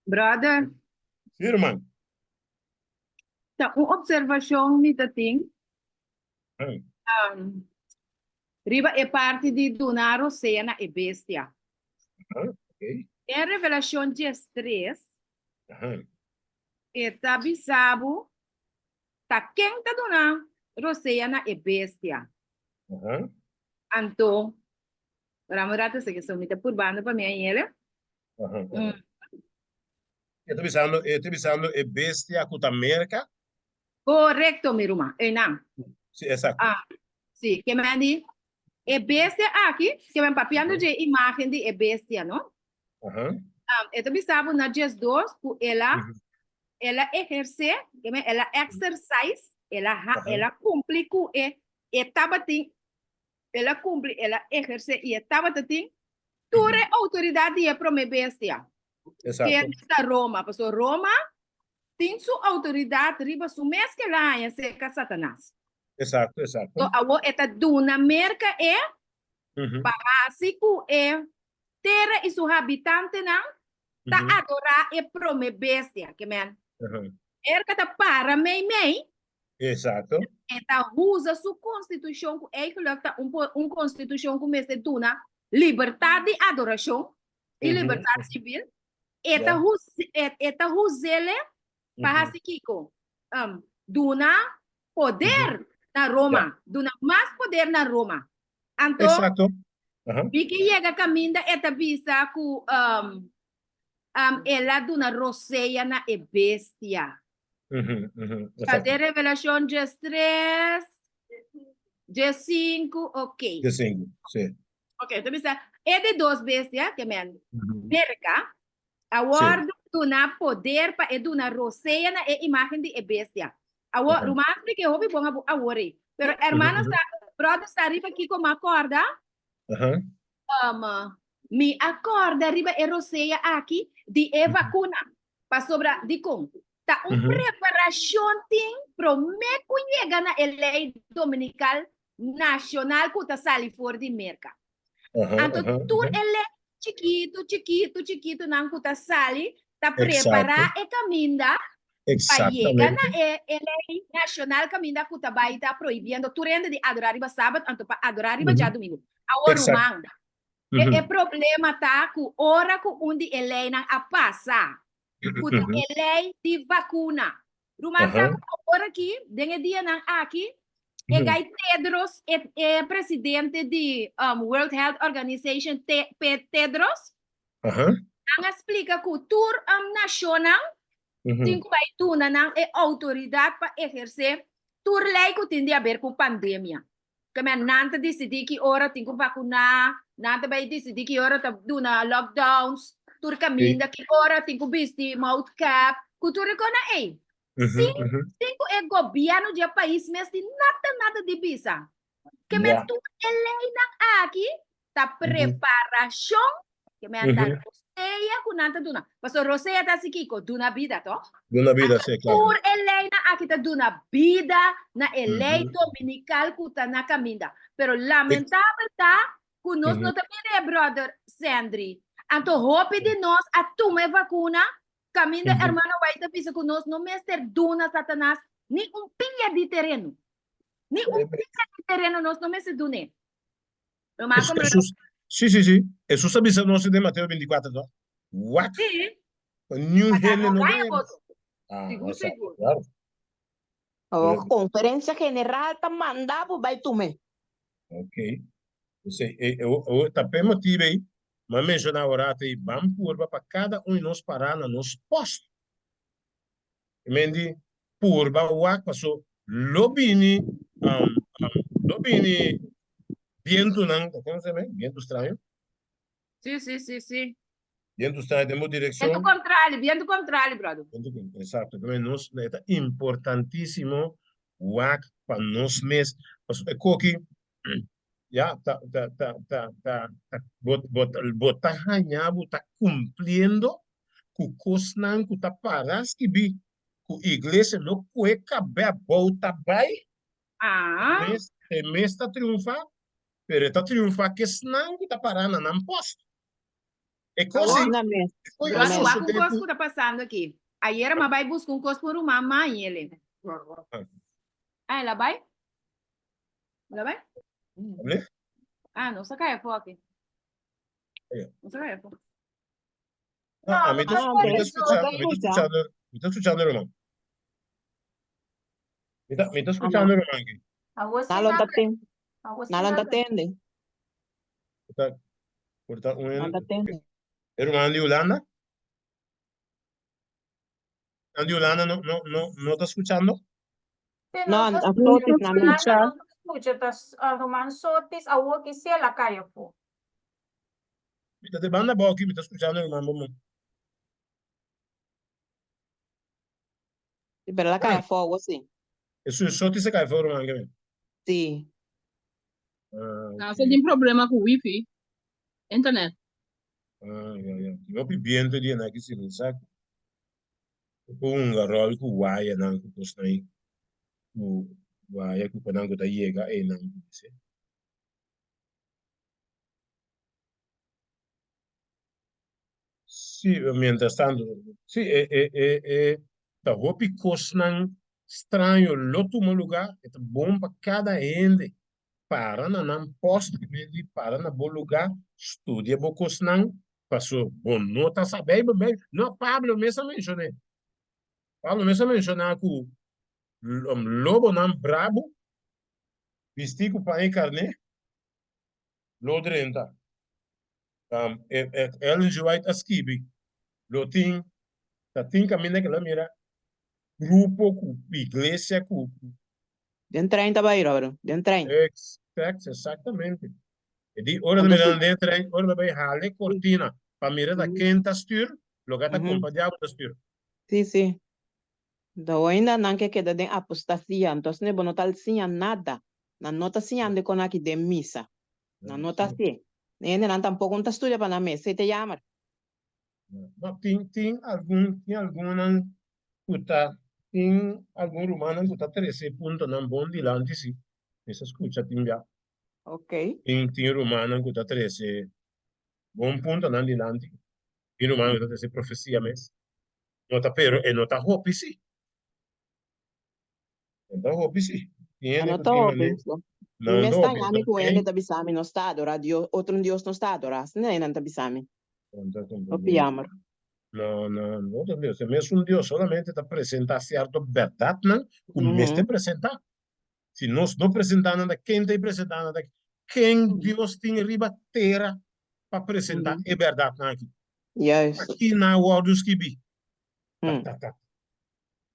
Brother. Si ruman. Ta un observacion mi ta tin. Riba e parti di duna rosea na e bestia. Den Revelacion 13, e ta bisa bo ta ken ta duna rosea na e bestia. Anto, ora un rato esaki so mi ta purbando pa mi a yele. E ta bisando, e ta bisando e bestia ku ta Merka. Korekto, mi ruman. Einan. Sí, exacto. Ah, sí, ke men di e bestia aki, ke men papiando dje imagen di e bestia, no? E ta bisa bo na 12 ku el a el a ehersé, el a exercise, el a el a kumpli ku e e tabatin, el a kumpli, el a ehersé i e tabata tin tur e outoridat di e promé bestia. Kende ta Roma, pasobra Roma tin su outoridat riba su mes ku el a haña serka Satanas. Exacto, exacto. So awor e ta duna Merka e pa hasi ku e tera i su habitantenan ta adorá e promé bestia. Ke men? Merka ta para meimei. Exacto. E ta usa su konstitushon ku eigenlijk ta un un konstitushon ku mester duna libertat di adorashon i libertat sivil. E ta e ta us'ele pa hasi kiko? Duna poder na Roma, duna mas poder na Roma. Anto, Exacto. mi ke yega kaminda e ta bisa ku el a duna rosea na e bestia. Ta den Revelashon diestres, diesinku, ok. Diesinku, si. Ok, ta bisa e di dos bestia, ke men Merka, A wòrdu duna poder pa e duna rosea na e imágen di e bestia. Awor, ruman a splika e hopi bon abo awor ei. Pero hermano sa, brother sa riba kiko mi a kòrda? Mi a kòrda riba e rosea aki di e vakuna. Pasobra, dikon? Ta un preparashon tin promé ku yega na e lei dominikal nashonal ku ta sali for di Merka. Anto tur e lei chikitu, chikitu, chikitu nan ku ta sali ta prepará e kaminda pa yega na e e lei nashonal kaminda ku ta bai ta prohibiendo tur hende di adorá riba sabat anto pa adorá riba djadumingu. Awor ruman, e e problema ta ku ora ku un di e leinan a pasa, ku ta e lei di vakuna, Ruman sa ku awor aki, den e dianan aki, e gai Tedros, e e presidente di World Health Organization, Te, Pe, Tedros, nan a splika ku tur nashonnan tin ku bai duna nan e outoridat pa ehersé tur lei ku tin di aber ku pandemia. Keme nan ta disidí ki ora tin ku vakuná, nan ta bai disidí ki ora ta duna lockdowns, tur kaminda, ki ora tin ku bisti mouth cap, ku tur e kosnan ei. Sin, sin ku e gobièrnu di e pais mes tin nada nada di bisa. Keme tur e leinan aki ta preparashon Ke men ta rosea ku nan ta duna. Pasobra rosea ta hasi kiko? Duna bida, tòg? Duna bida, sí, klaro. Tur e leinan aki ta duna bida na e lei dominikal ku ta na kaminda. Pero lamentabel ta ku nos no ta mira e bròder Sendry. Anto hopi di nos a tuma e vakuna, kaminda hermano White ta bisa ku nos no mester duna Satanas ni un pia di tereno. Ni un pia di tereno nos no mester dun'é. Lo mas como Jesús, sí, sí, sí. Jesús a bisa nos den Mateo 24, no? Wak. Sí. Pa niun Pa hende no no gaña gaña. boso. Ah, Sigur, exacto, sigur. claro. Oh, Conferencia General ta manda bo bai tume. Ok. Ese, e, e, o, o, ta p'e motibu ei, m'a menshoná ora ei, ban purba pa kada un di nos pará na nos post. Men di purba wak paso lo bini lo bini bientunan, komo se yama? Bientu straño? Sí, sí, sí, sí. Bientu straño den bo direkshon. Bientu kontrali, bientu kontrali, brother. Bientu kontrali, eksakto. Entonces nos e ta importantísimo wak pa nos mes, paso e koki ya ta ta ta ta ta bo bo bo ta haña bo ta kumpliendo ku kosnan ku ta para skibí ku iglesia lo kohe kab'é abou ta bai, Ah. e mes e mes ta triunfá, pero e ta triunfá ku esnan ku ta pará na nan pòst. E kos ei, Na mes. e kos ei Brother, a wak un sosodé kos ku. ku ta pasando aki. Ayera m'a bai buska un kos pa un ruman mañele. Ah, el a bai? El a bai? Able? Ah, nos a kai afó aki. Ja. Nos a kai afó. No, a mi ta, Ah, mi ta ok. skuchando, mi ta skuchando, mi ta skuchando ruman. Mi ta, mi ta skuchando ruman aki. Awor si Nalo ta nan, ten, awor si nalo ta nan. tende, Por ta, por ta un nalo ta tende. e ruman di Hulanda? Ruman di Hulanda no, no, no, no ta skuchando? Si No, nos ta a Sotis na mes. Hulanda no ta skucha, ta ruman Sotis awor ki si el a kai afó. Mi ta di banda abou aki, mi ta skuchando ruman bo man. Sí, pero el a kai afó awo sí. Esun soti se kai afó ruman ke. Sí. Ah, Nan sa tin problema ku wifi, internet. Ah, ya, ya. Tin hopi biento di esaki si mi sa ku ku hunga ròl ku wayanan ku kosnan ei, ku waya ku konan ku ta yega einan ku bisé. Sí, mientras tanto, sí, e, e, e, e, ta hopi kosnan straño lo tuma lugá, e ta bon pa kada hende para na nan post, di para na bo lugá, studia bo kosnan, paso bo no ta sa, Bijbel, Bijbel, no, Pablo mes a menshoné, Pablo mes a menshoná ku lobonan brabu, bistí ku paña i karné, lo drenta. Ellen G. White a skibi, lo tin, ta tin kaminda ku lo mira grupo ku iglesia ku. Den trein ta bai, Robert, den trein. Exact, exactamente. E di ora ta mira den trein, ora ta bai hala e kortina pa mira ta ken ta stuur, loke ta kompa diabel ta stuur. Sí, sí. Anto ainda nan ke keda den apostasia, anto asina bo no ta siña nada. Nan no ta siñando e kon aki den misa. Nan no ta hasié. E hendenan tampoko no ta studia pa nan mes, esei ta yamer. No, tin, tin algun, tin algunnan ku ta, tin algun rumannan ku ta trese puntonan bon dilanti si. Mi sa skucha tin bia. Ok. Tin, tin rumannan ku ta trese bon puntonan dilanti. Tin rumannan ku ta trese profesia mes. No ta pero e no ta hopi si. E no ta hopi si. Tin E hende no ku ta tin hopi. manera. Mi No, no mes ta ta hopi. haña mi ku hende ta bisa mi nos ta adorá Dios, otro un Dios nos ta adorá. Asina nan ta bisa mi. No ta Hopi komprendé. yamer. No, no, no ta Dios. E mesun Dios solamente ta presentá sierto bèrdatnan ku mester presentá. Si nos no presentá nan ta ken ta presentá nan ta ken Dios tin riba tera pa presentá e bèrdatnan aki? Juist. Aki nan a wòrdu skibí. Ta, ta, ta.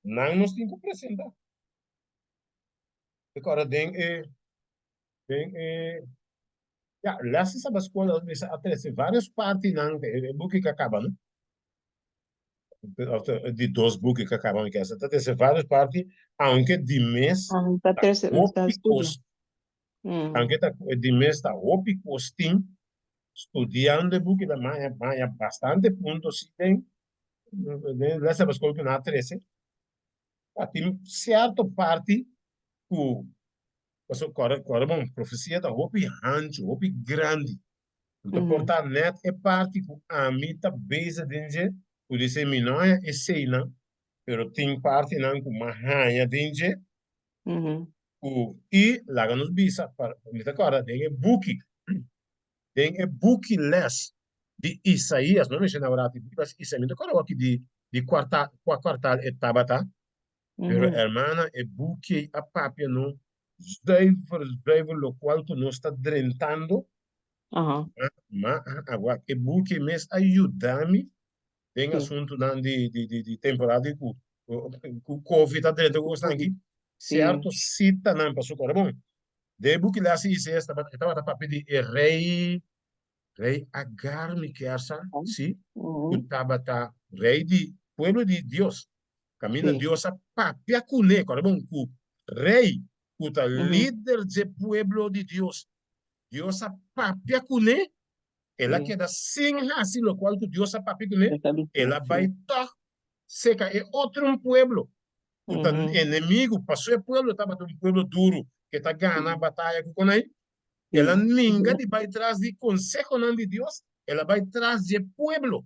Nan nos tin ku presentá. Rekòrda den e den e ya lès di Sabat Skol nos mester a trese vários partinan e buki ku a kaba no. Di dos buki ku a kaba mi kesa ta trese vários parti aunke di mes Ta ta trese ta hopi studia. kos aunke ta di mes ta hopi kos tin studiando e buki ta maya maya bastante punto si den den lès Sabat Skol ku nan a trese. Ta tin sierto parti ku pasobra kòrda kòrda bon profesia ta hopi hanchu hopi grandi. Anto por ta net e parti ku ami ta bezig den dje, ku di se mi no haña eseinan, pero tin partinan ku m'a haña den dje, ku i laga nos bisa, mi ta kòrda den e buki, den e buki les di Isaías, no menshoná awor ati, buki les di Isaías, mi ta kòrda awor aki di di kuartal, kua kuartal e tabata, pero hermana e buki ei a papia no zuiver, zuiver lokual ku nos ta drentando, ma awor e buki mes a yuda mi den asuntunan di di di di temporada di ku ku covid a drenta ku kosnan aki, sierto sitanan pasobra ora bon den e buki les di Isaías tabata e tabata papia di e rei Rei Agar mi kier sa, sí, ku tabata rei di pueblo di Dios. Kaminda Dios a papia kuné, kòrda bon, ku rei ku ta lider dje pueblo di Dios. Dios a papia kuné, el a keda sin hasi lokual ku Dios a papia kuné, el a bai tòg seka e otro un pueblo ku ta enemigu, pasobra e pueblo tabata un pueblo duru, ke ta gana bataya ku konai, El a ninga di bai tras di konsehonan di Dios, el a bai tras dje pueblo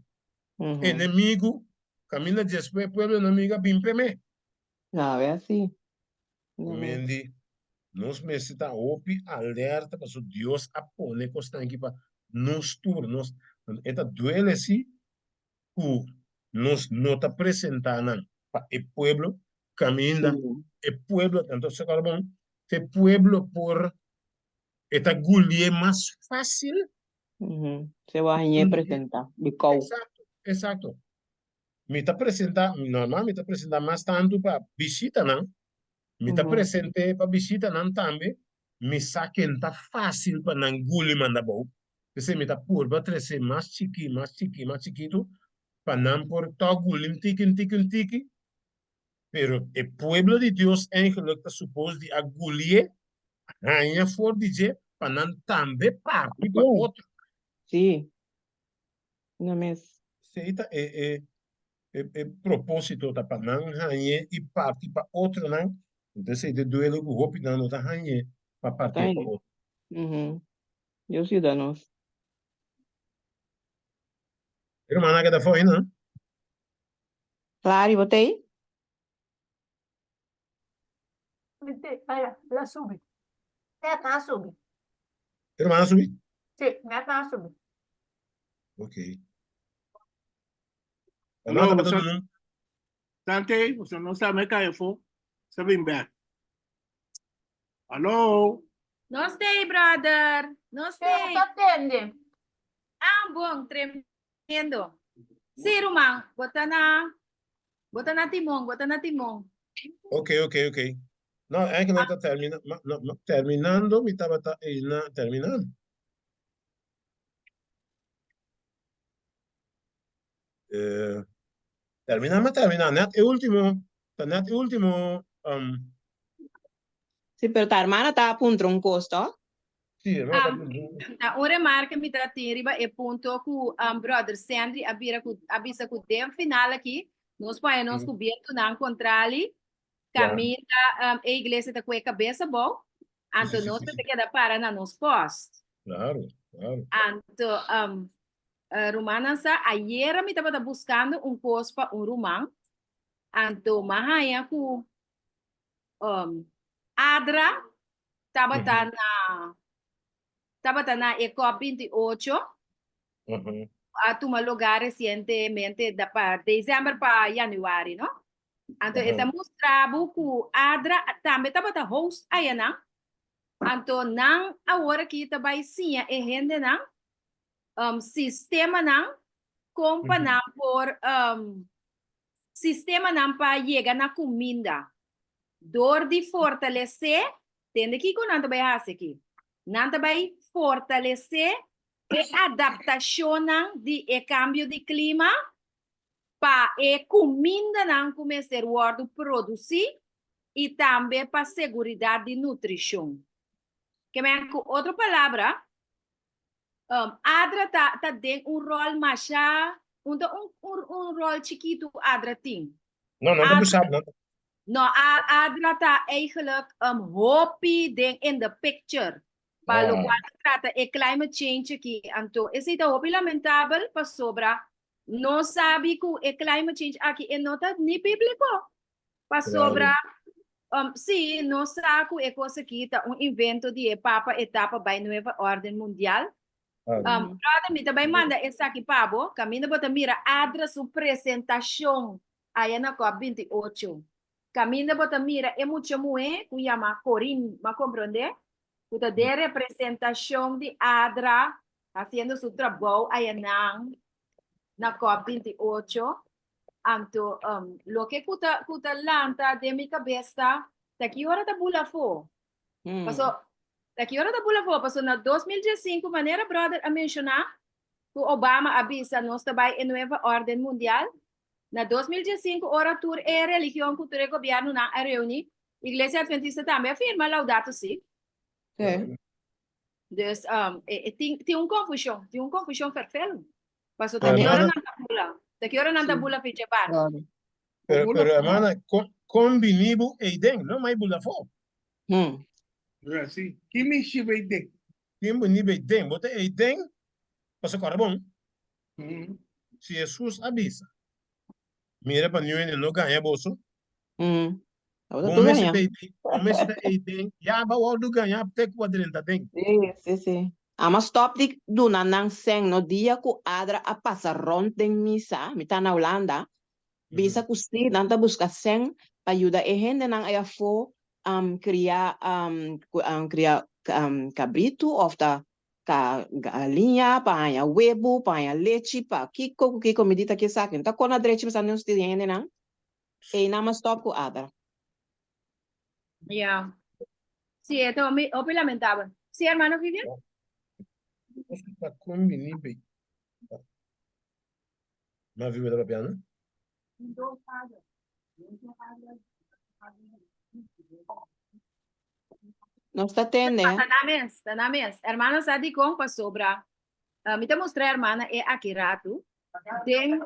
enemigu, kaminda despues e pueblo enemigu a bin p'e. Mendi, nos mester ta hopi alerta pasobra Dios a pone kosnan aki pa nos tur. Nos, e ta duele si ku nos no ta presentá nan pa e pueblo kaminda e pueblo, anto sa kòrda bon, te pueblo por e ta gulié mas fásil. Se wou hañ'é presentá di kou. Eksakto, eksakto. Mi ta presentá, normal mi ta presentá mas tantu pa bishitanan, mi ta present'é pa bishitanan tambe, mi sa ken ta fásil pa nan guli manda bou. P'esei mi ta purba trese mas chikí, mas chikí, mas chikitu, pa nan por tòg guli un tiki, un tiki, un tiki. Pero e pueblo di Dios eigenlijk ta supos di a gulié, haña for di dje, pa nan tambe parti pa otro. Sí. Na mes. Esei ta e e e e propósito, ta pa nan hañ'é i parti pa otronan. Entonces esei ta e duelo ku hopinan no ta hañ'é pa partié pa otro. Dios yuda nos. E rumannan a keda afó ainda? Clary, bo ta ei? Aya, el a subi. Net nan a subi. E ruman a subi? Sí, net nan a subi. Ok. Hermano, No, tabata sa- duna un- Tante, você não sabe me cai fo. Sa bin back. Hallo. Nos stay, brother. Nos Sí, stay. ta tende. Ah, bon, tremendo. Sí, ruman, bo ta na, bo ta na timon, bo ta na timon. Ok, ok, ok. No, eigenlijk ta termina, ma, no, no, terminando mi tabata eina terminando. Eh, termina ma termina, net e ultimo, ta net e ultimo, um, Sí, pero ta hermana ta puntra un cos, toch? Sí, hermana ta Um, puntra un Ta un remarke mi ta tin riba e punto ku um, brother Sandy a bira ku a bisa ku den final aki nos pone nos Mm. ku bientunan kontrali Ja. kaminda um, e iglesia ta ku e kabesa bou anto Sí, sí, nos sí, ta sí. keda para na nos post. Claro, claro. Anto um, eh, rumannan sa ayera mi tabata buskando un kos pa un ruman anto m'a haña ku um, Adra tabata na tabata na e COP 28 a tuma lugar recientemente da pa december pa januari, no? Anto e ta mustra bo ku Adra tambe tabata host ayanan. Anto nan awor aki ta bai siña e hendenan um, sistemanan kon pa nan por um, sistemanan pa yega na kuminda. Dor di fortalesé, tende kiko nan ta bai hasi aki? Nan ta bai fortalesé e adaptashonnan di e kambio di klima pa e kumindanan ku mester wòrdu produsí i tambe pa seguridat di nutrishon. Ke men ku otro palabra, Um, Adra ta, ta den un rol masha, un ta un, un, un rol chikitu Adra tin. No, nan ta Adra, busá, nan ta. no, A- Adra ta eigenlijk um, hopi den in the picture. Pa Ah. lokual ta trata e climate change aki. Anto, esei ta hopi lamentabel pasobra nos sabi ku e climate change aki e no ta ni bíbliko. Pasobra, um, sí, nos sa ku e kos aki ta un invento di e Papa etapa bai Nueva Orden Mundial. Um, brother, mi ta bai manda esaki pa bo, kaminda bo ta mira Adra su presentashon aya na COP 28. Kaminda bo ta mira e mucha muhé ku yama Corinne, bo a komprondé? Ku ta den representashon di Adra hasiendo su trabou ayanan na COP 28. Anto, um, loke ku ta, ku ta lanta den mi kabes ta, ta ki ora ta bula afó? Hmm. Paso, ta ki ora ta bula afó? Paso na 2015, manera brother a menshoná, ku Obama a bisa nos ta bai e nueva orden mundial, na 2015 ora tur e religion ku tur e gobièrnunan a reuní, Iglesia Adventista tambe a firma Laudato Si. Sí. Dus, um, e, e tin, tin un konfushon, tin un konfushon ferfelu. Paso ta ki ora nan ta bula? Ta ki ora nan ta bula ficha bar? Pero, pero hermana, kon, kon bini bo eiden? No mai bula afó. Hmm. Ja, sí. Ki mi shiba eiden? Kin bini bo eiden? Bo ta eiden, paso kòrda bon. Hmm. Si Jesus a bisa, mira pa niun hende no gaña boso, Hmm. Abo ta bo tur mester gaña. ta eiden, bo mester ta eiden, ya bo wòrdu gañá te ku a drenta den. Sí, sí, sí. Ama stop di duna nan sèn no dia ku Adra a pasa rònt den misa, mi ta na Hulanda, bisa ku sí nan ta buska sèn pa yuda e hendenan ei afó kria kria kabritu òf ta ka galiña pa haña webu, pa haña lechi, pa kiko ku kiko mi di ta kiesaki. No ta kona drechi pasando nos di hendenan. Ei nan a stop ku Adra. Ja. Sí, e ta hopi, hopi lamentabel. Sí, hermano Vivian? Nos ta kombini be. Ma vive ta papiando? Nos ta tende. Ta na mes, ta na mes. Hermana sa dikon pasobra. Mi ta mustra hermana e aki ratu. Den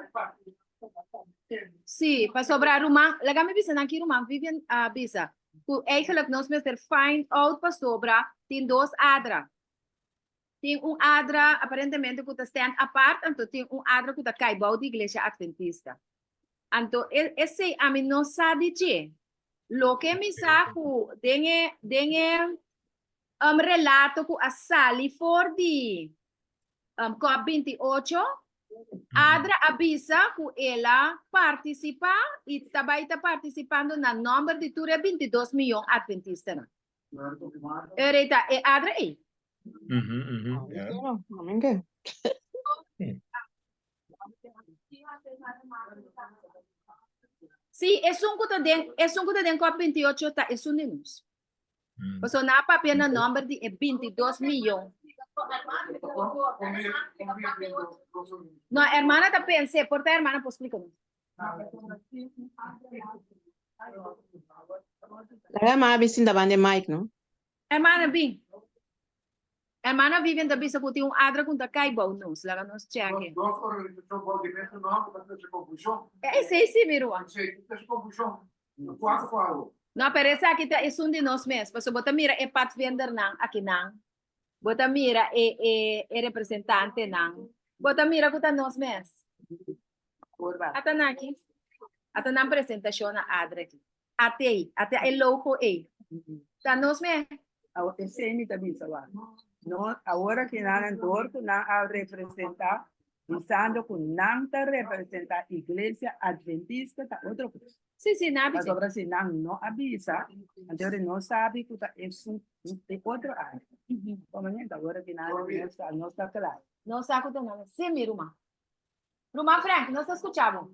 Sí, pasobra ruman, laga mi bisa nan ki ruman Vivian a bisa, ku eigenlijk nos mester find out pasobra tin dos adra. Tin un adra aparentemente ku ta stand apart, anto tin un adra ku ta kai bou di Iglesia Adventista. Anto e esei ami no sa di dje. Loke mi sa ku den e den e um relato ku a sali for di um cop 28, Adra a bisa ku el a partisipá i ta bai ta partisipando na nòmber di tur e 22 miyon atventistanan. Ora ta e Adra ei. Sí, esun ku ta den, esun ku ta den cop 28 ta esun di nos. Pasobra nan a papia na nòmber di e 22 miyon. No, hermana ta pens'é, por ta hermana por splika nos. Laga ma abi sinta banda e mic no. Hermana bin. Hermana Vivian ta bisa ku tin un adra ku ta kai bou nos. Laga nos cheke. Dos organisashon bou di mesun nòmber ta trese konfushon. Esei si mi ruman. Esei ta trese konfushon. Kua ku kua awor? No, pero esaki ta esun di nos mes. Pasobra bo ta mira e padvindernan akinan. Bo ta mira e e e representantenan. Bo ta mira ku ta nos mes. Ata nan aki. Ata nan presentashon na adra aki. Ate ei. Ate e logo ei. Ta nos mes. Awor esei mi ta bisa wak. No, awor aki nan dor ku nan a representá, bisando ku nan ta representá Iglesia Adventista ta otro kos. Sí, sí, nan a bisa. Pasobra si nan no a bisa, anto no sabi ku ta esun e otro área. Komo nèt awor aki nan no ta kla. No sa ku ta nan. Sí, mi ruman. Ruman Frank, nos ta skucha bo.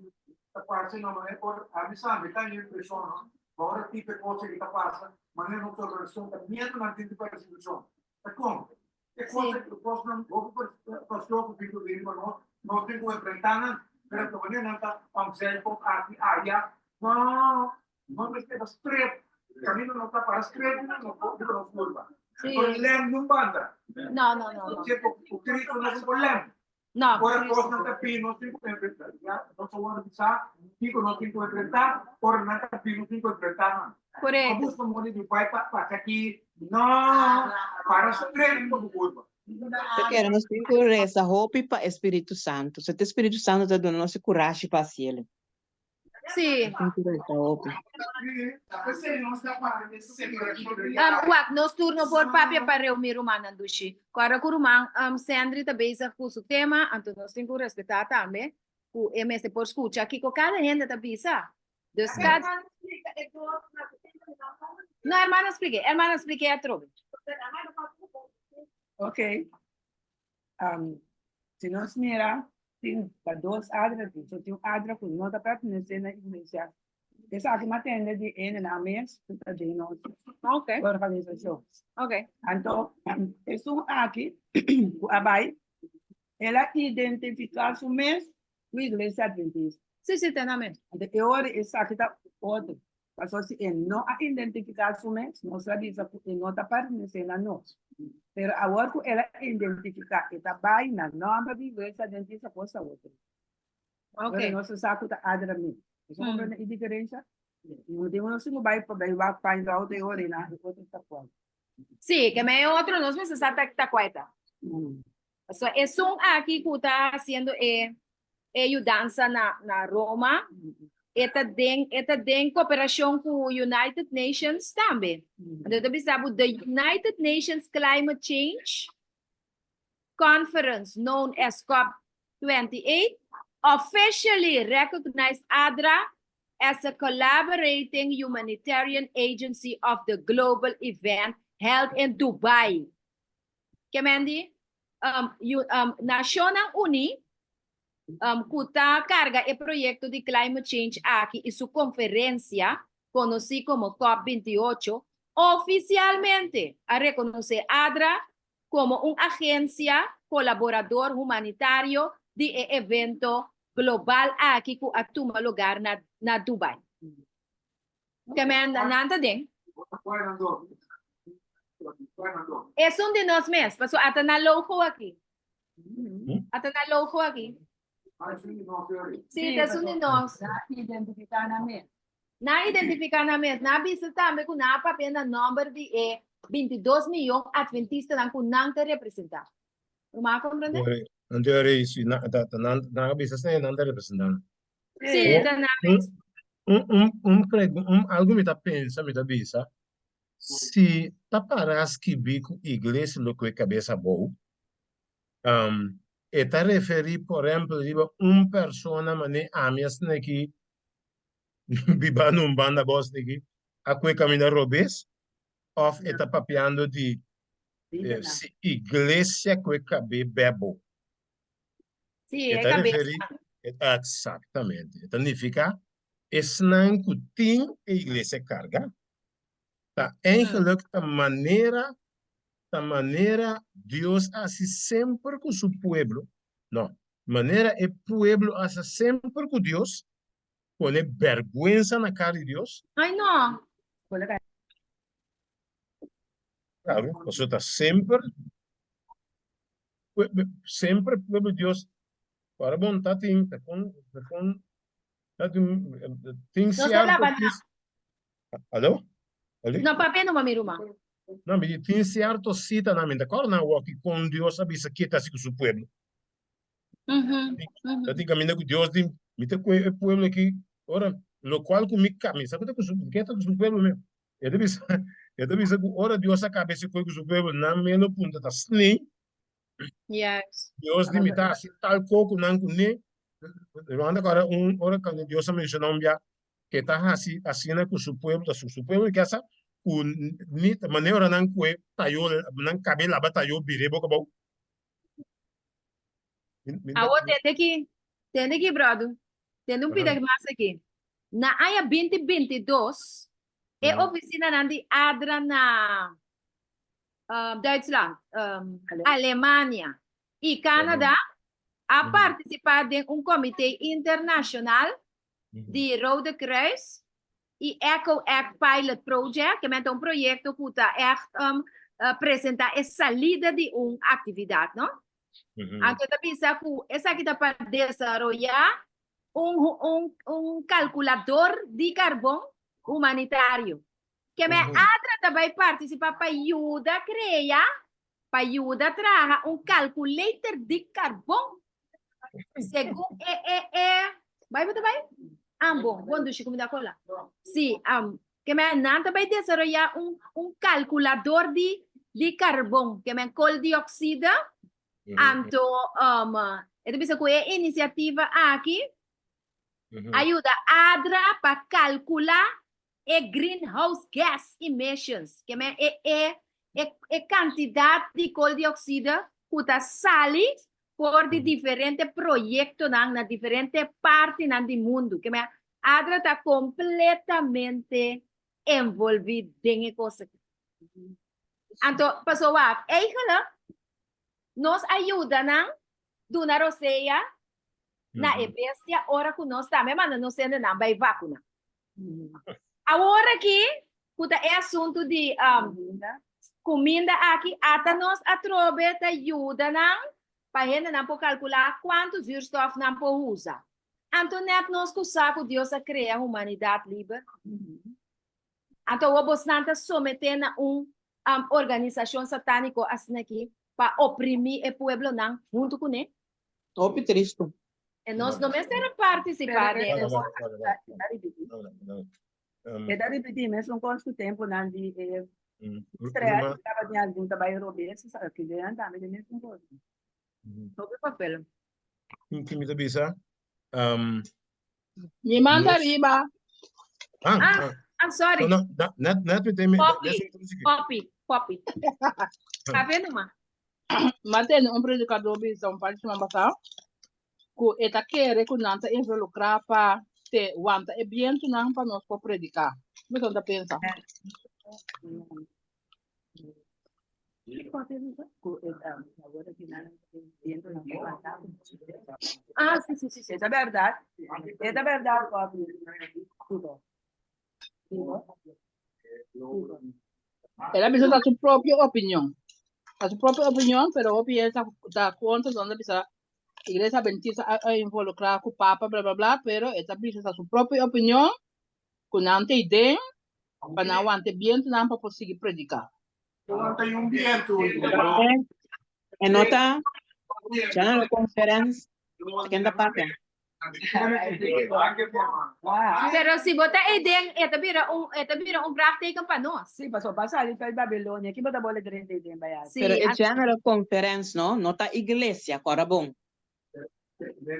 Ta parse no manera por ami sa mi ta impreshon no ma ora tipo e cosa aki ta pasa manera nos organisashon ta miedu nan tin di persekushon ta kon e cosa e kosnan hopi pastor ku bin ku bini pa nos nos tin ku enfrenta nan pero ta manera nan ta pamsel kon aki aya no no mester ta strep kaminda nos ta para strep nan no por nos kurba por lem nun banda no no no no ku Cristo nos por lem No. Ora kosnan ta bin nos tin ku enfrentá. Ya, nos a wòrdu bisá kiko nos tin ku enfrentá, ora nan ta bin nos tin ku enfrentá nan. Korekto. No buska moda di bai pa pasa aki, no, para straight pa bo kurpa. Ta kere nos tin ku resa hopi pa e Spiritu Santu. So te Spiritu Santu ta duna nos e kurashi pa hasiel. Sí. Tin ku resa hopi. Um, wak, nos tur no por papia pa reuni rumannan dushi. Kòrda ku ruman um, Sandri ta bezig ku su tema, anto nos tin ku respetá tambe ku e mester por skucha kiko kada hende ta bisa. Dus kada... No, hermana splike, hermana splike atrobe. Ok. Um, si nos mira, tin ta dos adra tin. So tin un adra ku no ta pertenesé na iglesia. Esaki mi a tende di hendenan mes ku ta den nos Ok, organisashon. ok. Anto, esun aki ku a bai, el a identifiká su mes ku iglesia adventista. Sí, sí, ta na mes. Anto e ora esaki ta otro. Pasobra si e no a identifiká su mes, nos a bisa ku e no ta pertenesé na nos. Pero awor ku el a identifiká, e ta bai na nòmber di Iglesia Adventista kos ta otro. Ok. Pero nos a sa ku ta Adra mes. Boso komprende e diferensha? No tin nos tin ku bai pa bai wak find out e ora na e otro ta kual. Sí, ke me e otro nos mester sa ta ta kual ta. So esun aki ku ta hasiendo e e yudansa na na Roma, e ta den e ta den koperashon ku United Nations tambe. Anto e ta bisa bo the United Nations Climate Change Conference known as COP 28 officially recognized ADRA as a collaborating humanitarian agency of the global event held in Dubai. Ke men di, um, um, Nashonnan Uní, um, ku ta karga e proyekto di climate change aki i su konferensia, konosí komo COP 28, ofisialmente a rekonosé ADRA. komo un agensia kolaborador humanitario di e evento global aki ku a tuma lugar na na Dubai. Ke men nan ta den. Esun di nos mes, paso ata na logo aki. Ata na logo aki. Sí, ta esun di nos. Na identifiká nan mes. Nan a identifiká nan mes. Nan a bisa tambe ku nan a papia na nòmber di e bintidos miyon atventistanan ku nan ta representá. Ruman a komprendé? Anto e rei si nan ta nan nan a bisa esei nan ta representá nan. Sí, ta nan mes. Un un un pregu un algu mi ta pensa mi ta bisa si ta para skibí ku iglesia lo kue kabes abou e ta referí por ehèmpel riba un persona manera ami asina aki biba na un banda bos aki a kue kaminda robes òf e ta papiando di si iglesia ku e kab'é bèbo. Sí, E e ta kabesa. referí, eksaktamente, e ta nifiká esnan ku tin e iglesia karga ta eigenlik ta manera ta manera Dios a hasi semper ku su pueblo, no, manera e pueblo a hasi semper ku Dios, pone bèrgwensa na kara di Dios. Ay no. Claro, pasobra ta semper, semper pueblo di Dios, ora bon ta tin, ta kon, ta kon, ta tin, tin Nos ta sierto laba nan. Alo? Alo? No papia numa mi ruman. No, mi di tin sierto sitanan, mi ta kòrda nan awor ki kon Dios a bisa ke ta hasi ku su pueblo. Ta tin kaminda ku Dios di, mi ta kue e pueblo aki, ora lokual ku mi ka, mi sa ku ta ku su, ke ta ku su pueblo mi. E ta bisa, e ta bisa ku ora Dios a kaba ese kue ku su pueblo, nan melo punta ta snei. Yes. Dios di mi ta hasi tal ko ku nan kuné. Ruman ta kòrda un ora kando Dios a menshoná un bia ke ta hasi asina ku su pueblo, ta su su pueblo ke sa ku ni manera ora nan kue tayo, nan kabe laba tayo bira e boka abou. Awor tende aki, tende aki bròder, tende un pida mas aki. Na aña binti 22, e ofisinanan di ADRA na Duitsland, Alemania i Canada a partisipá den un komité internashonal di Rode Kruis i EcoAct Pilot Project, ke men ta un proyekto ku ta ègt presentá e salida di un aktividat, no? Anto e ta bisa ku esaki ta pa desaroyá un un un kalkulador di karbon humanitario. Ke men ADRA ta bai partisipá pa yuda krea pa yuda traha un calculator di carbon. Segun e e e bai bo ta bai? Ah bon, bon dushi kumida kola. Si, um, ke men nan ta bai desaroyá un un calculador di di carbon, ke men kooldioxide. Anto um, e ta bisa ku e inisiativa aki a yuda ADRA pa kalkulá e greenhouse gas emissions, ke men e e e e kantidat di kooldioxide ku ta sali for di diferente proyektonan na diferente partinan di mundu. Ke men ADRA ta kompletamente envolví den e kos aki. Anto, paso wak, eigenlijk nos a yuda nan duna rosea na e bestia ora ku nos tambe manda nos hendenan bai vakuna. Awor aki ku ta e asuntu di kuminda aki ata nos atrobe ta yuda nan pa hendenan por kalkulá kuantu zuurstof nan por usa. Anto nèt nos ku sa ku Dios a krea humanidat liber. Anto awor bosnan ta someté na un organisashon satániko asin'aki pa oprimí e pueblonan huntu kuné. Hopi tristu. E nos no mester a partisipá den e kos aki. E ta ripití mesun kos ku tempunan di e Israel ku tabatin algun ta bai robes, ki den tambe ta e mesun kos. Hopi papel. Ki mi ta bisa? Mi manda riba. Ah, ah, I'm sorry. No, no, net, net mi tem. Poppy, Poppy, Poppy. Papia numa. M'a tende un predikadó bisa un par di siman pasá ku e ta kere ku nan ta involukrá pa te wanta e bientunan pa nos por prediká. Bo ta pensa? Ah, si, si, si, si. Ta bèrdat. E ta bèrdat, papi. El a bisa ta su propio opinion. Ta su propio opinion, pero hopi hende ta, ta kontra, donde bisa Iglesia Adventista a, a involucra ku papa, bla bla bla, pero e ta bisa ta su propio opinion, ku nan ta iden, pa nan wante bientu nan pa por sigui prediká. E no ta General Conference, ken ta papia? Pero si bo ta eden, e ta bira un, e ta bira un vraagteken pa nos. Sí, pasobra bo a sali for di Babilonia, ki bo ta bole drenta eden bai hasi? Sí, Pero e General Conference no, no ta iglesia, kòrda bon.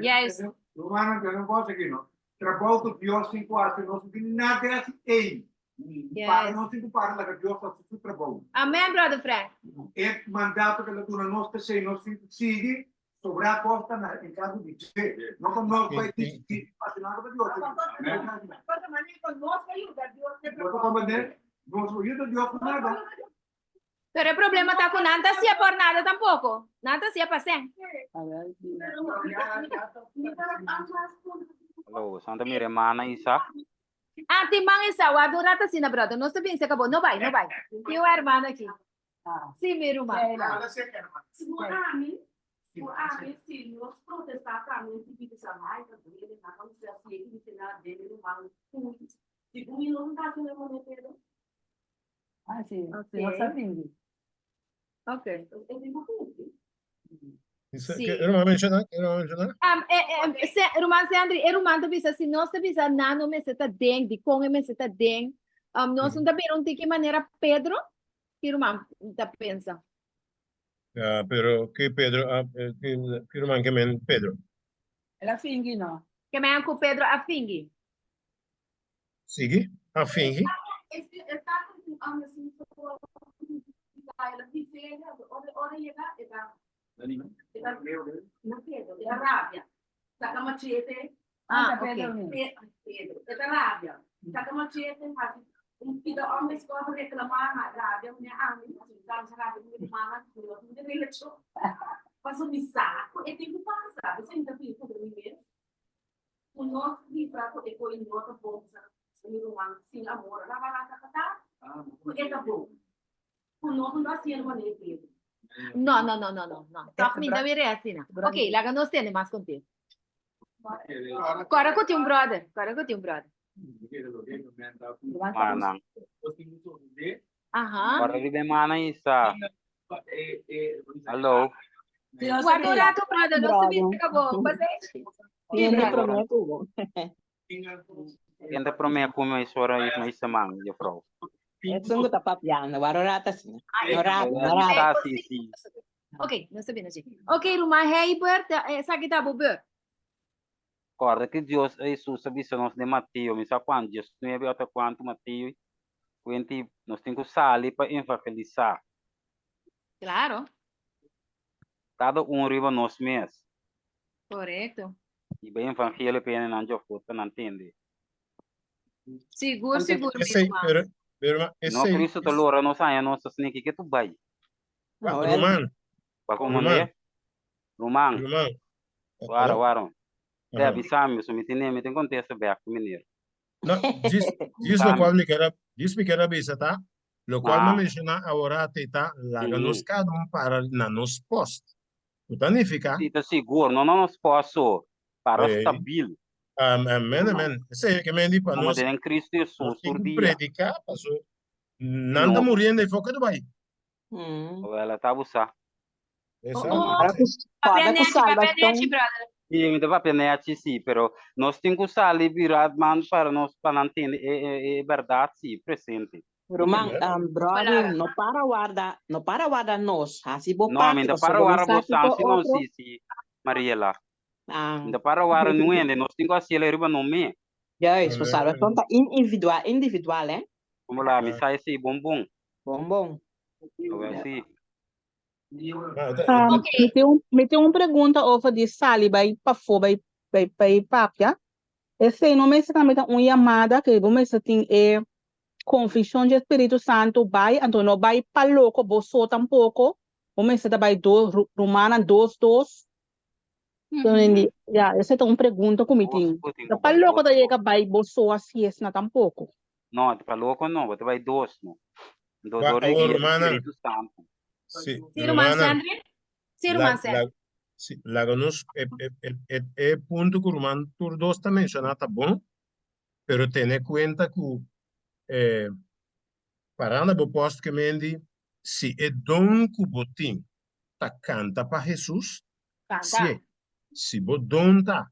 Juist. Rumannan, tene un kos aki no. Trabou ku Dios tin ku hasi, nos no tin nada hasi ei. Para nos tin ku para laga Dios hasi su trabou. Amen, brother Frank. E mandato ku el a duna nos p'esei nos tin ku sigui, sobrá kos ta na enkargo di dje. No pa nos bai disidí hasi nada pa Dios. Bo ta komprendé? Nos no yuda Dios ku nada. Pero e problema ta ku nan ta hasié por nada tampoko. Nan ta hasié pa sèn. Aló, Santa Mira, mana Isa. Ah, tin man Isa, wak un rato asina, brother. Nos ta bin serka bo. No bai, no bai. Tin un hermano aki. Sí, mi ruman. Ah, sí. Sí, no sa fingi. Ok. Sí. Sí. Ke ruman menciona? Ke ruman menciona? Um, eh, eh, se, ruman Sandri, e ruman ta bisa, si nos ta bisa nan no mester ta den, dikon e mester ta den, um, nos no ta bira un tiki manera Pedro? Ki ruman ta pensa? Ja, pero ke Pedro, a, eh, ke, ke ruman ke men Pedro? El a fingi, no? Ke men ku Pedro a fingi? Sigui, a fingi. Ah, ok. Ku nos bisa ku e koi no ta bon sa mi ruman sin amor ra ra ra ta ta ta ku e ta bon ku nos no ta hasiendo manera e Pedro. No, no, no, no, no, no. Tòg mi ta mira asina. Ok, laga nos tende mas kontigo. Kòrda ku tin un bròder, kòrda ku tin un bròder. Manan. Aha. Ora riba e mana isa. Hallo. Guarda un rato, brother, no se viste kabo. Tiene promé ku bo. Ken ta promé ku mi ora mi isa man, juffrouw? Esun ku ta papiando, wara un rato asina. No rato, no rato. Si, si. Ok, no se bina Ok, ruman Heibert, esaki ta bo beurt. Kòrda ki Dios a Hesus a bisa nos den Mateo, mi sa kuantu, diesnuebe òf ta kuantu Mateo, kuenti nos tin ku sali pa evangelisá. Claro. Kada un riba nos mes. Korekto. I bai evangelio pa hendenan djòfot pa nan tende. Sigur, sigur, mi Esei, ruman. pero, pero, No esei, Cristo ta lora nos haña nos ta sniki ke tu bai. Ruman, Ba ruman, komandé? Ruman. ruman. Wara, Aló? wara. Te Aha. avisa mi, so mi tin mi tin contesta bek, meneer. No, djis, djis Bisa mi. locual mi ker a, djis mi ker a bisa ta, locual mi a Ah. menciona awor te ta laga nos Mhm. cada un para na nos post. Cu ta nifica? Si, ta sigur. No na nos post so. Para Eh, stabil. Amen, amen. Esey ke men di pa Como nos, den Cristo nos Jesus tin tur cu dia. predica paso nan ta No. muriendo efo ke ta bay. Wel, ta abusa. Exacto. Oh, Para ku, papia kòrda ku nechi, papia nechi, salbashon. brother. Sí, mi ta papia nechi, sí, pero nos tin ku sali bira man para nos pa nan tende e e e bèrdat, sí, presente. Ruman, um, brother, Palabra. no para warda, no para warda nos. Hasi bo No, mi parti, ta pasobra para bo no warda sa bo kiko san, si no, otro. sí, sí, Mariela. Ah. Mi ta para warda nuende, nos tin ku hasiel riba no me. Juist, pa salbashon ta individual, individual, eh. Como la, mi sa esei bon bon. Bon bon. Awel sí. Um, mi tin un, mi tin un pregunta over di sali bai pafó bai bai bai papia. Esei no mester tambe ta un yamada ke bo mester tin e. Konvishon dje Spiritu Santu bai, anto no bai pa loko bo so tampoko, bo mester ta bai dos rumannan dos dos. Ya, esei ta un pregunta ku mi tin. Ta pa loko ta yega bai bo so asiesna tampoko. No, pa loko no, bo ta bai dos no. Anto Wa dor di awor guia di rumannan, Spiritu Santu. si, Sí, ruman rumannan, Sandri? Sí, la, ruman la, Sandri. si, laga nos e, e, e, e, e punto ku ruman tur dos ta menshoná ta bon, pero tene kuenta ku eh, pará na bo pòst ke mendi, si e don ku bo tin ta kanta pa Hesus, Kanta. hasié. Si bo don ta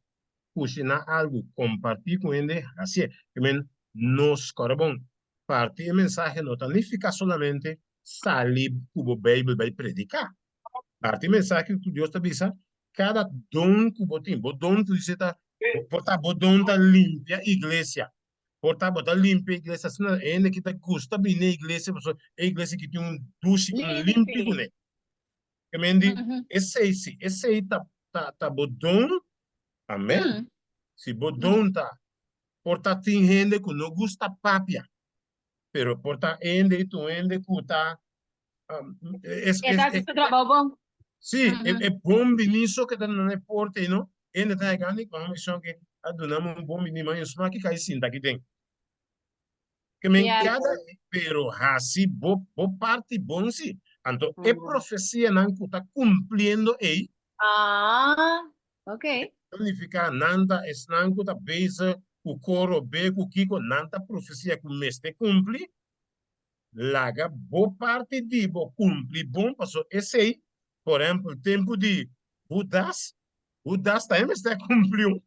kushiná algu, kompartí ku hende, hasié. Ke men, nos kòrda bon, parti e mensahe no ta nifiká solamente sali ku bo Beibel bai prediká. Parti e mensahe ku Dios ta bisa, kada don ku bo tin, bo don ku dice ta, por ta bo don ta limpia iglesia, por ta bo ta limpia iglesia asina e hende ki ta gusta bini na iglesia pasobra e iglesia ki tin un dushi, un limpi kuné. Ke men di, esei si esei ta ta ta bo don, amen. Si bo don ta, por ta tin hende ku no gusta papia, pero por ta hende i tur hende ku ta es E ta es hasi su trabou bon. Sí, e e bon bini so ke ta duna e porta ei no, hende ta yega ni ku mishon ke a duna mi un bon bini, ma yo suma ki kai sinta aki den. Ke men Yes. kada, pero hasi bo bo parti bon si. Anto e profesianan ku ta kumpliendo ei, Ah, ok. ta nifiká nan ta esnan ku ta bezig ku koro be ku kiko, nan ta profesia ku mester kumpli, laga bo parti di bo kumpli bon, pasobra esei, por ehèmpel, tempu di Hudas, Hudas tambe mester a kumpli un,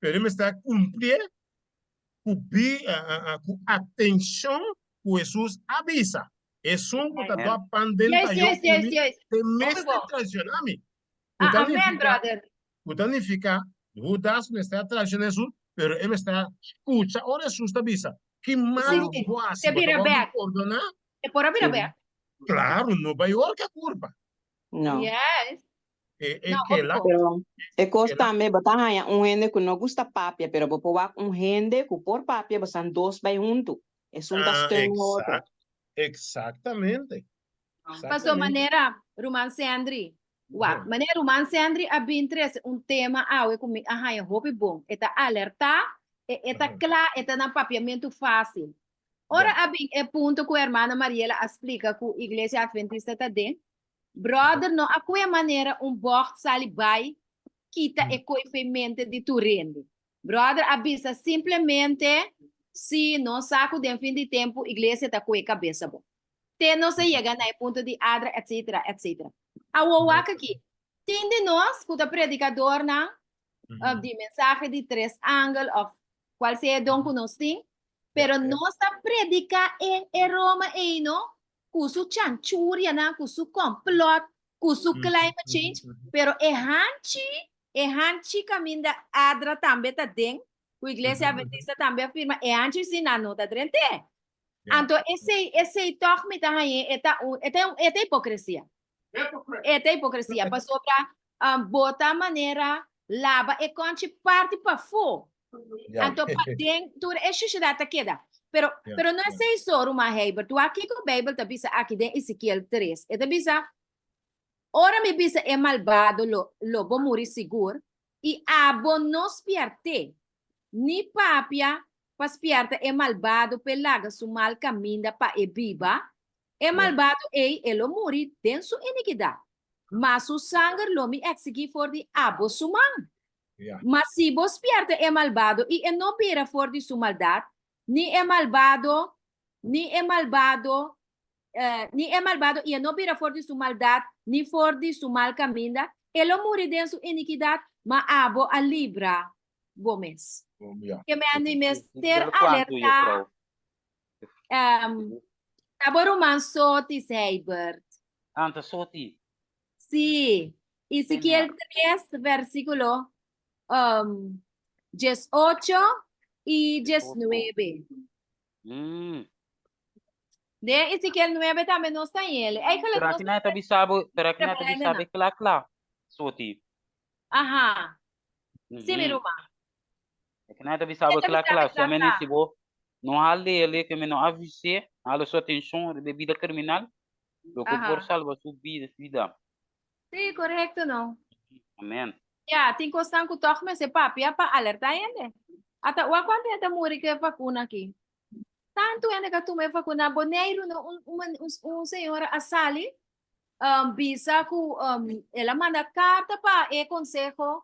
pero e mester a kumplié ku bi ku atenshon ku Hesus a bisa, Esun ku ta dòp pan den Yes, tayó yes, ku yes, mi, yes. te Hopi mester bon. traishoná mi. Ku Ah, ta amen, nifiká, brother. ku ta nifiká, Hudas mester a traishoná Hesus, pero e mester a skucha ora Hesus ta bisa, Ki Sí, malu ku sí. bo hasi, Te bo ta bira wòrdu bèk. pordoná? E por a bira Sí. bèk. Klaru, no bai horka kurpa. No. Yes. E, e No, hopi kela, bon. Pero e kos kela. tambe bo ta haña un hende ku no gusta papia, pero bo por wak un hende ku por papia, bosan dos bai huntu. Esun ta Ah, steun e otro. exact, exactamente. Paso Exactamente. manera ruman Sandri, wak, Uhum. manera ruman Sandri a bin trese un tema awe ku mi a haña hopi bon. E ta alertá, e, e ta Uhum. kla, e ta na papiamentu fásil. Ora Ja. a bin e punto ku hermana Mariela a splika ku Iglesia Adventista ta den, Brother no a kue manera un bocht sali bai kita e koi fei mente di tur hende. Brother a bisa simplemente si nos sa ku den fin di tempu iglesia ta kue kabesa bo. Te nos a yega na e punto di adra etcetera etcetera. Awor wak aki, tin di nos ku ta predikadornan di mensahe di tres angel of kual sea e don ku nos tin, pero nos ta prediká e e Roma ei no ku su chanchurianan, ku su complot, ku su climate change, pero e hanchi, e hanchi kaminda Adra tambe ta den, ku Iglesia Adventista tambe a firma, e hanchi si nan no ta drent'é. Anto esei, esei tòg mi ta hañ'é, e ta un, e ta un, e ta hipokresia. E ta hipokresia, pasobra bo ta manera laba e kònchi parti pafó, Anto paden tur e shushedat ta keda. Pero, pero no esei so, ruman Heibert. Wak kiko Beibel ta bisa aki den Ezekiel 3. E ta bisa, Ora mi bisa e malbado lo, lo bo muri sigur, i abo no spièrt'é, ni papia pa spièrta e malbado p'e laga su mal kaminda pa e biba, e malbado ei e lo muri den su inikidat, ma su sanger lo mi eksigí for di abo su man. Ma si bo spièrta e malbado i e no bira for di su maldat, ni e malbado, ni e malbado, ni e malbado i e no bira for di su maldat, ni for di su mal kaminda, e lo muri den su inikidat, ma abo a libra bo mes. Ke men di mester alertá, ta bo ruman Sotis, Heibert. Anta Soti. Sí, Ezequiel 3, versículo um, 18 y 19. Mm. Den Ezequiel 9 tambe nos ta yele. Eigenlijk Pero nos aki na ta bisabo, pero aki na ta bisabe kla kla, Soti. Aha. Sí, mi ruman. Aki na ta bisabo kla kla, so meni si bo. No hal'é ke mi no avis'é, hala su atenshon riba e bida kriminal, loke por salba su bida. Sí, korekto no. Amen. Ya, tin kosnan ku tòg mester papia pa alertá hende. Ata wak kuantu hende ta muri ku e vakuna aki. Tantu hende ka tuma e vakuna. Na Boneiru no un un un señora a sali bisa ku el a manda karta pa e konseho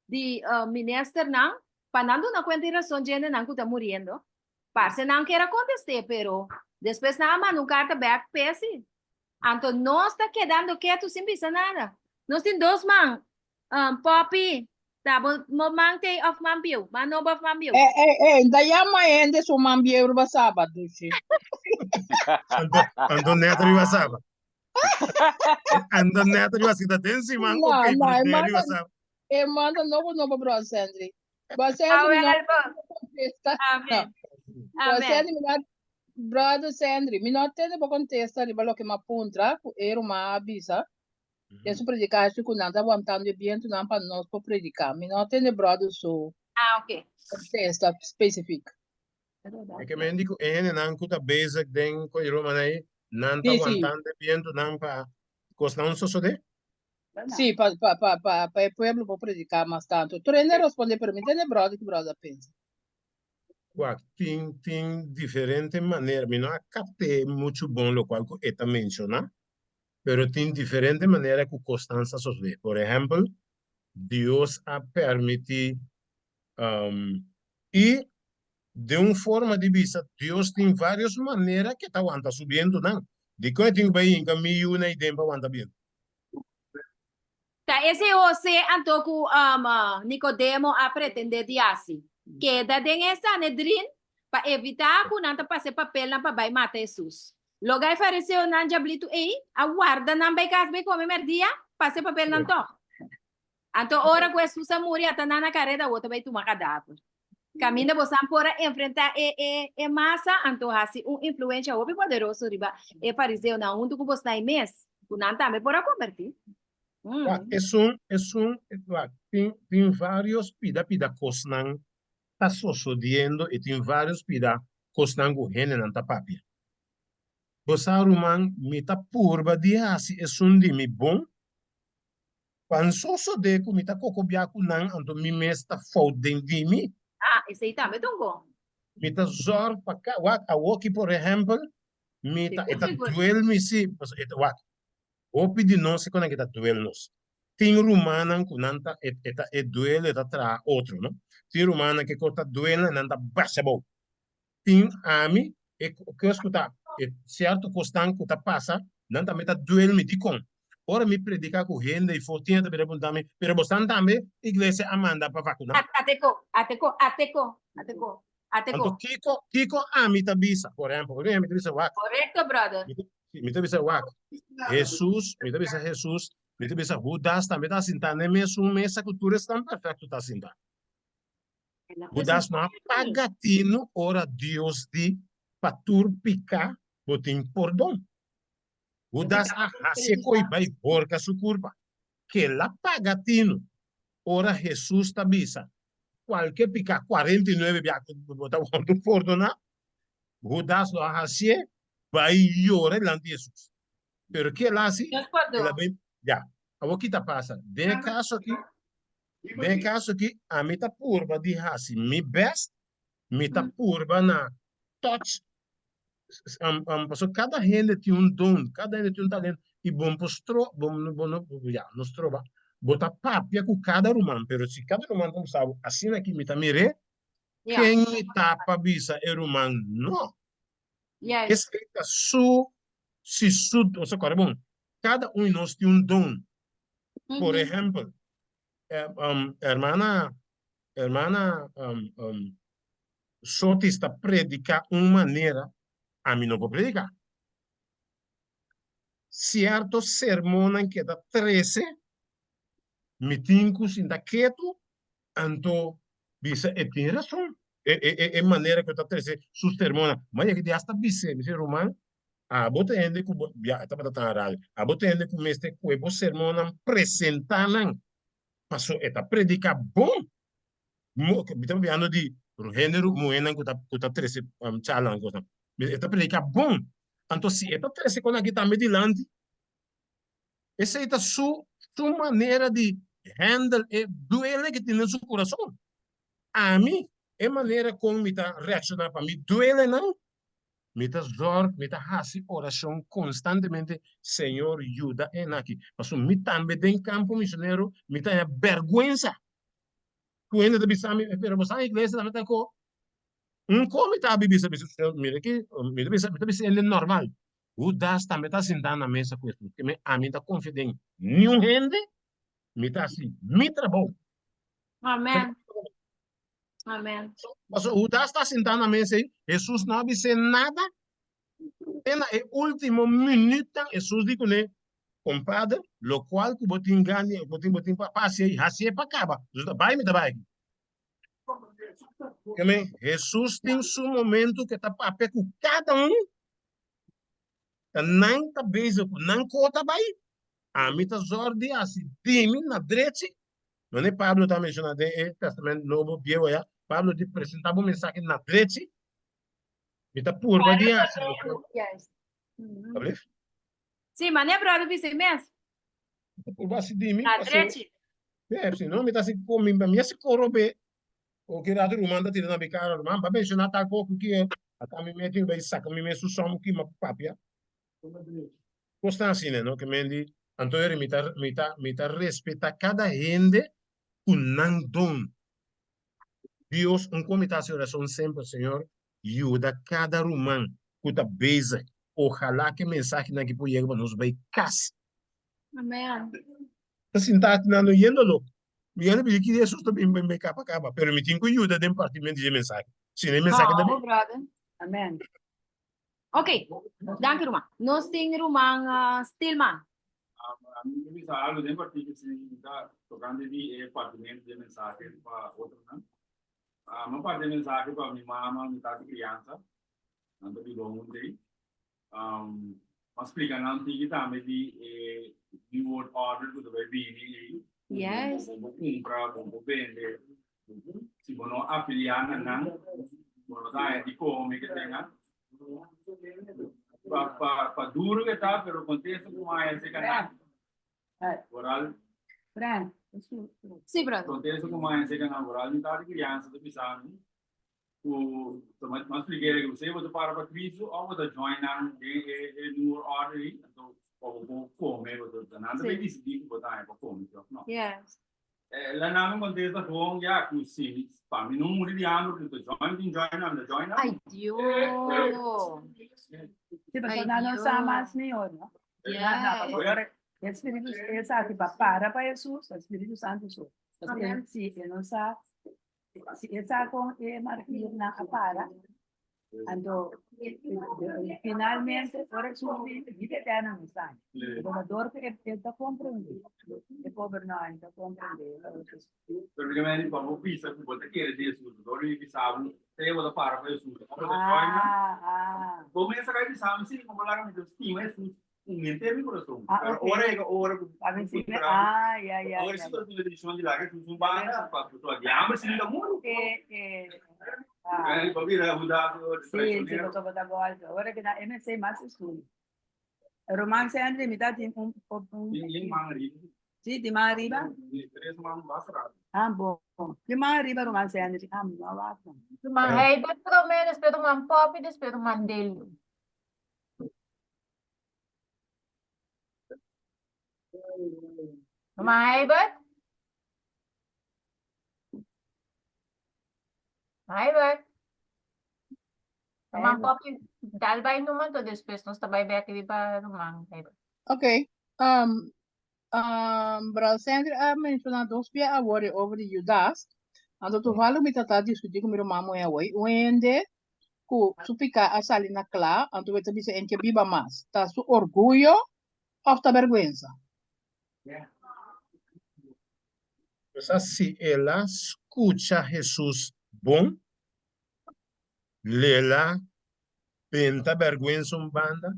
di ministernan pa nan duna kuenta i rason dje hendenan ku ta muriendo. Parse nan kier a kontest'é pero despues nan a manda un karta bèk p'e si. Anto nos ta kedando ketu sin bisa nada. Nos tin dos man. Poppy, ta bo mo man tei of man bieu? Man nobo of man bieu? Eh, eh, eh, nta yama hende su man bieu riba saba, dushi. Anto, anto net riba saba. Anto net riba si ta den siman, No, ok, no, pero e net manda, riba saba. e manda nobo nobo bro Sandri. Bro Sandri, mi no Awel bo. contesta. Amen. Bro Amen. Sandri, mi no, brother Sandri, mi no tende bo contesta riba loke m'a puntra ku e ruman a bisa. Den su predikashi ku nan ta wantando e bientunan pa nos por prediká. Mi no tende brother su Ah, ok. contesta specifiek. E ke men di ku e hendenan ku ta bezig den koe Roman ei, nan ta Sí, sí. wantando e bientunan pa kosnan sosodé? Sí, pa, pa, pa, pa, pa e pueblo por prediká mas tantu. Tur hende a respondé, pero mi tende brother ki brother a pensa. Wak, tin, tin diferente manera, mi no a kapt'é muchu bon lokual ku e ta menshoná, pero tin diferente manera ku kosnan sa sosodé. Por ehèmpel, Dios a permití i den un forma di bisa Dios tin vários manera ku e ta wanta su bientunan. Dikon e tin ku bai hinka mi yu na iden pa wanta bientu? Ta esei Hosé anto ku Nikodemo a pretendé di hasi. Keda den e Sanedrin pa evitá ku nan ta pasa e papelnan pa bai mata Hesus. Loga e fariseonan djablitu ei a warda nan bai kas bai kome mèrdia, pasa e papelnan tòg. Anto ora ku Hesus a muri ata nan na kareda awor ta bai tuma kadaver. Kaminda bosan por a enfrentá e e e masa, anto hasi un influensha hopi poderoso riba e fariseonan huntu ku bosnan mes, ku nan tambe por a kombertí. Wak, esun, esun, wak, tin, tin vários pida pida kosnan ta sosodiendo i tin vários pida kosnan ku hendenan ta papia. Bo sa ruman, mi ta purba di hasi esun di mi bon, Pa N sosodé ku mi ta kokobiá ku nan, anto mi mes ta fout den di mi. Ah, esei tambe ta un bon. Mi ta zòrg pa ka, wak, awoki por ehèmpel, mi ta, e ta duel mi si, pasobra e ta, wak, hopi di nos e konan ke ta duel nos. Tin rumannan ku nan ta, e, e ta, e duel e ta traha otro, no? Tin rumannan ke kos ta duel nan, nan ta basha abou. Tin ami, e kos ku ta, e sierto kosnan ku ta pasa, nan tambe ta duel mi. Dikon? Ora mi prediká ku hende i for tin ta bira punta mi, Pero bosan tambe iglesia a manda pa vakuná? Ateko, ateko, ateko, ateko, ateko. Anto kiko, kiko ami ta bisa? Por ehèmpel, ora mi ta bisa wak. Korekto, brother. Mi ta bisa wak, Hesus, mi ta bisa Hesus, mi ta bisa Hudas tambe ta sintá na e mesun mesa ku tur esnan perfekto ta sintá. Hudas no a paga tinu ora Dios di pa tur piká bo tin pordon. Hudas a hasi e koi bai horka su kurpa. Kel a paga tinu ora Hesus ta bisa kualke piká 49 bia ku bo ta wòrdu pordoná. Hudas lo a hasié bai yora dilanti Hesus. Pero ke el a hasi? El a bai ya. Awor ki ta pasa? Den e kaso aki Den e kaso aki, ami ta purba di hasi mi best, mi ta purba na touch, pasobra kada hende tin un don, kada hende tin un talento, i bo no por stro, bo bo no, ya, no stroba, bo ta papia ku kada ruman, pero si kada ruman ta bisa bo, asina aki mi ta mir'é, ken mi ta pa bisa e ruman no? Esei ta su, si su, osea kòrda bon, kada un di nos tin un don, Por ehempel, hermana, hermana Sotis ta predica un manera, ami no por predica. Cierto sermonnan ke ta trece, mi tin cu sinta ketu, anto bisa e tin razon. E, e, e manera cu e ta trece su sermonnan. Ma yega di hasta bis'é, mi si, ruman, Abo ta hende ku bo, ya, e tabata tan radio, abo ta hende ku mester kue bo sermonnan presentá nan, paso e ta prediká bon. Mo, mi ta papiando di Pero hende muhénan ku ta ku ta trese charlanan kosnan. E ta prediká bon. Anto si e ta trese kon aki tambe dilanti, esei ta su su manera di handle e duele ku tin den su kurason. Ami, e manera kon mi ta reakshoná pa mi duelenan, mi ta zòrg, mi ta hasi orashon konstantemente, Señor yuda e aki. Pasobra mi tambe den kampo misionero mi ta haña bèrgwensa Ku hende ta bisa mi, pero bo sa iglesia tambe ta ko. Un ko mi ta bisa bisa, mira ki, mi ta bisa, mi ta bisa hende normal. Hudas tambe ta sintá na mesa ku Hesus. Ke men ami ta konfia den niun hende, mi ta hasi mi trabou. Amen. Amen. Pasobra Hudas ta sintá na mesa ei, Hesus no a bis'é nada. Te na e último minütnan Hesus di kuné, Kompadre, lokual ku bo tin gana i bo tin bo tin pa hasi ei, hasié pa kaba. Hesus ta bai, mi ta bai aki. Keme, Hesus tin su momentu ku e ta papia ku kada un, ta nan ta bezig ku nan kota bai, ami ta zòrg di hasi di mi na drechi. Manera Pablo ta menshoná den e Tèstamènt Nobo, Bieu ayá, Pablo di presentá bo mensahe na drechi. Mi ta purba di hasi loke. Yes. Alsjeblieft. Sí, mane brother bisa mes. Mi ta purba hasi di mi. Na drechi. Sí, si no mi ta hasi kon mi mi hasi koro be. O ki rato ruman ta tira na mi kara, ruman ba menshoná tal kos ku ki ata mi mes tin bai saka mi mes su sòm ki mi a papia. Kosnan asina no ke men di anto eri mi ta mi ta mi ta respetá kada hende ku nan don. Dios, un kon mi ta hasi orason semper, Señor, yuda kada ruman ku ta bezig. Ojalá ku e mensahenan aki por yega pa nos bai kas. Amen. Ta sinta aki nan no yendo lo. Mi a pidi ki Hesus ta bin bai kaba kaba, pero mi tin ku yuda den partimentu di e mensahe. Si no e mensahe ta bin. Brother. Amen. Ok, danki ruman. Nos tin ruman Stilman. Ami ta bisa algu den partido si ta tokante di e partimentu di e mensahe pa otronan. Mi a parti e mensahe pa mi mama, mi tata kriansa. Nan ta biba huntu ei. Mi a splika nan tiki tambe di e New World Order ku ta bai bini ei. Yes. Bo por kumpra, bo por bende. Si bo no afiliá na nan, bo no ta haña di kome ke tenga. Pa, pa, pa duro ke ta, pero kontesta ku haña serka nan. Oral. Frank. Sí, brother. Kontesta ku haña serka nan. Oral mi tata kriansa ta bisa mi ku ta mas splik'é ku sea bo ta para pa Kristu òf bo ta join nan den e e New World Order ei, anto pa bo por kome, bo ta nan ta bai disidí ku bo ta haña pa kome sí òf no. Yes. La nan mi contesta gewoon ya cu si pa mi no muri di hamber cu ta join tin join nan ta join nan. Ay Dios. Sí, pasobra nan no sa mas mihor, no? Yes. Ora e Spiritu esaki pa para pa Hesus, e Spiritu Santu so. Pasobra si e no sa, si e sa con e martirnan a para, Anto, finalmente, ora Hesus bin, bida eterna nos ta. Pasobra dor ku e ta komprendé, e pober no ta komprendé. Pero mi meni pa bo bisa ku bo ta kere den Hesus, dor mi bisa bo, te bo ta para pa Hesus. Bo mes a kai bisa mi, si, bo laga mi ta stima Hesus Cu henter mi corazon. Ah, Pero ok. ora yega ora cu A ver si me, encontra ah, ya, ya, ora ya. si tuma decisión di laga Jesús un banda pa pa di hamber si mi ta muri. Eh, eh, ah. Eh, pa bira Judas Sí, sí, traicionero. pasobra ta golpe. Ora que na MC mas estudio. Romance Henry, mi ta tin un, un, un- Tin tin man ariba. Sí, tin man ariba? Tin tres man basta rato. Ah, bon. Tin man ariba Romance Henry. Ah, mi no a wak. Ruman Heibert promé, despues ruman Poppy, despues ruman Delio. Ruman Heibert? Heibert? Ruman Heibert. Poppy, dal bai numa, anto despues nos ta bai bek riba ruman Heibert. Ok. Um, um, Brother Sandri a menciona dos bia awor e over di Judas. Anto toevallig mi tata discuti cu mi ruman muhe awor. Un hende ku su piká a sali na kla, anto e ta bisa en ke biba mas. Ta su orguyo òf ta bèrgwensa? Sa si el a skucha Hesus bon, l'el a benta bèrgwensa un banda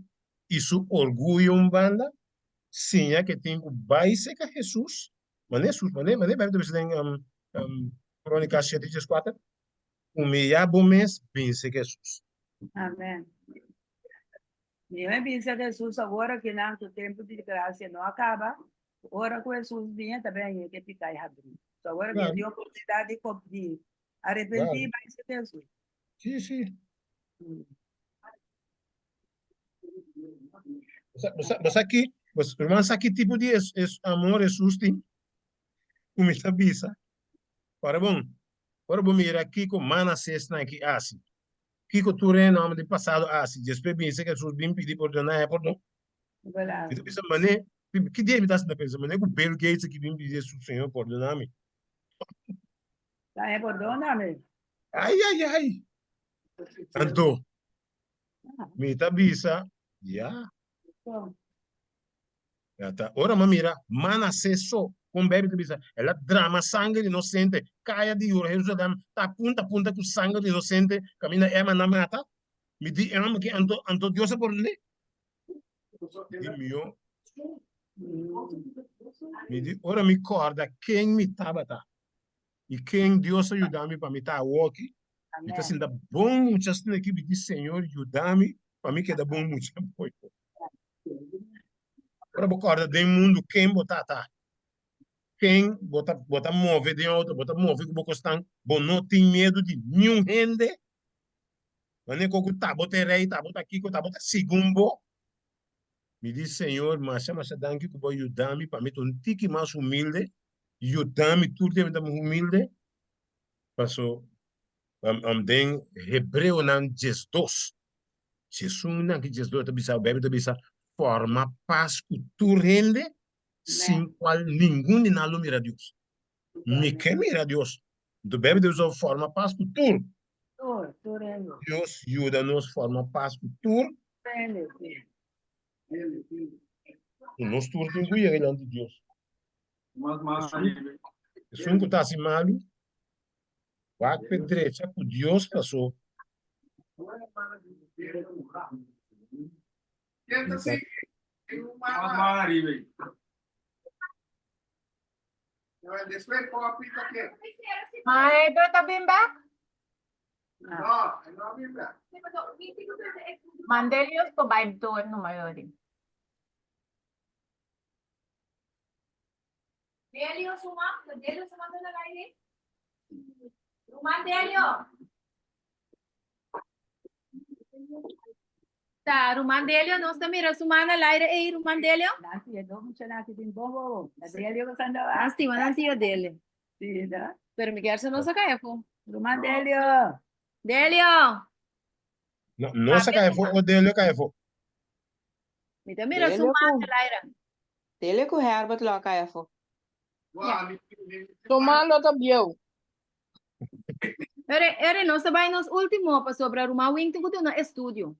i su orguyo un banda, siña ke tin ku bai serka Hesus, manera Hesus, manera Beibel ta bisa den Krónika shete dies kuater. Humiyá bo mes, binse Hesus. Amen. Mi a bisa Hesus awor aki nan ku tempu di grasia no a kaba, ora ku Hesus bini ta bin haña ke piká i habrí. So awor aki tin oportunidat di di arepentí i bai serka Hesus. Sí, sí. Bo sa ki, ruman sa ki tipo di amor Hesus tin? Ku mi ta bisa. Ora bon, ora bo mira kiko Manasesnan aki hasi, kiko tur e hòmber di pasado a hasi, despues binse Hesus bin pidi pordon, nan a pordon. Mi ta bisa manera, ki dia mi ta sinta pensa, manera ku Bill Gates aki bin pidi Hesus, Señor pordona mi. Nan a pordona mi. Ai, ai, ai. Anto, mi ta bisa, ya. Ya ta ora m'a mira Manasés so, kon Bijbel ta bisa, el a drama sanger inosente, kaya di Jerusalem ta punta punta ku sanger inosente kaminda e a manda mata. Mi di e hòmber aki, anto anto Dios a pordon'é? Di mihó, mi di ora mi kòrda ken mi tabata i ken Dios a yuda mi pa mi ta awoki, mi ta sinta bon mucha asina aki, mi di Señor yuda mi pa mi keda bon mucha. Ora bo kòrda den mundu ken bo ta ta, ken bo ta bo ta move den outo, bo ta move ku bo kosnan, bo no tin miedu di niun hende. Manera ku ku ta bo ta e rei, ta bo ta kiko, ta bo ta segun bo. Mi di Señor, masha masha danki ku bo a yuda mi pa mi ta un tiki mas humilde, yuda mi tur dia mi ta humilde, paso den Hebreonan 12, Esun nan ki 12 ta bisa, Bijbel ta bisa, forma pas ku tur hende, sin kual ningun di nan lo mira Dios. Mi ke mira Dios. Enton Bijbel ta bisa forma pas ku tur. Tur, tur hende. Dios yuda nos forma pas ku tur. Hende, si. Ku nos tur tin ku yega dilanti Dios. Esun ku ta hasi malu, Wak p'e drecha ku Dios pasó. Maestro ta bin bek? Mandelius por bai door numero di. Delio suma, Delio suma ta na aire. Ruman Delio. Ta, Ruman Delio, nos ta mira su man al aire ei, Ruman Delio. Nancy, e do mucha Nancy tin bon bobo. Na Delio ko sanda wa. Nancy, ma Nancy yo Delio. Sí, da. Pero mi kier sa no saca efo. Ruman Delio. Delio. No, no saca efo o Delio ka efo. Mi ta mira su Delio man ku al aire. Delio ku Herbert lo a kai afó. Su man lo ta bieu. Ere, ere, nos ta bai nos último pasobra ruman Wing tin ku duna estudio.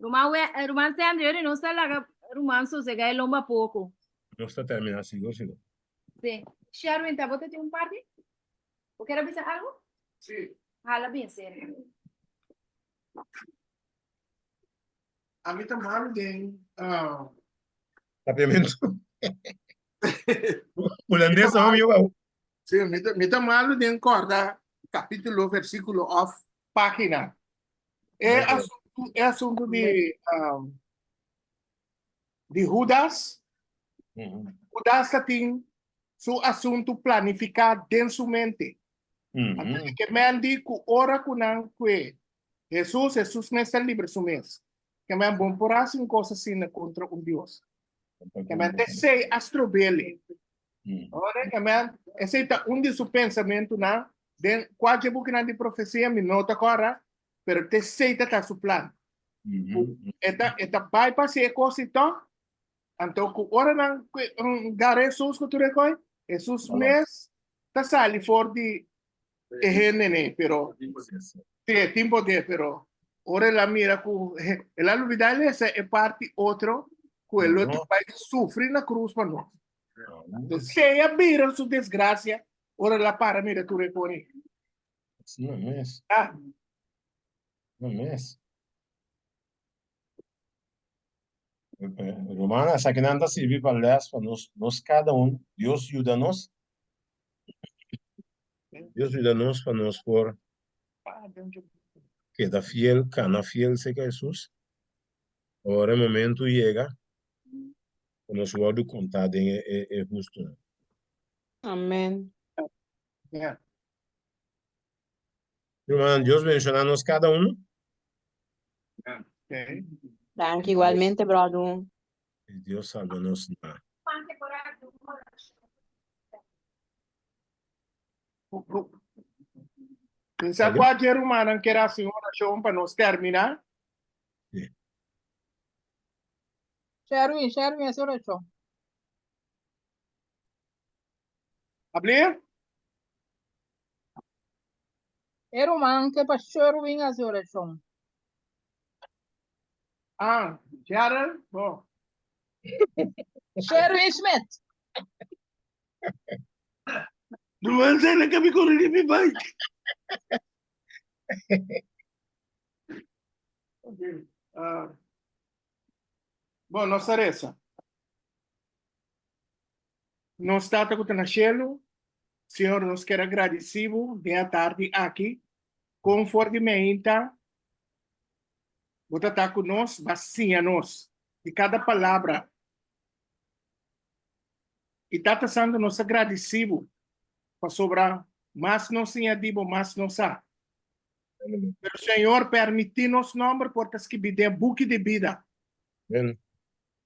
Ruman, We, eh, ruman Sandri, ere, nos ta laga ruman sosega e lomba poko. Nos ta terminá sigur, sigur. Sí. Sherwin, ta bo ta tin un parti? Bo kier a bisa algo? Sí. Hala bien serio. Ami ta malu den ah, Papiamentu. Hulandes no mi wou. Sí, mi ta, mi ta malu den kòrda kapítulo, versíkulo òf página. E Ok. asuntu, e asuntu di um, di Hudas, Hudas ta tin su asuntu planifiká den su mente. Anto e ke men di ku ora ku nan kue Hesus, Hesus mes ta libra su mes. Ke men bon por hasi un kos asina kontra un Dios. Ke men esei a strob'el. Ora ke men esei ta un di su pensamentunan den kua dje bukinan di profesia mi no ta kòrda, pero t'esei ta ta su plan. Ku e ta e ta bai pa hasi e kos i tòg, Anto ku ora nan gara Hesus ku tur e koi, Hesus mes ta sali for di e hendenan, pero sí, e tin poder, pero ora el a mira ku el a lubida lesa e parti otro ku el lo tin bai sufri na krus pa nos. Anto esei a bira su desgrasia ora el a para mira tur e koi. No mes. No mes. Ruman, esakinan ta sirbi pa les pa nos, nos kada un. Dios yuda nos. Dios yuda nos pa nos por keda fiel, kana fiel serka Hesus. Ora e momento yega, ku nos wòrdu kontá den e hustunan. Amen. Rumannan, Dios bendishoná nos kada unu. Danki igualmente, bròdu. I Dios salba nos na. Pensa kualke rumannan ker hasi un orashon pa nos terminá. Sherwin, Sherwin hasi orashon. Ablir? E ruman ke pa Sherwin hasi orashon. Ah, Gerald, bo. Sherwin Smith. Ruman sena ka mi kore di mi bike. Okay. Uh, bon, nos ta resa. Nos Tata ku ta na shelu, Señor, nos kier a gradisí bo den e tardi aki, kon for di meinta bo ta ta ku nos, bo a siña nos di kada palabra. I Tata Santu, nos ta gradisí bo pasobra mas nos siña di bo, mas nos sa. Pero Señor, permití nos nòmber por ta skibí den e buki di bida.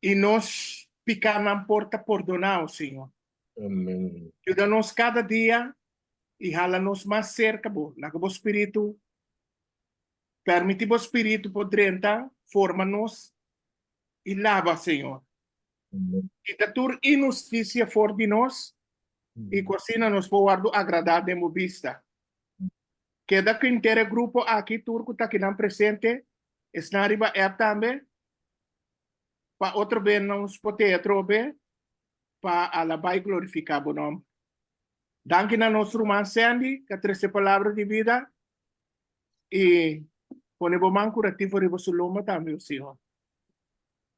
I nos pikánan por ta pordoná, o Señor. Amen. Yuda nos kada dia i hala nos mas serka bo. Laga bo spiritu, permití bo spiritu por drenta, forma nos i laba, Señor. Amen. Kita tur inhustisia for di nos i ku asina nos por wòrdu agradá den bo bista. Keda ku henter e grupo aki, tur ku ta akinan presente, esnan riba app tambe, pa otro be nos por te atrobe pa alabá i glorifiká bo nòmber. Danki na nos ruman Sandy ku a trese palabra di bida i pone bo man kurativo riba su lomba tambe, o Señor.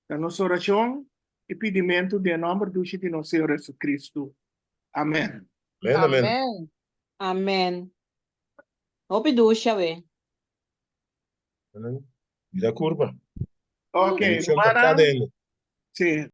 Ta nos orashon i pidimentu den e nòmber dushi di nos Señor Jesucristo. Amèn. Amèn, amèn. Amèn. Amèn. Hopi dushi awe. Vida curva. Ok, Bendición pa rumannan. cada hende. Sí.